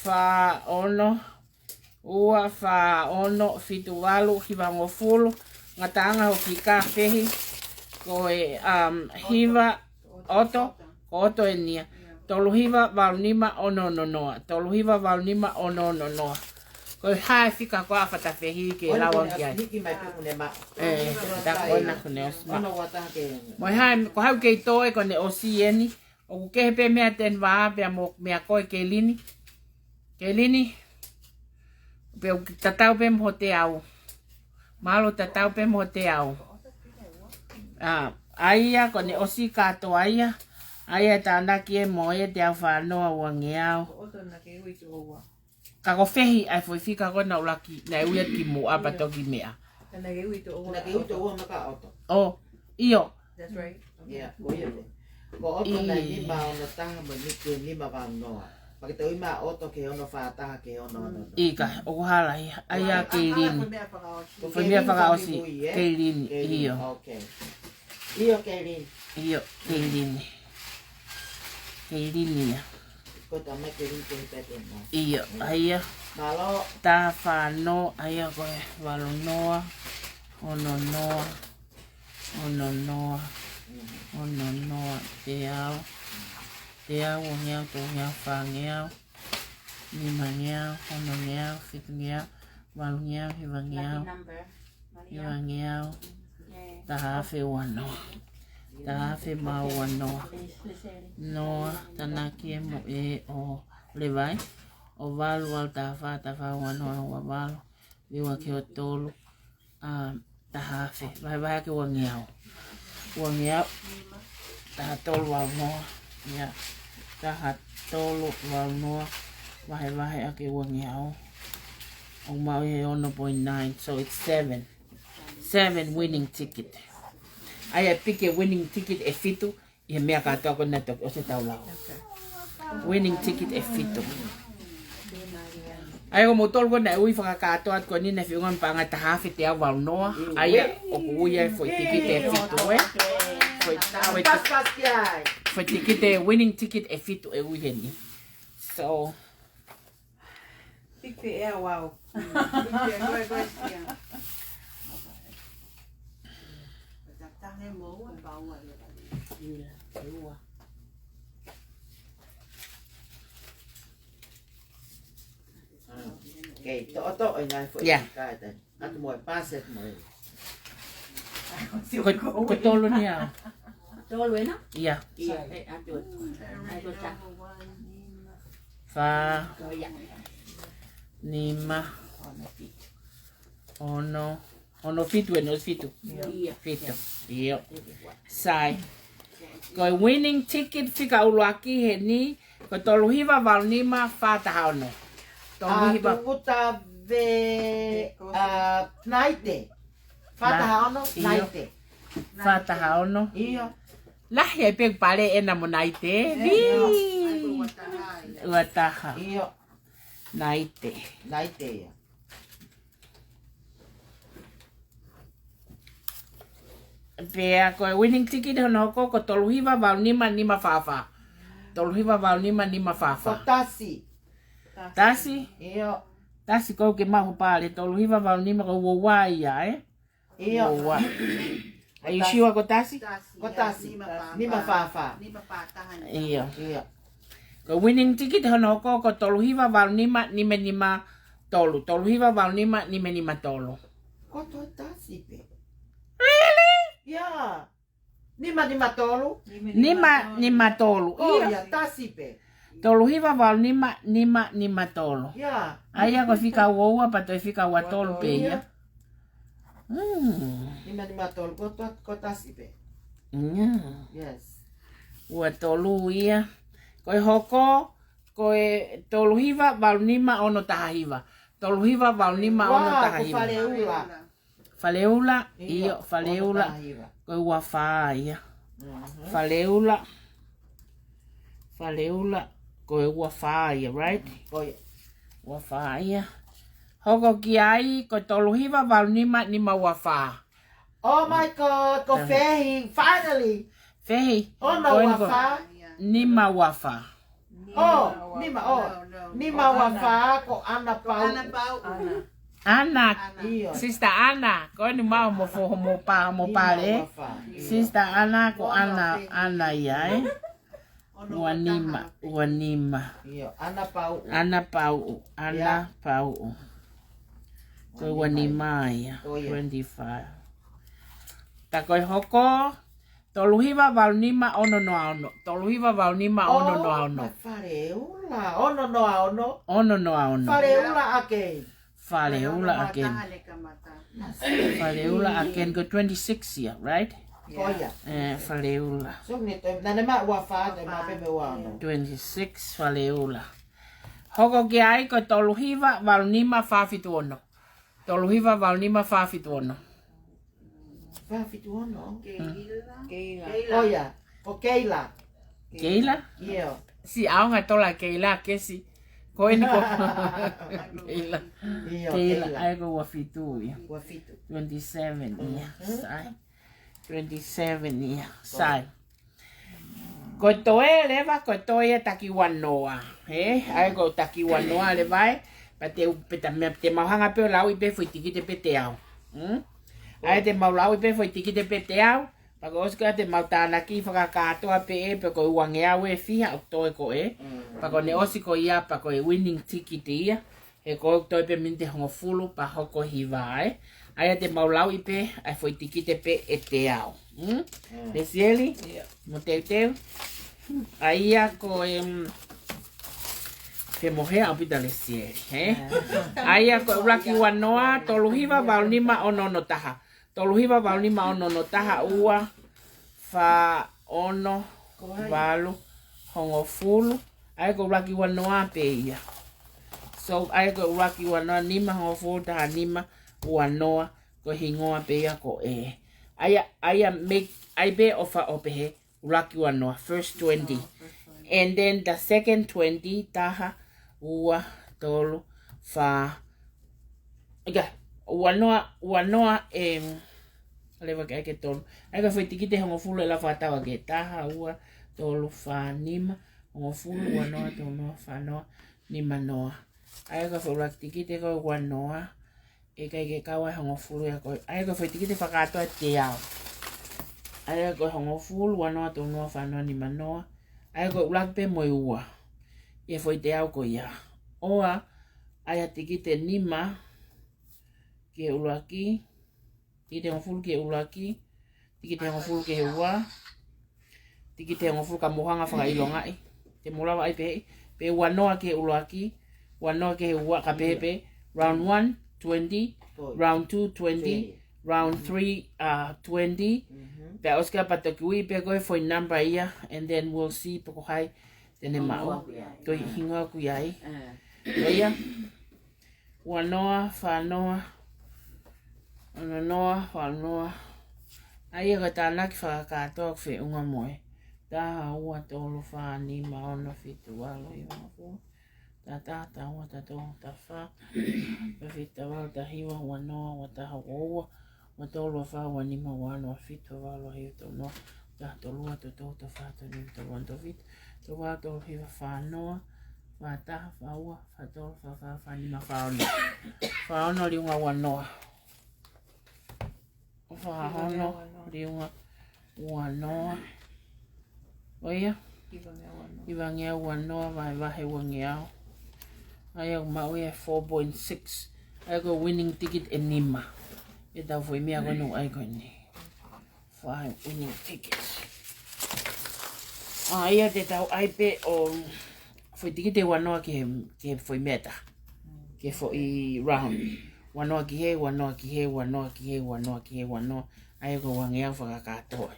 fā, ono, ua, fā, ono, fitu, valu, hiva, hongofulu. Ngataʻanga hoʻo fika fehi ko e, um, hiva, ʻOto, ko ʻOto eni ia. Tolu hiva valu nima ono ono noa. Tolu hiva valu nima ono ono noa. Ko e hā e fika ko ē ʻa e fata fehi ke lau ange ki ai? ʻE, tā ko ena kuo ne ʻosi maʻu. Mo e hā, ko hai ʻoku kei toe, kuo ne ʻosi eni. ʻOku kehe pē meia ten vā pea mo meia koe Keilini. Keilini, pea u tatau pē mo hoʻo teau. Mālō, tatau pē mo hoʻo teau. ʻA, ʻa ia kuo ne ʻosi kātoa ia. ʻA ia ʻe tānaki ē mo e teau fā noa ua ngeau. Ka ko e fehi ʻa e foʻi fika ko ē naʻe ʻuluaki, naʻe ui atu kimuʻa pea toki meʻa. ʻO, ʻio. Ko ʻOto naʻe nima ono taha mo e nima valu noa. Pea ke toe ui mai ʻOto ki he ono fā taha ki he ono ono noa. ʻIkai, ʻoku hala ia. ʻA ia Keilini. Ko e foʻi meʻa fakaʻosi, Keilini. ʻIo. ʻIo, Keilini. ʻIo, Keilini. Keilini ia. Ko e tamai Keilini ko e pēpē mo. ʻIo, ʻa ia. Mālō. Taha fā noa, ʻa ia ko e valu noa, ono noa, ono noa, ono noa, teau, teau, ua ngeau, tolu ngeau, fā ngeau, nima ngeau, ono ngeau, fitu ngeau, valu ngeau, hiva ngeau, hiva ngeau, taha afe ua noa. Taha afe mā ua noa. Noa, tānaki ē mo e ʻo Levai. ʻO valu, valu taha fā, taha fā ua noa, ua valu. Liua ki he tolu, ʻa, taha afe, vahevahe ʻaki ua ngeau. Ua ngeau, taha tolu valu noa. ʻIo, taha tolu valu noa, vahevahe ʻaki ua ngeau. ʻOku maʻu ia he ono point nine, so it's seven. Seven winning ticket. ʻA ia ʻe piki e winning ticket ʻe fitu ʻi he meʻa kātoa ko ena naʻe toki ʻosi ʻetau lau. Winning ticket ʻe fitu. ʻA ia ko moutolu ko ena naʻe ui fakakātoa atu ko eni naʻe feʻunga mo e paʻanga ʻe taha afe teau valu noa. ʻA ia ʻoku ui ai e foʻi tikite ʻe fitu, ē? Foʻi tau ʻe fitu. Foʻi tikite, winning ticket ʻe fitu ʻe ui heni. So, Big pay ʻea, wow. Big pay, go ahead, go ahead, yeah. Tatane mo ua, pa ua, ia, pa ua. Ia, ua. Okay, toʻotoʻo e ngaahi foʻi Yeah. Kātani. ʻAtu mo e pasi atu mo e. Ko, ko tolu ni au. Tolu ena? Ia. Ia, e, ʻatu. ʻAtu ta. Fā. Ko ia. Nima. Ono fitu. Ono. Ono fitu, ʻe ono fitu. Ia. Fitu. Ia. Sai. Ko e winning ticket fika ʻuluaki heni, ko e tolu hiva valu nima fā taha ono. Tolu hiva. ʻA Tukuta ve, ʻa, Naite. Fā taha ono, Na-, ʻio. Naite. Fā taha ono. ʻIo. Lahi ai pē pale ena mo Naite. ʻIo. Vī. Ua taha. ʻIo. Naite. Naite ia. Pea ko e winning ticket hono hoko ko tolu hiva valu nima nima fā fā. Tolu hiva valu nima nima fā fā. Ko Tasi. Tasi? ʻIo. Tasi ko ke mahu pale, tolu hiva valu nima ko ua ua ia, ē? ʻIo. Ua ua. Are you sure ko Tasi? Ko Tasi. Nima fā fā. Nima fā taha ni. ʻIo. ʻIo. Ko winning ticket hono hoko ko tolu hiva valu nima nima nima tolu. Tolu hiva valu nima nima nima tolu. Ko to Tasi pē. Really? Yeah. Nima nima tolu. Nima nima tolu. Oh, ʻIo. Yeah, Tasi pē. Tolu hiva valu nima nima nima tolu. Yeah. ʻA ia ko e fika ua ua pea toe fika ua tolu pē ia. Ua tolu. Mm. Nima nima tolu, ko to, ko Tasi pē. Yeah. Yes. Ua tolu ia. Ko e hoko, ko e tolu hiva valu nima ono taha hiva. Tolu hiva valu nima ono taha hiva. Wow, ko Faleula. Faleula, ʻio, ʻio, Faleula. Ono taha hiva. Ko e ua fā ia. Mhm. Faleula. Faleula, ko e ua fā ia, right? Ko ia. Ua fā ia. Hoko ki ai, ko e tolu hiva valu nima nima ua fā. Oh my God, ko Fehi, finally. Fehi. Ono ua fā. Nima ua fā. Oh, nima, oh. Nima ua fā, ko ʻAna Pauʻu. ʻAna. ʻAna. ʻIo. Sister ʻAna, ko eni mau mo fo-, mo pa-, mo pale. Nima ua fā. ʻIo. Sister ʻAna, ko ʻAna, ʻAna ia, ē? Ua nima, ua nima. ʻIo, ʻAna Pauʻu. ʻAna Pauʻu, ʻAna Pauʻu. Ko e ua nima ia, twenty-five. Ta ko e hoko, tolu hiva valu nima ono noa ono. Tolu hiva valu nima ono noa ono. Oh, Faleula. Ono noa ono. Ono noa ono. Faleula again. Faleula again. Faleula again ko twenty-six ia, right? Ko ia. Eh, Faleula. So, ne to, naʻa ne maʻu ua fā, te maʻu pē mei ua ono. Twenty-six, Faleula. Hoko ki ai ko tolu hiva valu nima fā fitu ono. Tolu hiva valu nima fā fitu ono. Fā fitu ono. Keila. Keila. Keila. Oh, ia. Ko Keila. Keila? ʻIo. Siʻi ʻaonga tola Keila, Kesi. Ko eni ko Keila. ʻIo, Keila. Keila. ʻA ia ko ua fitu ia. Ua fitu. Twenty-seven ia. Mhm. Sai. Twenty-seven ia. Ko Sai. Ko e toe leva, ko e toe ia taki ua noa. Ē? ʻA ia ko e taki ua noa leva ē. Pea te, pea ta mea, te mau hanga pē ʻo lauʻi pē foʻi tikite pē teau. Hmm? ʻA ia te mau lauʻi pē foʻi tikite pē teau. Pea ko e ʻosi ko ia te mau tānaki fakakātoa pē ē, pea ko e uangeau ē fiha ʻoku toe ko ē. Mm. Pea ko ʻene ʻosi ko ia, pea ko e winning ticket ia. He ko e toe pē miniti hongofulu pea hoko hiva ē. ʻA ia te mau lauʻi pē, ʻa e foʻi tikite pē ʻe teau. Hmm? Mm. Lesieli? ʻIo. Mo teuteu? ʻA ia ko e, mm, pe mo hea ʻaupito Lesieli, ē? ʻA ia ko e ʻuluaki ua noa, tolu hiva valu nima ono ono taha. Tolu hiva valu nima ono ono taha ua, fā, ono, valu, hongofulu. ʻA ia ko e ʻuluaki ua noa pē ia. So, ʻa ia ko e ʻuluaki ua noa, nima hongofulu taha nima, ua noa, ko e hingoa pē ia ko ē. ʻA ia, ʻa ia make, ʻa ia pē ʻofa ʻo pehē, ʻuluaki ua noa, first twenty. Oh, first twenty. And then the second twenty, taha, ua, tolu, fā, ʻIkai, ua noa, ua noa, em, leva ke ʻai ke tolu. ʻA ia ko e foʻi tikite hongofulu ʻe lava fakatau ʻaki e taha, ua, tolu fā nima, hongofulu, ua noa, tolu noa, fā noa, nima noa. ʻA ia ko e foʻi ʻuluaki tikite ko e ua noa, ʻikai ke kau ai e hongofulu ia ko ē. ʻA ia ko e foʻi tikite fakakātoa ʻe teau. ʻA ia ko e hongofulu, ua noa, tolu noa, fā noa, nima noa. ʻA ia ko e ʻuluaki pē mo e ua ʻi he foʻi teau ko ia. ʻOua, ʻa ia tikite nima ki he ʻuluaki, tikite hongofulu ki he ʻuluaki, tikite hongofulu ki he ua, tikite hongofulu, ka mou hanga ʻo fakaʻilongaʻi. Te mou lava ai pē, pē ua noa ki he ʻuluaki, ua noa ki he ua, ka pehē pē, round one, twenty, round two, twenty, round three, uh, twenty. Pea ʻosi ko ia pea toki ui pē ko e foʻi number ia, and then we'll see pe ko hai te ne maʻu. Ko e hingoa ʻoku ʻi ai. Ko ia. Ua noa, fā noa, ono noa, fā noa. ʻA ia ko e tānaki fakakātoa ʻoku feʻunga mo e taha, ua, tolu, fā, nima, ono, fitu, valu, hiva, hongofulu. Taha taha, taha ua, taha tolu, taha fā, taha fitu, taha valu, taha hiva, ua noa, ua taha, ua ua, ua tolu, ua fā, ua nima, ua ono, ua fitu, ua valu, ua hiva, tolu noa, taha tolu ua, tolu tolu, tolu fā, tolu nima, tolu ono, tolu fitu, tolu valu, tolu hiva, fā noa, fā taha, fā ua, fā tolu, fā fā, fā nima, fā ono. Fā ono liunga ua noa. Fā ono liunga ua noa. ʻO ia? Hivangeau ua noa, vahevahe uangeau. ʻA ia ʻoku maʻu ia four point six. ʻA ia ko e winning ticket ʻe nima. ʻE tau foʻi meʻa ko eni ʻoku ʻai ko eni. Five winning tickets. ʻA ia te tau ʻai pē ʻo foʻi tikite ua noa ki he, ki he foʻi meta. Ki he foʻi round. Ua noa ki he, ua noa ki he, ua noa ki he, ua noa ki he, ua noa. ʻA ia ko e uangeau fakakātoa.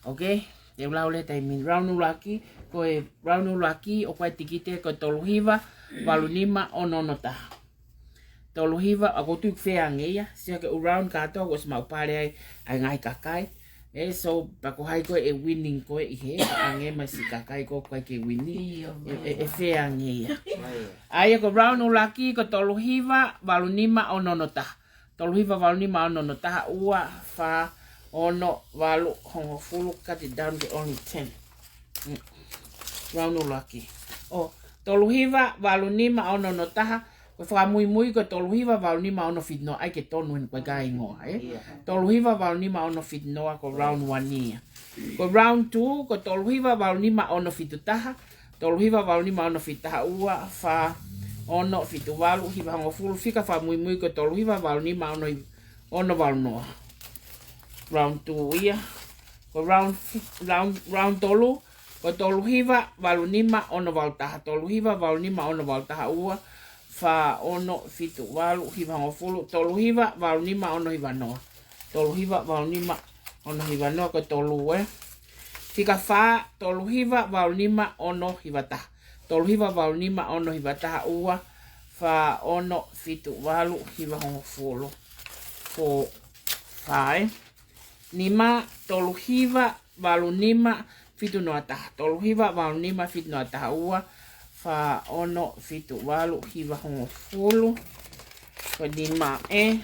Okay? Te u lau leva he taimi ni. Round ʻuluaki, ko e round ʻuluaki, ʻoku ʻi ai e tikite ko e tolu hiva, valu nima, ono ono taha. Tolu hiva, ʻa ia ko e tuʻu fē ange ia, sio ki he ʻū round kātoa, kuo ʻosi maʻu pale ai ʻa e ngaahi kakai. ʻE, so, pea ko hai ko ē ʻe winning ko ē ʻi he, ange mai siʻi kakai ko ē ʻoku ʻikai ke wini. ʻE, ʻe, ʻe fē ange ia. ʻA ia ko e round ʻuluaki, ko e tolu hiva, valu nima, ono ono taha. Tolu hiva, valu nima, ono ono taha, ua, fā, ono, valu, hongofulu, cut it down to only ten. Mm. Round ʻuluaki. ʻO, tolu hiva, valu nima, ono ono taha, ko e fakamuimui ko e tolu hiva, valu nima, ono fitu noa, ʻai ke tonu eni ko e kāinga, ē? Tolu hiva, valu nima, ono fitu noa, ko e round one ia. Ko e round two, ko e tolu hiva, valu nima, ono fitu taha, tolu hiva, valu nima, ono fitu taha, ua, fā, ono, fitu valu, hiva hongofulu, fika fakamuimui ko e tolu hiva, valu nima, ono, ono valu noa. Round two ia. Ko e round fi-, round, round tolu, ko e tolu hiva, valu nima, ono valu taha, tolu hiva, valu nima, ono valu taha, ua, fā, ono, fitu valu, hiva hongofulu, tolu hiva, valu nima, ono hiva noa. Tolu hiva, valu nima, ono hiva noa, ko e tolu, ē. Fika fā, tolu hiva, valu nima, ono hiva taha. Tolu hiva, valu nima, ono hiva taha, ua, fā, ono, fitu valu, hiva hongofulu. Four, five. Nima, tolu hiva, valu nima, fitu noa taha. Tolu hiva, valu nima, fitu noa taha, ua, fā, ono, fitu valu, hiva hongofulu. Ko e nima ē.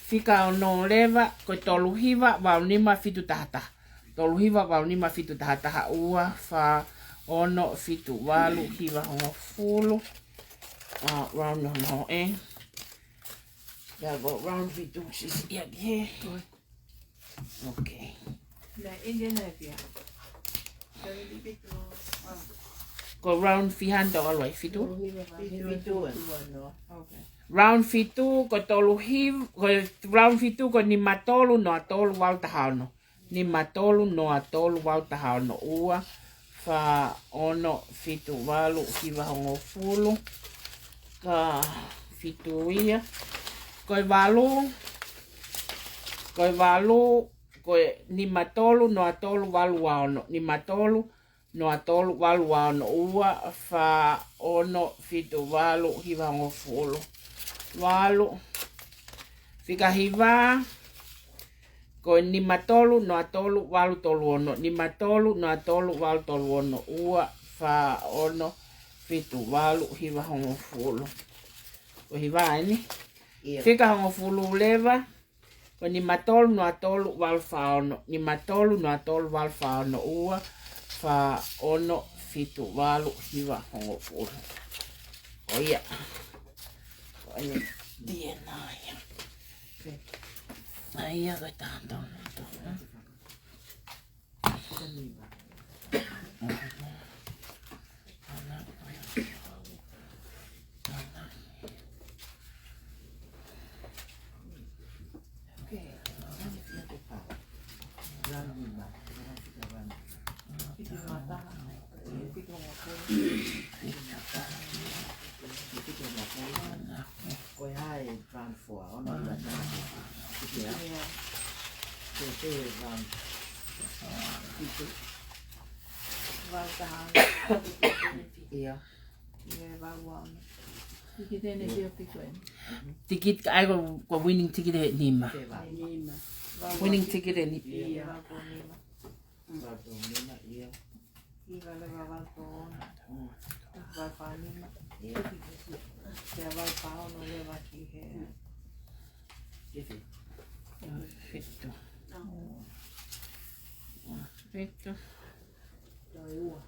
Fika ono leva, ko e tolu hiva, valu nima, fitu taha taha. Tolu hiva, valu nima, fitu taha taha, ua, fā, ono, fitu valu, hiva hongofulu. ʻA, round ono ē. Ia ko e round fitu, sisi ia ki he. Okay. Nā, ʻe nge nā pia. Ko e round fiha ʻoku tau ʻalu ai, fitu? Fitu. Okay. Round fitu, ko e tolu hiv-, ko e round fitu, ko e nima tolu, noa tolu, valu taha ono. Nima tolu, noa tolu, valu taha ono, ua, fā, ono, fitu valu, hiva hongofulu. Ka fitu ia. Ko e valu, ko e valu, ko e nima tolu, noa tolu, valu ua ono. Nima tolu, noa tolu, valu ua ono, ua, fā, ono, fitu valu, hiva hongofulu. Valu. Fika hiva, ko e nima tolu, noa tolu, valu tolu ono. Nima tolu, noa tolu, valu tolu ono, ua, fā, ono, fitu valu, hiva hongofulu. Ko e hiva eni. Ia. Fika hongofulu leva, ko e nima tolu, noa tolu, valu fā ono. Nima tolu, noa tolu, valu fā ono, ua, Fā, ono, fitu, valu, hiva, hongofulu. ʻO ia. ʻO ia. Tiena ia. ʻA ia ko e taha tau. Ko e hā e round four, ono ua taha. Ia. Ko e round fitu. Valu taha. Ia. Ia, valu ono. Tikite ʻe fiha pē ko eni. Tikite, ʻa ia ko, ko winning ticket ʻe nima. Nima. Winning ticket ʻe ni-, ia. Valu nima. Valu nima, ia. Hiva leva valu ono. Mm. Valu fā nima. Ia. Pea valu fā ono leva ki he. Kifi. Fitu. Fitu. Toe ua.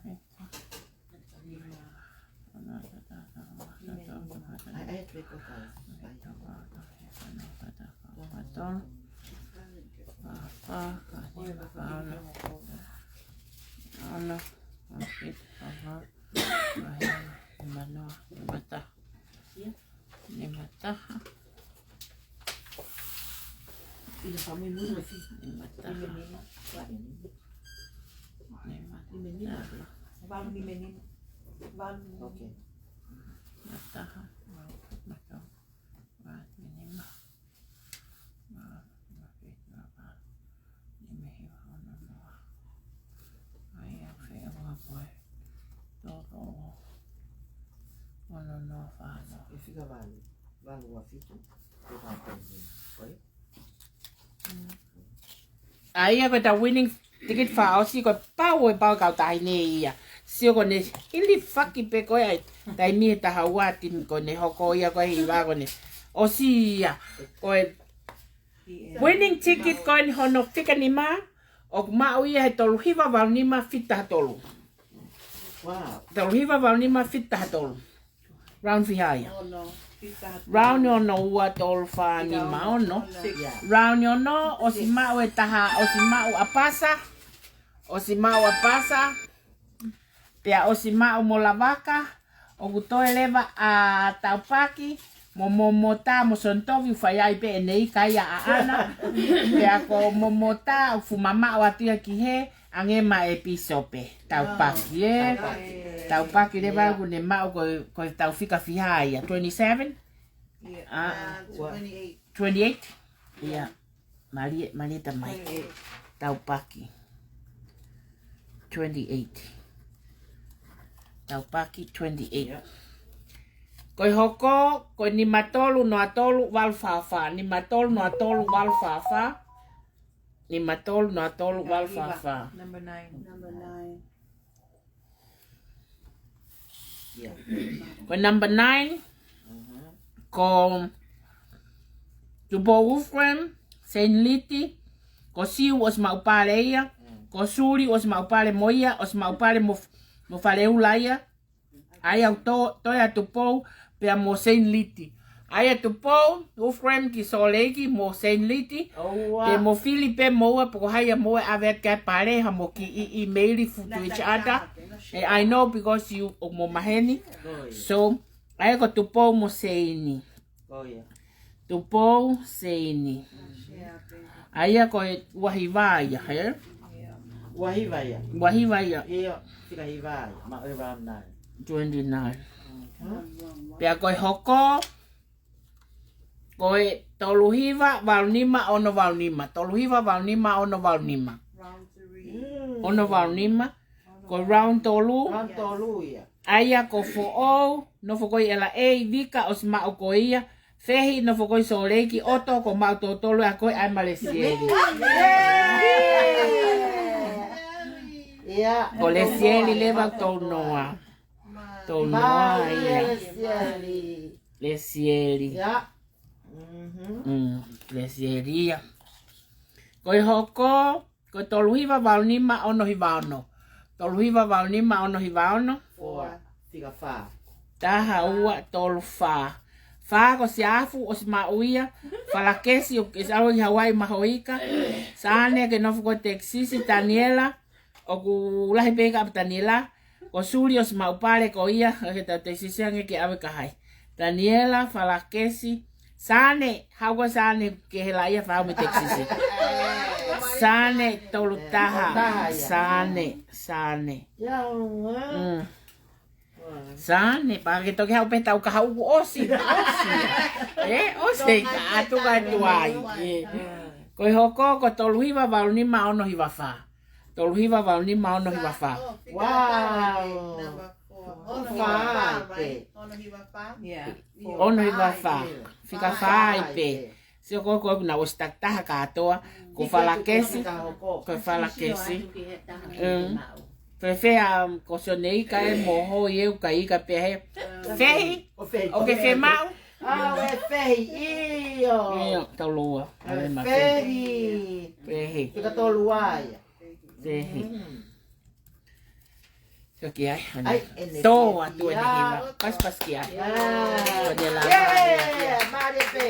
Fitu. Nima taha. Nima taha. Nima taha. Valu nima nima. Valu nima nima. Valu nima nima. Ok. Nima taha. Valu nima. Valu nima. Valu nima. Nima hiva ono noa. ʻA ia ko e feʻunga ko e toko ono noa fā noa. E fika valu. Valu ua fitu. Ko e valu nima. Ko e ʻA ia ko e ta winning ticket fakaʻosi ko e pau e pau kau tahi ne ia. Sio ko ʻene hilifaki pē ko ē ʻa e taimi he taha ua timi ko ʻene hoko ia ko e hiva ko ʻene ʻosi ia. Ko e winning ticket ko eni hono fika nima, ʻoku maʻu ia he tolu hiva valu nima fitu taha tolu. Wow. Tolu hiva valu nima fitu taha tolu. Round fiha ia. Ono, fitu taha tolu. Round ono ua tolu fā nima ono. Six. Round ono, ʻosi maʻu e taha, ʻosi maʻu ʻa Pasa. ʻOsi maʻu ʻa Pasa. Pea ʻosi maʻu mo Lavaka. ʻOku toe leva ʻa Taupaki. Mo Momota, mo Sonitovi, fai ai pē ʻene ika ia ʻaʻana. Pea ko Momota, ʻoku fuʻu mamaʻo atu ia ki he, ange mai e pīsope. Taupaki, ē. Taupaki. Taupaki leva ʻoku ne maʻu ko, ko e tau fika fiha ia. Twenty-seven? Ia. Ah. Ah, twenty-eight. Twenty-eight? Ia. Mālie, mālie tamai. Twenty-eight. Taupaki. Twenty-eight. Taupaki, twenty-eight. Ia. Ko e hoko, ko e nima tolu noa tolu valu fā fā. Nima tolu noa tolu valu fā fā. Nima tolu noa tolu valu fā fā. Number nine. Number nine. Ko e number nine, ko Tupou Wolfgram, Seiniliti, ko Siu ʻosi maʻu pale ia, ko Suli ʻosi maʻu pale mo ia, ʻosi maʻu pale mo, mo Faleula ia. ʻA ia ʻoku tō, tō ia Tupou, pea mo Seiniliti. ʻA ia Tupou, Wolfgram ki Sōleki mo Seiniliti. Pea mo Fili pē mo ua, pe ko hai ia mo ua ʻave atu ki ai pale ha mo ki i, ʻimeili fu to each other. And I know because you, ʻo mo maheni. So, ʻa ia ko Tupou mo Seini. Tupou, Seini. ʻA ia ko e ua hiva ia, he? Ua hiva ia. Ua hiva ia. Ia, fika hiva ia. Maʻu e round nine. Twenty-nine. Pea ko e hoko, ko e tolu hiva valu nima ono valu nima. Tolu hiva valu nima ono valu nima. Ono valu nima. Ko e round tolu. Round tolu ia. ʻA ia ko Foʻou, nofo ko ē ʻi L A, Vika ʻosi maʻu ko ia, Fehi, nofo ko ē ʻi Sōleki, ʻOto, ko maʻu totolu ʻa ko ē ʻa e Malesieli. Ia, ko Lesieli leva tau noa. Tau noa ia. Lesieli. Lesieli. Ia. Mm, Lesieli ia. Ko e hoko, Ko e tolu hiva valu nima ono hiva ono. Tolu hiva valu nima ono hiva ono. Foa, fika fā. Taha, ua, tolu, fā. Fā ko Siafu, ʻosi maʻu ia. Falakesi, ʻoku ke salo ki Hawaii mahoika. Sane, ke nofo ko Texas. Taniela, ʻoku lahi pē ka ʻapi Taniela. Ko Suli, ʻosi maʻu pale ko ia, ke tau Texas ange ke ʻave ki hai. Taniela, Falakesi. Sane, haʻu ko Sane ke hela ia fau mei Texas. Sane, tolu taha. Taha ia. Sane, Sane. Ia, ua. Mm. Sane, pea ke toki haʻu pē tau ka haʻu kuo ʻosi, ʻosi. ʻE, ʻosi, ka ʻatu ka tuai. ʻE. Ko e hoko, ko tolu hiva valu nima ono hiva fā. Tolu hiva valu nima ono hiva fā. Wow. Fā pē. Ono hiva fā. Fika fā pē. Sio ko ko na ʻosi takitaha kātoa. Ko Falakesi. Ko Falakesi. Mm. Fēfē, um, ko Sioneika ē mo Hoi ē, ʻoku ʻikai ʻikai pē he. Fehi. ʻOku ke fie maʻu? ʻA e fehi, ʻio. ʻIo, tolu ua. ʻA e fehi. Fehi. Fika tolu ua ia. Fehi. Mm. Sio ki ai, ʻai, ʻene tō atu ʻene hiva. Pasipasi ki ai. Ko ʻene lava. Mālie pē.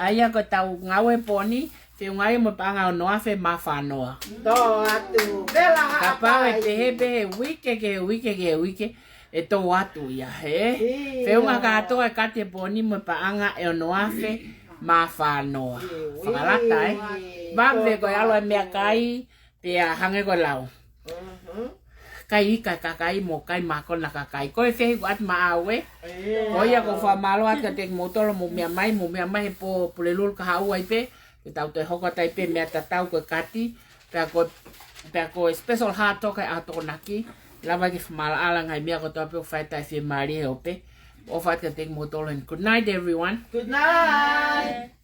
ʻA ia ko ʻetau ngāue pō ni, feʻunga ia mo e paʻanga ʻe ono afe mā fā noa. Tō atu. Kapau ʻe pehē pē he uike ki he uike ki he uike, ʻe tō atu ia, hē? Feʻunga kātoa e kati e pō ni mo e paʻanga ʻe ono afe mā fā noa. Fakalata, ē? Vave ko e ʻalu e meʻakai, pea hangē ko e lau. Kai ika kakai mo kai mākona kakai. Ko e fehi ʻoku ʻatu maʻau ē. Ko ia ʻoku ou fakamālō atu kiate kimoutolu mou meʻa mai, mou meʻa mai he pō Pulelulu kahaʻu ai pē. Ke tau toe hoko atu ai pē meʻa tatau ko e kati. Pea ko, pea ko e special hot dog ʻa e Tokonaki. Lava ke fakamaʻalaʻala ngaahi meʻa kotoa pē ʻoku fai atu ai fiemālie he ope. ʻOfa atu kiate kimoutolu heni. Good night, everyone. Good night.